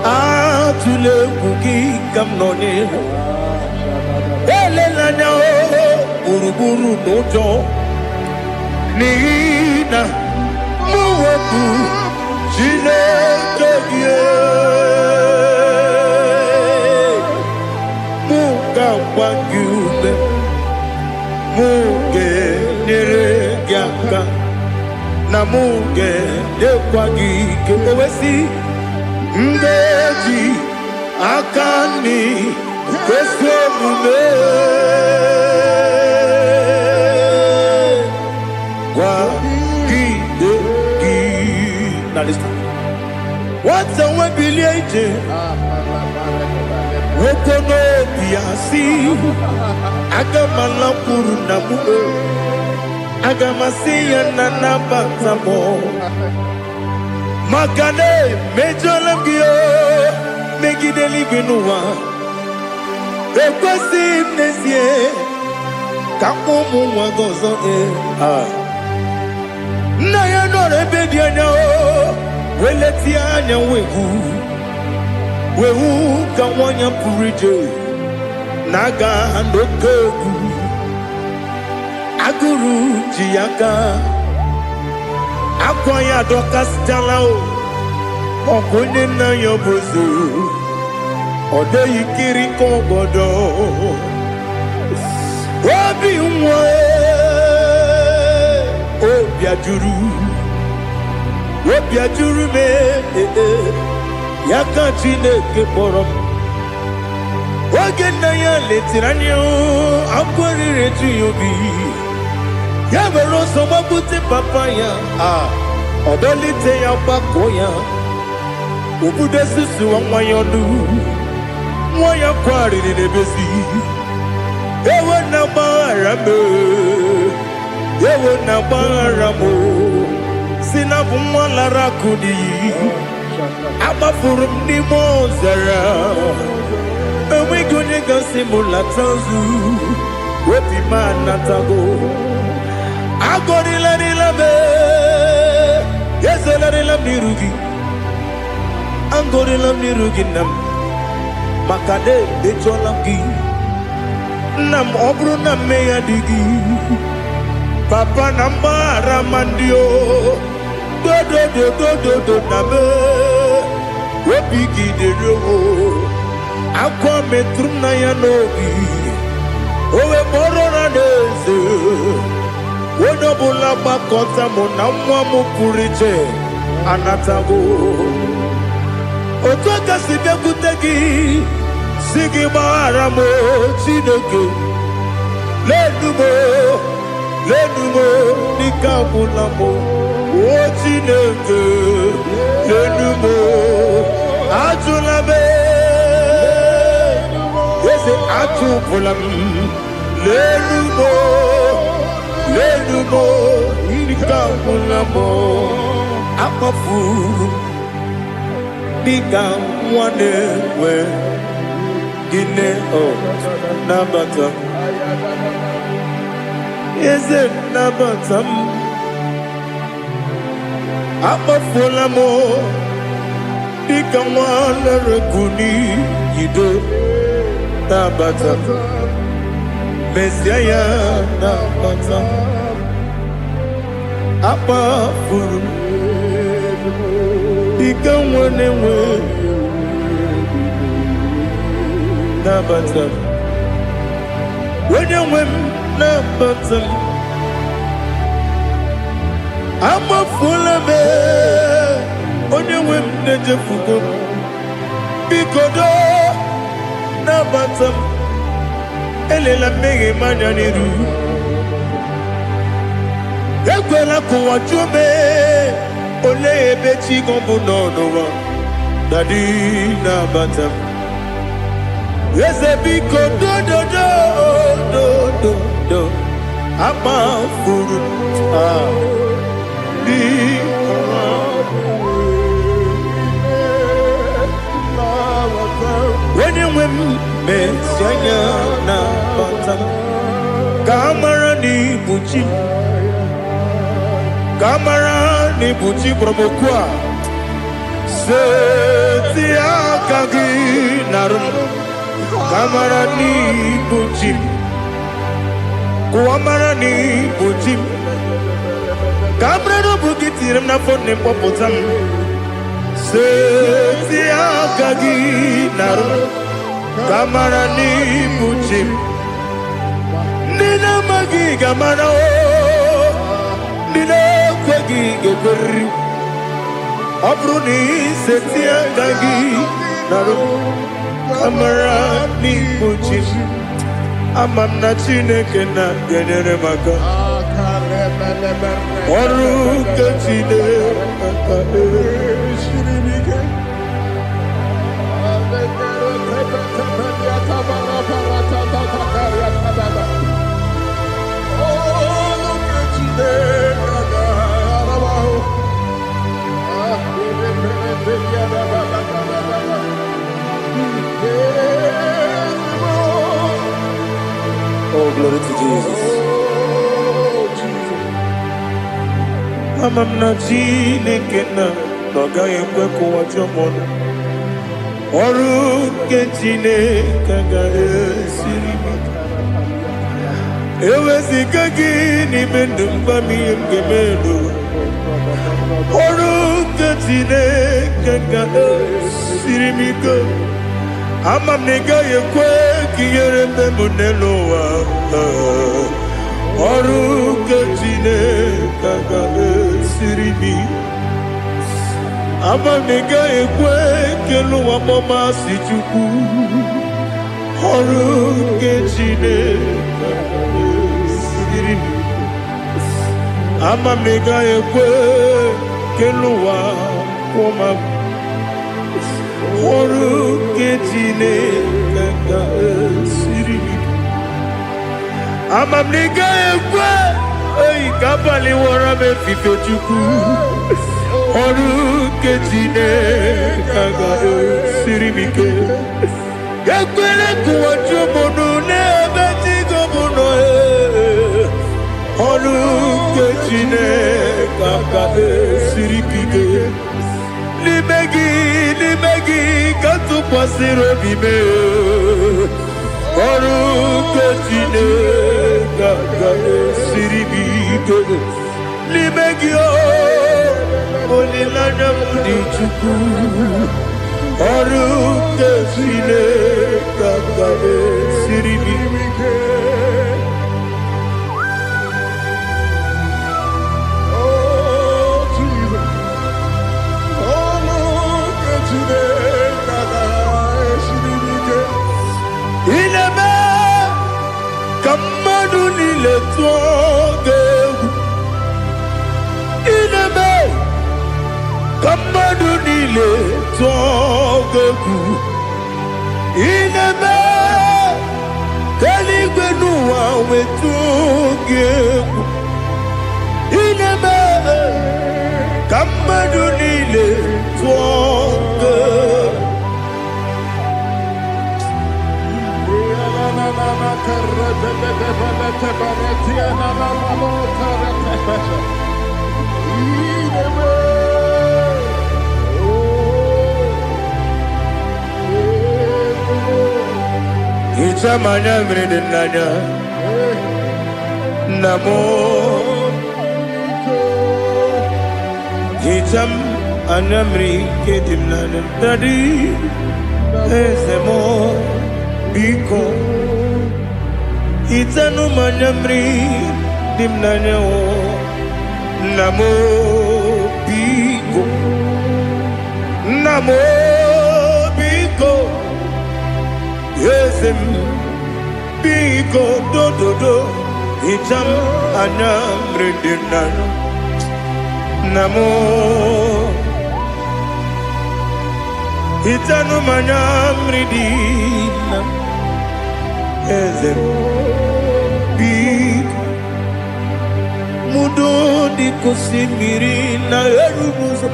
Atụla egwu gị ka m nọ n'ihu. Elela anya o gburugburu n'ụjọ n'ihi na mụ bụ Chineke gị. Mụ ga-agba gị ume, mụ ga-enyere gị aka, na mụ ga-enyekwa gị ike. O wee sị, m ga-eji aka nri kwesị omume kwagide gị. Now listen. Nwata nwe bilie ije nwoke n'obi ya si aga m alakwuru nna m o, aga m asị ya na nabata m maka na emejọla m gị o megide eluigwe n'ụwa. Ekwesịghị m n'ezie ka mkpọ ụmụ nwa gị ọzọ ee. Ah. Nna ya nọrọ ebe dị anya o wee letie anya wee hụ wee hụ ka nwa ya pụrụ ije na-aga n'oke egwu agụrụ ji ya aka akwa ya adọkasịchala o ọkwa onye nna ya bụ eze ọ dịghị kiri ka ọgọdọ obi nwa obi ajụrụ obi ajụrụ m ee, ya ka Chineke kpọrọ m. Oge nna ya letiri anya akwa riri eju ya obi ya were ọsọ gbagbute papa ya a ọ dọlite ya gbakọọ ya obudo susuwa nwa ya ọnụ nwa ya kwarịrị n'ebezi ewo na gbaghara m ewo na gbaghara m si na bụ nwa lara akụ n'iyi agbafuru m n'ime ọzara enweghị onye gasị m lata azụ obi m anatago agọrịlarịla m ezelarịla m n'iru gị agọrịla m n'iru gị nna m maka na emejọla m gị nna m ọ bụrụ na mmehie dị gị papa na mgbaghara ma ndị o dodododododo na m obi gị dịrị o akwa metụrụ m na ya n'obi o wee kpọrọ na n'eze onye ọbụla gbakọta mụ na nwa m pụrụ iche anatago otu aka si bịakwute gị si gị gbaghara m o, Chineke lenu m o, lenu m o, n'ike agwụla m o. O Chineke lenu m o, ajụla m eze achụpụla m lenu m o, lenu m o, n'ike agwụla m o. Akpọfuru m dịka nwa na-enwe gịnị o nabata eze nabata m akpọfuola m dịka nwa lere n'iyido nabata mezie ya nabata akpafuru m dịka nwa na-enwe nabata onye nwe m. nabata m. Amafuola m, onye nwe m na-echefugo m. Biko doo, nabata m. Elela mmehie m anya n'iru. Ekwela ka ụwa jụọ m, olee ebe chi gị bụ nọ n'ụwa? Daddy, nabata m. Eze, biko dododo dododo, amafuru m. Ah, biko. Onye nwe m, mezi anya nabata m, ka a mara na ibu chi m, ka a mara na ibu chi kpọrọ m okwu a. Seti aka gị narụ m, ka a mara na ibu chi m, kụwa mara na ibu chi m, ka a mara na ọ bụ gị tinyere m n'afọ nne m kpọpụta m. Seti aka gị narụ m, ka a mara na ibu chi m. Ndị na-amaghị ga-amara o, ndị na-ekweghị ga-ekweriri. Ọ bụrụ na iseti aka gị narụ m, ka mara n'ibu chi m. Ama m na Chineke na ga-enyere m aka. Ọrụ nke Chineke. Oh, glory to Jesus. Ama m na Chineke na ọ gaghị ekwe ka ụwa jụọ m ọnụ. Ọrụ nke Chineke agaghị esiri m ike. Eweziga gị n'ime ndụ m, gwa m ihe m ga-eme n'ụwa. Ọrụ nke Chineke ga-esiri m ike. Ama m na ị gaghị ekwe ka ihere mee m n'elu ụwa. Ọrụ nke Chineke ga-esiri m ike. Ama m na ị gaghị ekwe ka elu ụwa kpọọ m asị, Chukwu. Ọrụ nke Chineke ga-esiri m ike. Ama m na ị gaghị ekwe ka elu ụwa kwụọ m agụ. Ọrụ nke Chineke ga-esiri m ike. Ama m na ị gaghị ekwe oyi ka abalị wọrọ m efife, Chukwu. Ọrụ nke Chineke ga-esiri m ike. Ekwela ka ụwa jụọ m ọnụ n'ebe chi gị bụ nọ. Ọrụ nke Chineke ga-esiri m ike. N'ime gị, n'ime gị ka m tụkwasịrị obi m. Ọrụ nke Chineke ga-esiri m ike. N'ime gị o, olileanya m dị, Chukwu. Ọrụ nke Chineke ga-esiri m ike. Oh, Jesus. Oh, look at Chineke esiri m ike. Ị na-eme ka mmadụ niile tụọ gị egwu. Ị na-eme ka mmadụ niile tụọ gị egwu. Ị na-eme ka eluigwe n'ụwa wee tụọ gị egwu. Ị na-eme ka mmadụ niile tụọ gị egwu. Hichaa m anya mmiri dị n'anya, nna m. Hichaa m anya mmiri nke dị m n'anya. Daddy, eze m, biko. Hichanụ m anya mmiri dị m n'anya o. Nna m o, biko. Nna m o, biko. Eze m, biko, dododo. Hicha m anya mmiri dị m n'anya. Nna m o, hichanụ m anya mmiri dị na eze m, biko. Mudo dịka osimiri na-eru n'ụzọ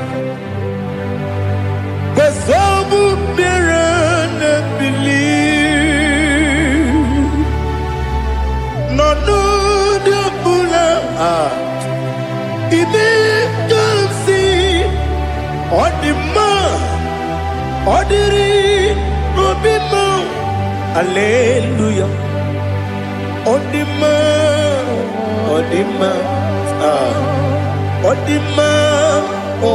kwesị mmiri na-ebili n'ọnọdụ ọbụla a ime ka m si ọ dị mma, ọ dịrị n'obi m. Aleluya, ọ dị mma, ọ dị mma, ah, ọ dị mma, ọ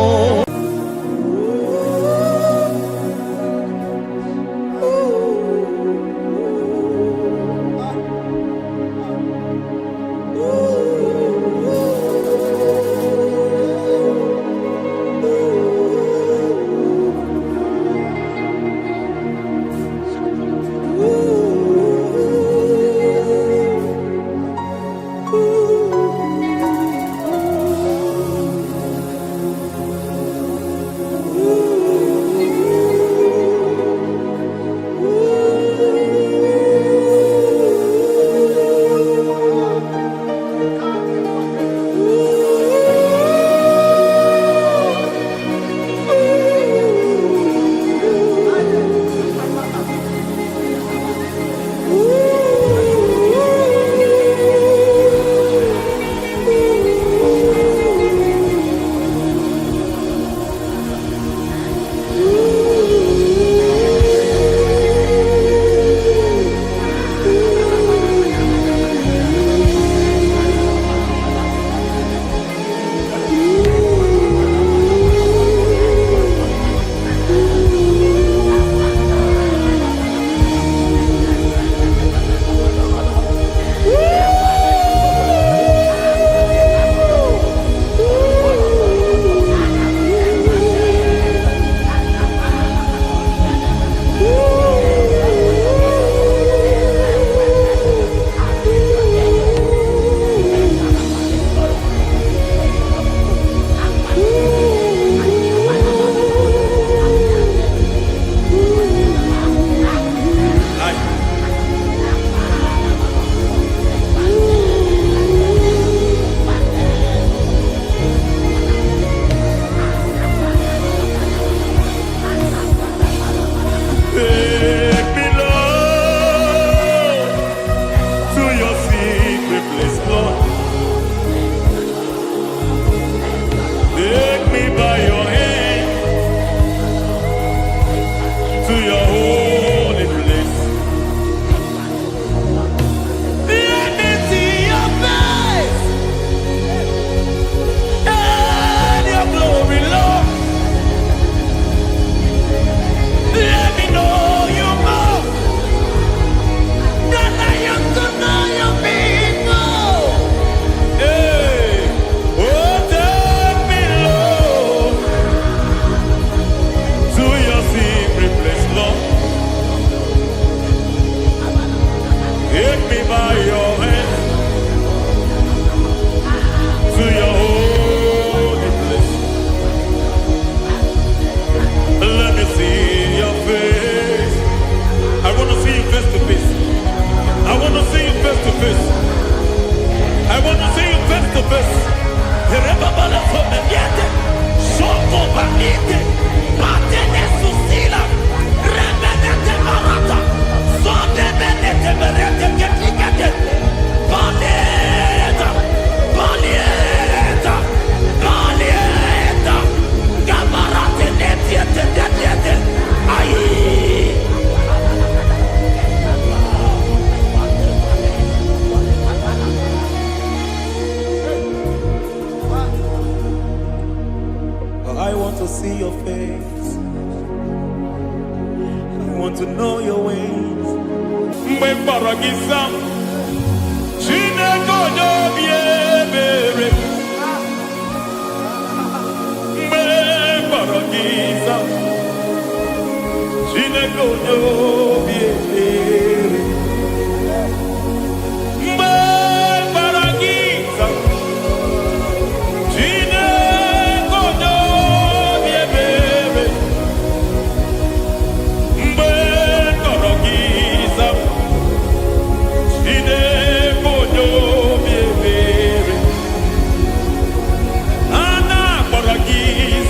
Take me, Lord, to your secret place, Lord. Take me by your hand to your holy place. Let me see your face and your glory, Lord. Let me know you more than I am to know you people. Hey, oh, take me, Lord, to your secret place, Lord. Take me by your hand to your holy place. Let me see your face. I want to see you face to face. I want to see you face to face. I want to see you face to face. Rebabala fomeniete, shoko banite, patene susila, remenete barata, sodemenete berete ketikete, baleta, baleta, baleta, gabarate netiete netiete, ayi. I want to see your face. I want to know your ways. Mgbe m kpọrọ gị, zaa m. Chineke onye obi ebere, mgbe kpọrọ gị za. Chineke onye obi ebere, mgbe kpọrọ gị za. Chineke onye obi ebere, mgbe kpọrọ gị za. Chineke onye obi ebere, a na-akpọrọ gị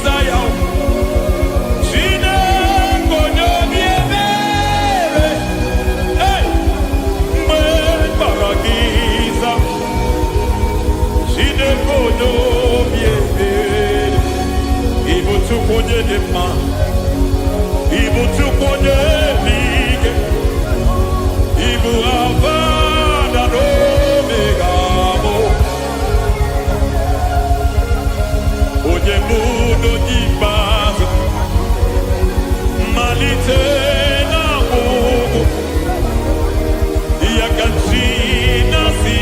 za ya. Chineke onye obi ebere, hey! Mgbe kpọrọ gị za. Chineke onye obi ebere, ị bụ Chukwu onye dị mma, ị bụ Chukwu onye dị ike, ị bụ Alfa na Omega mụ, onye mbụ na onye ikpeazụ, mmalite na ọgwụgwụ, ya ka chi na-asị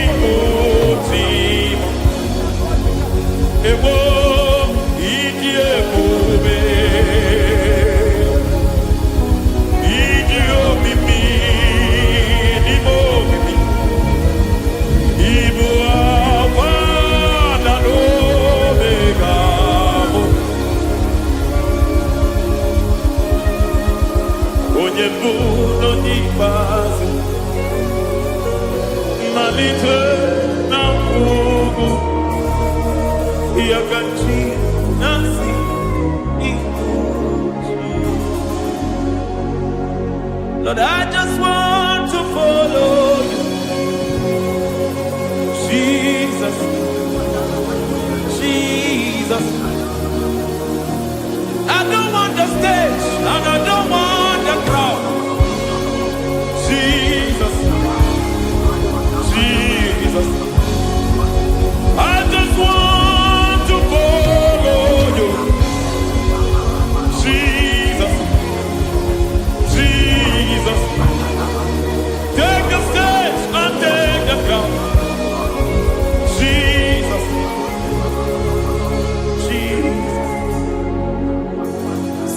ịbụ chi m. Ewo, ịdị ebube, ịdị omimi n'ime omimi, ịbụ Alfa na Omega mụ. Onye mbụ na onye ikpeazụ, mmalite na ọgwụgwụ, ya ka chi na-asị ịbụ chi. Lord, I just want to follow you. Jesus, Jesus. I don't want the stage and I don't want the crowd. Jesus, Jesus. I just want to follow you. Jesus, Jesus. Take the stage and take the crown. Jesus, Jesus.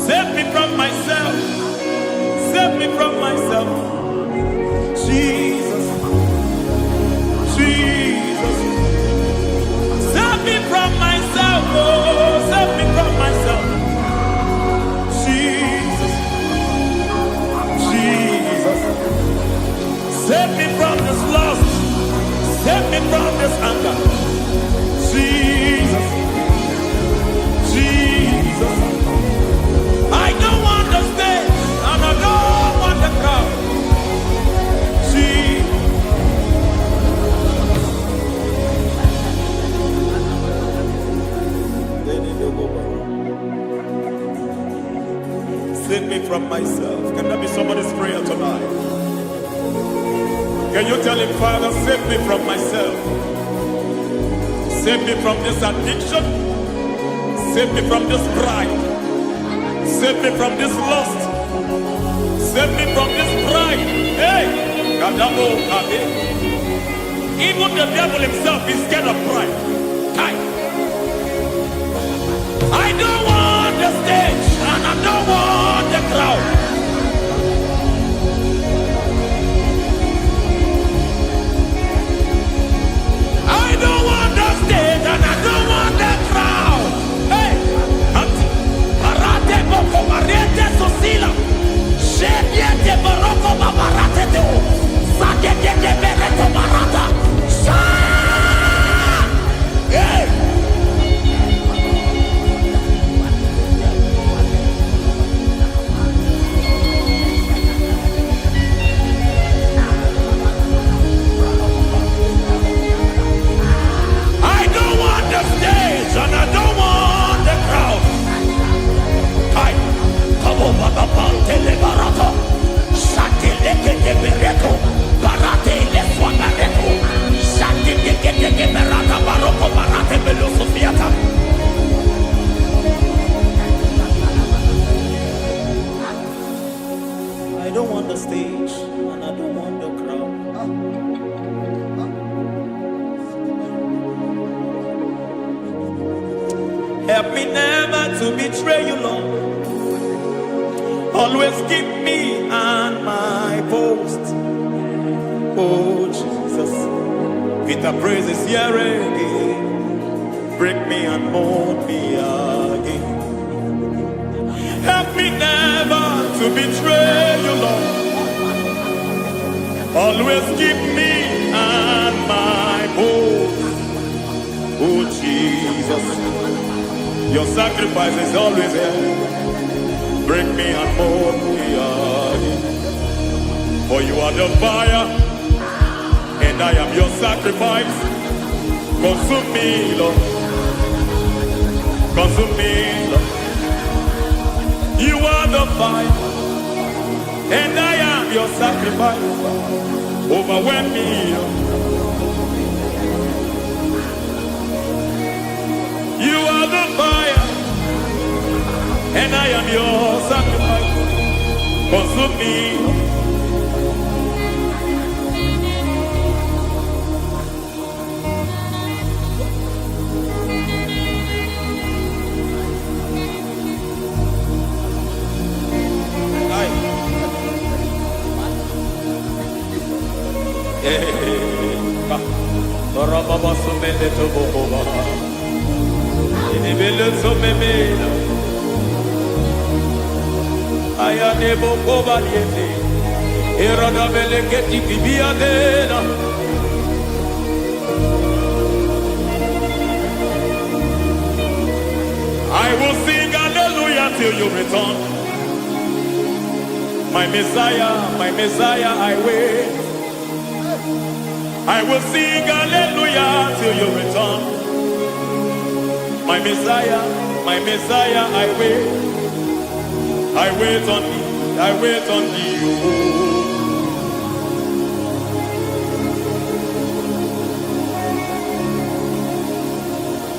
Save me from myself. Save me from myself. Jesus, Jesus. Save me from myself. Oh, save me from myself. Jesus, Jesus. Save me from this lust. Save me from this anger. Jesus, Jesus. I don't want the stage and I don't want the crowd. Jesus. Save me from myself. Can that be somebody's prayer tonight? Can you tell him, "Father, save me from myself? Save me from this addiction. Save me from this pride. Save me from this lust. Save me from this pride." Hey, Kadamo Kabe. Even the devil himself is scared of pride. Kai. I don't want the stage and I don't want the crowd. I don't want the stage and I don't want the crowd. Hey, Anti, Parate boko mariete sosila. Shebiete baroko babarate teo. Sakete berete barata. Sha! Hey! Help me never to betray you, Lord. Always keep me on my post. Oh, Jesus. Peter praises here again. Break me and mold me again. Help me never to betray you, Lord. Always keep me on my post. Oh, Jesus. Your sacrifice is always here. Break me and mold me again. For you are the fire, and I am your sacrifice. Consume me, Lord. Consume me, Lord. You are the fire, and I am your sacrifice. Overwhelm me, Lord. You are the fire, and I am your sacrifice. Consume me, Lord. Aye. Rababa. I will sing hallelujah till you return. My Messiah, I wait. I will sing hallelujah till you return. My Messiah, I wait. I wait on thee, I wait on thee. Oh.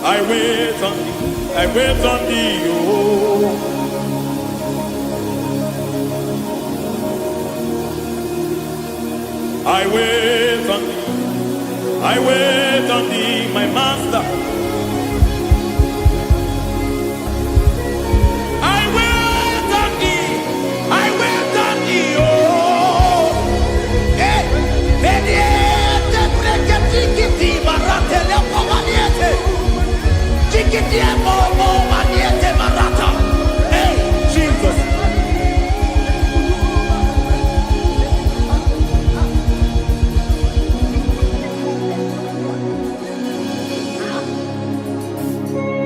I wait on thee, I wait on thee. Oh. I wait on thee, I wait on thee, my master. I wait on thee, I wait on thee. Oh. Eh, veniete breketiki maratele pomaniete. Chikitie momo maniete marata. Hey, Jesus.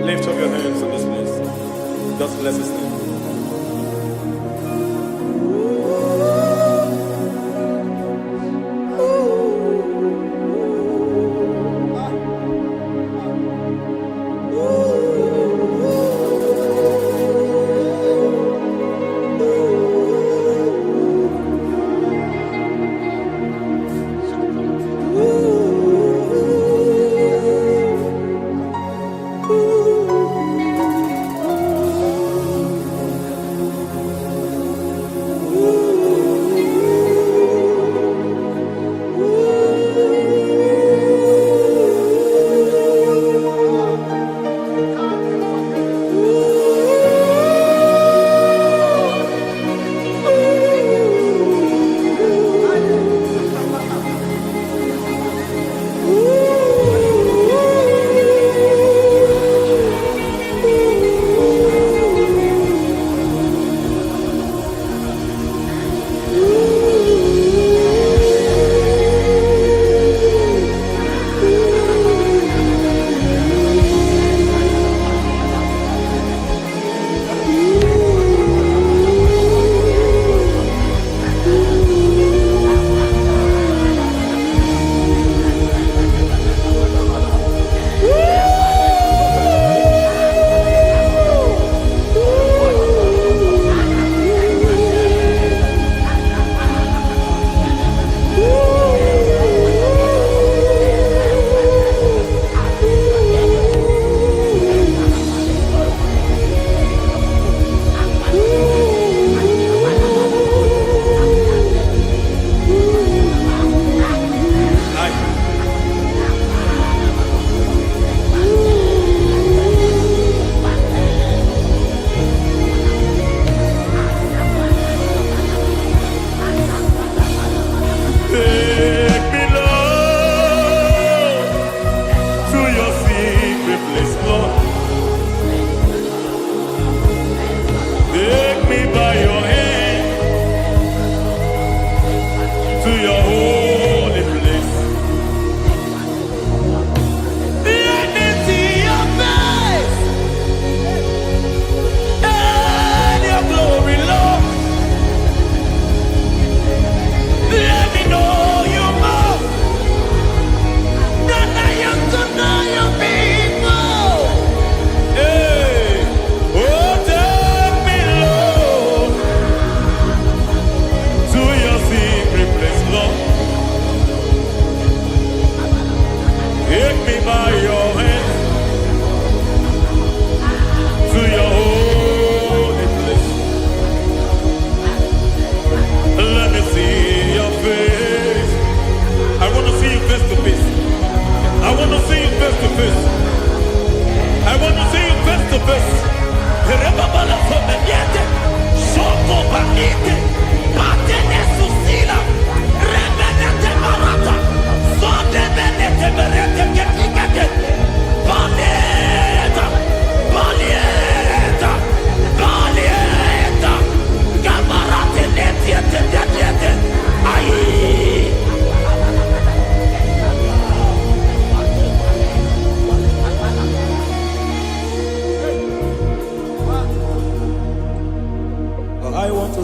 Lift up your hands in this place. Just bless his name.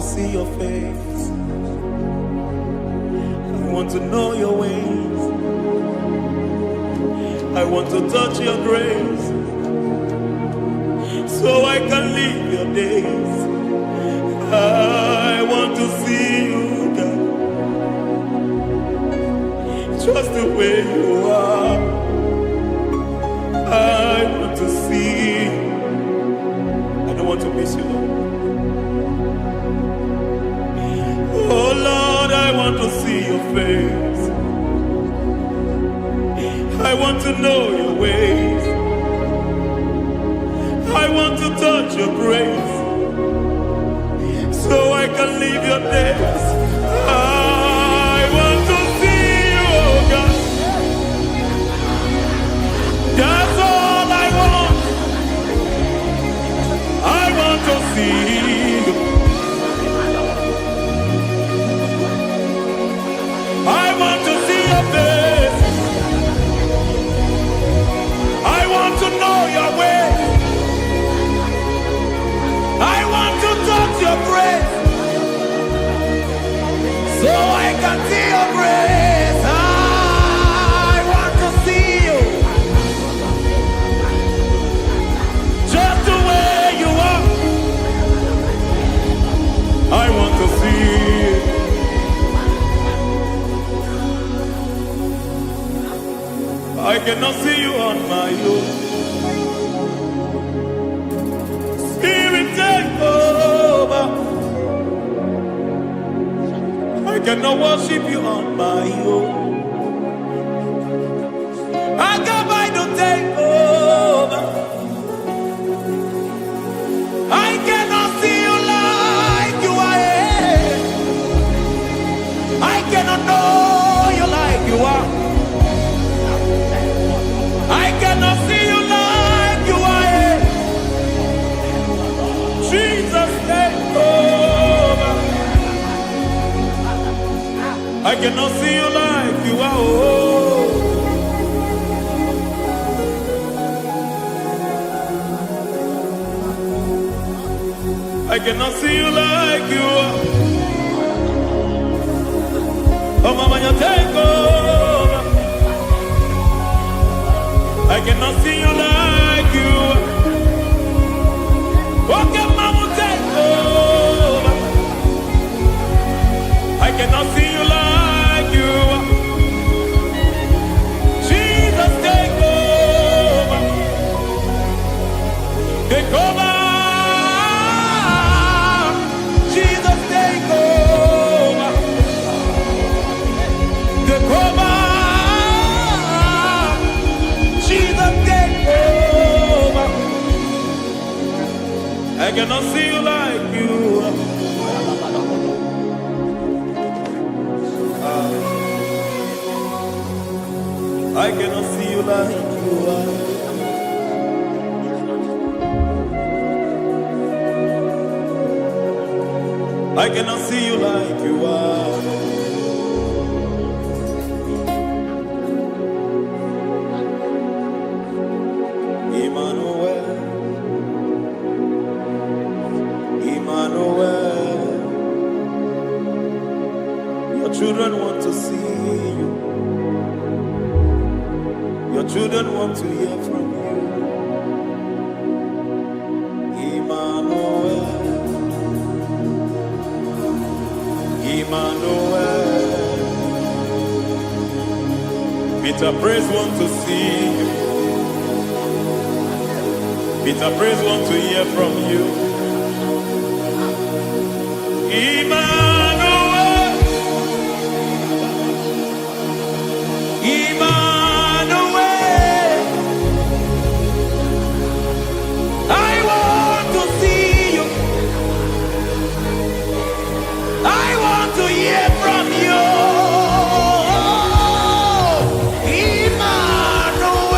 see your face. I want to know your ways. I want to touch your grace so I can live your days. I want to see you, God, just the way you are. I want to see you. I don't want to miss you, Lord. Oh Lord, I want to see your face. I want to know your ways. I want to touch your grace so I can live your days. I want to see you, oh God. That's all I want. I want to see you. I want to see your face. I want to know your way. I want to touch your grace so I can see your grace. I want to see you just the way you are. I want to see you. I cannot see you on my own. Spirit, take over. I cannot worship you on my own. I got my to take over. I cannot see you like you are. I cannot know you like you are. I cannot see you like you are. Jesus, take over. I cannot see you like you are. Oh. I cannot see you like you are. Oh, mama, you take over. I cannot see you like you are. Okay, mama, take over. I cannot see you like you are. Jesus, take over. Take over. Jesus, take over. Take over. Jesus, take over. I cannot see you like you are. I cannot see you like you are. I cannot see you like you are. Emmanuel, Emmanuel. Your children want to see you. Your children want to hear from you. Emmanuel, Emmanuel. Peter Praise want to see you. Peter Praise want to hear from you. Emmanuel, Emmanuel. I want to see you. I want to hear from you. Emmanuel,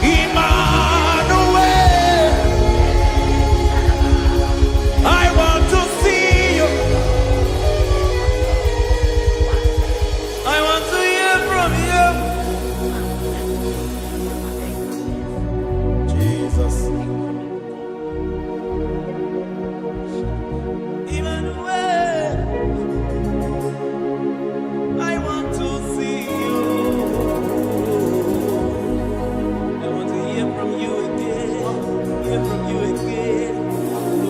Emmanuel. hear from you again.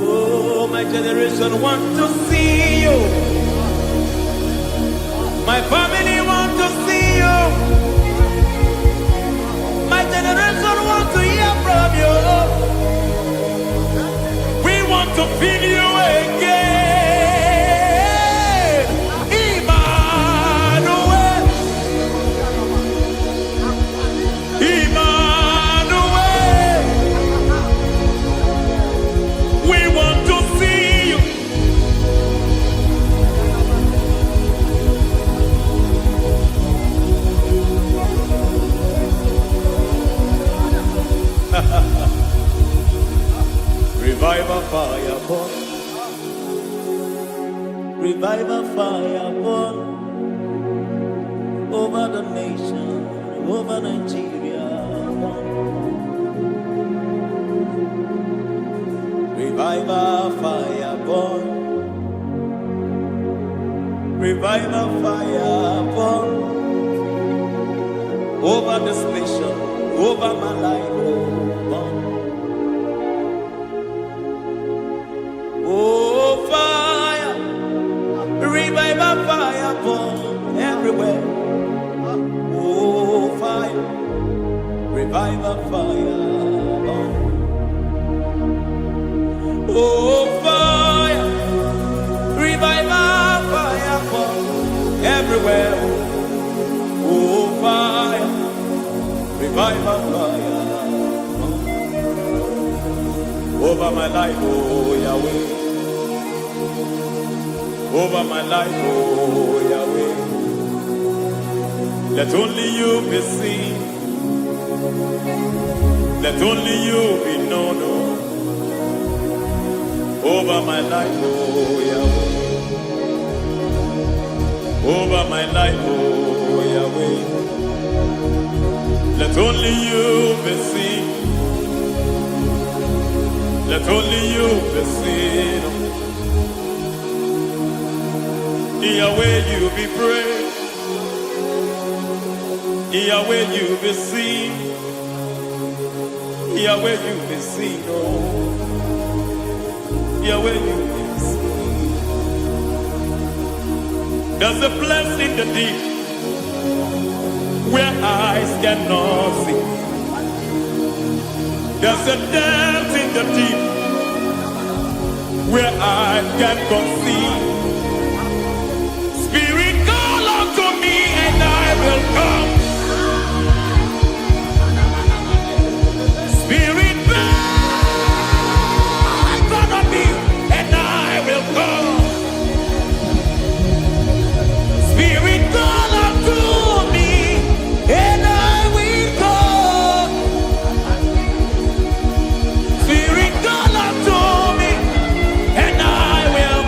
Oh, my generation want to see you. My family want to see you. My generation want to hear from you. We want to feel you again. Emmanuel. Emmanuel. We want to see you. Revival fire burn. Revival fire burn over the nation, over Nigeria. Burn. Revival fire burn. Revival fire burn over this nation, over my life. Oh, burn. Oh, fire, revival fire burn everywhere. Oh, fire, revival fire burn. Oh, fire, revival fire burn everywhere. Oh, fire, revival fire burn. Over my life, oh Yahweh. Over my life, oh Yahweh. Let only you be seen. Let only you be known. Oh. Over my life, oh Yahweh. Over my life, oh Yahweh. Let only you be seen. Let only you be seen. Yahweh, you be praised. Yahweh, you be seen. Yahweh, you be seen. Oh, Yahweh, you be seen. There's a place in the deep where eyes cannot see. There's a depth in the deep where I can conceive. Spirit, call unto me and I will come. Spirit, beckon on me and I will come. Spirit, call unto me and I will come. Spirit, call unto me and I will.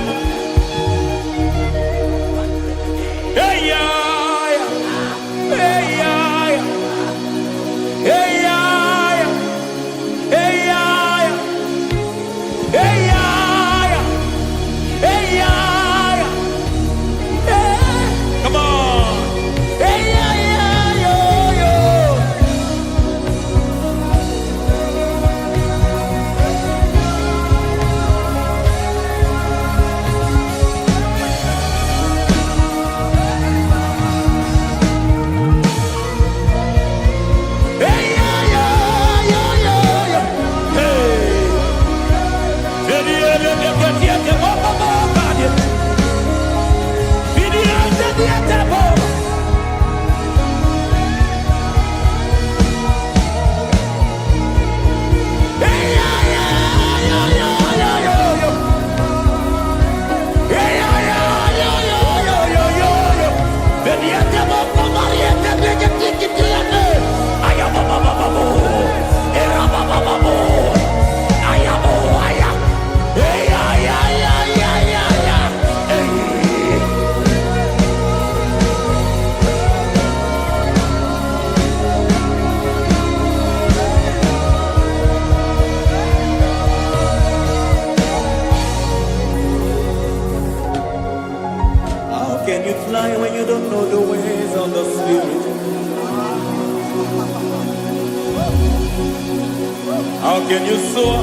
How can you soar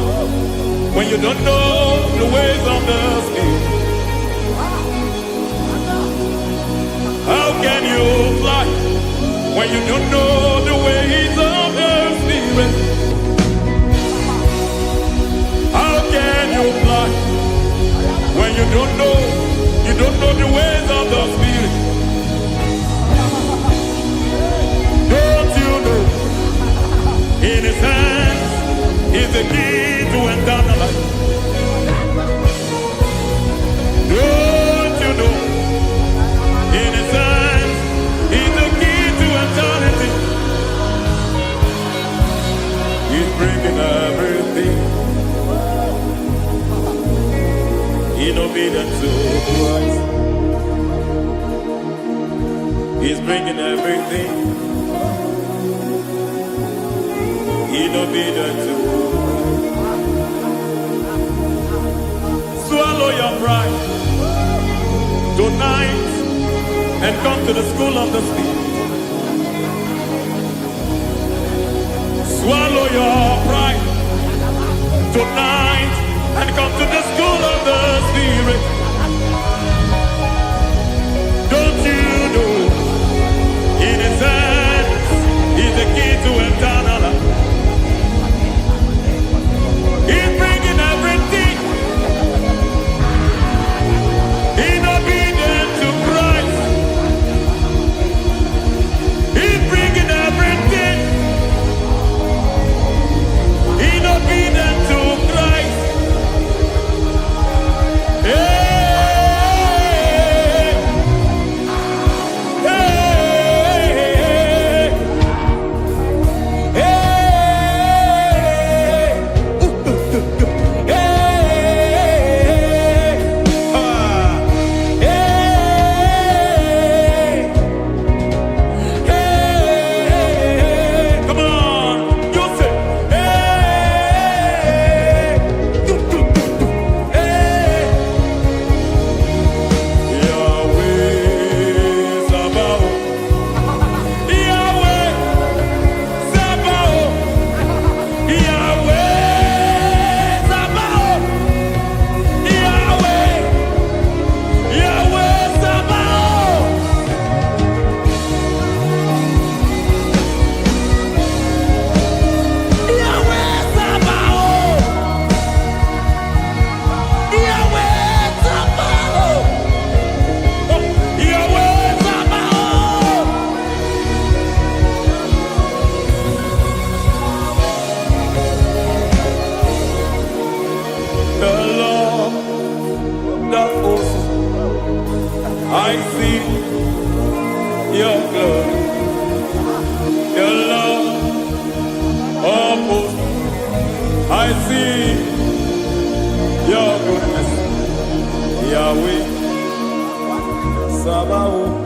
when you don't know the ways of the Spirit? How can you fly when you don't know the ways of the Spirit? How can you fly when you don't know the ways of the Spirit? Don't you know in His hands is the key to eternal life? Don't you know in His hands is the key to eternity? He's bringing everything in obedience to Christ. He's bringing everything in obedience to Christ. Swallow your pride tonight and come to the school of the Spirit. Swallow your pride tonight and come to the school of the Spirit. Don't you know in His hands is the key to eternal life? He's bringing everything in obedience to Christ. He's bringing everything in obedience to Christ. Hey, hey, hey, hey, ah, hey, hey. Come on, you say, hey, do, do, do, do, hey. Yahweh Sabaoth, Yahweh Sabaoth, Yahweh Sabaoth, Yahweh, Yahweh Sabaoth. Yahweh Sabaoth, Yahweh Sabaoth, Yahweh Sabaoth. The Lord, the host, I see your glory. The Lord of hosts, I see your goodness. Yahweh Sabaoth,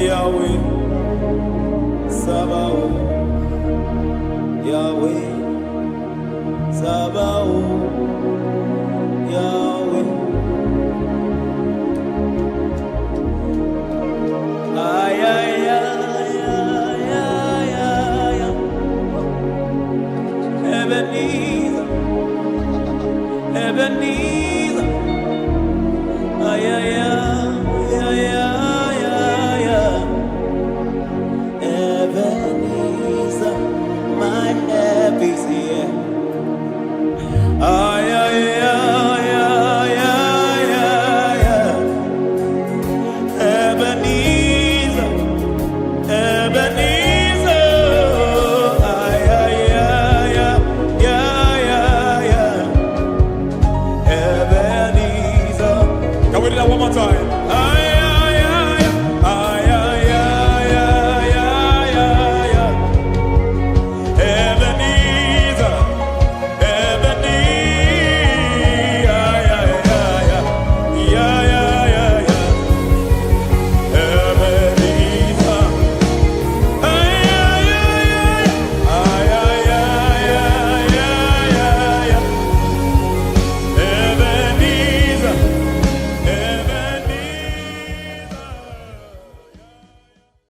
Yahweh Sabaoth, Yahweh Sabaoth.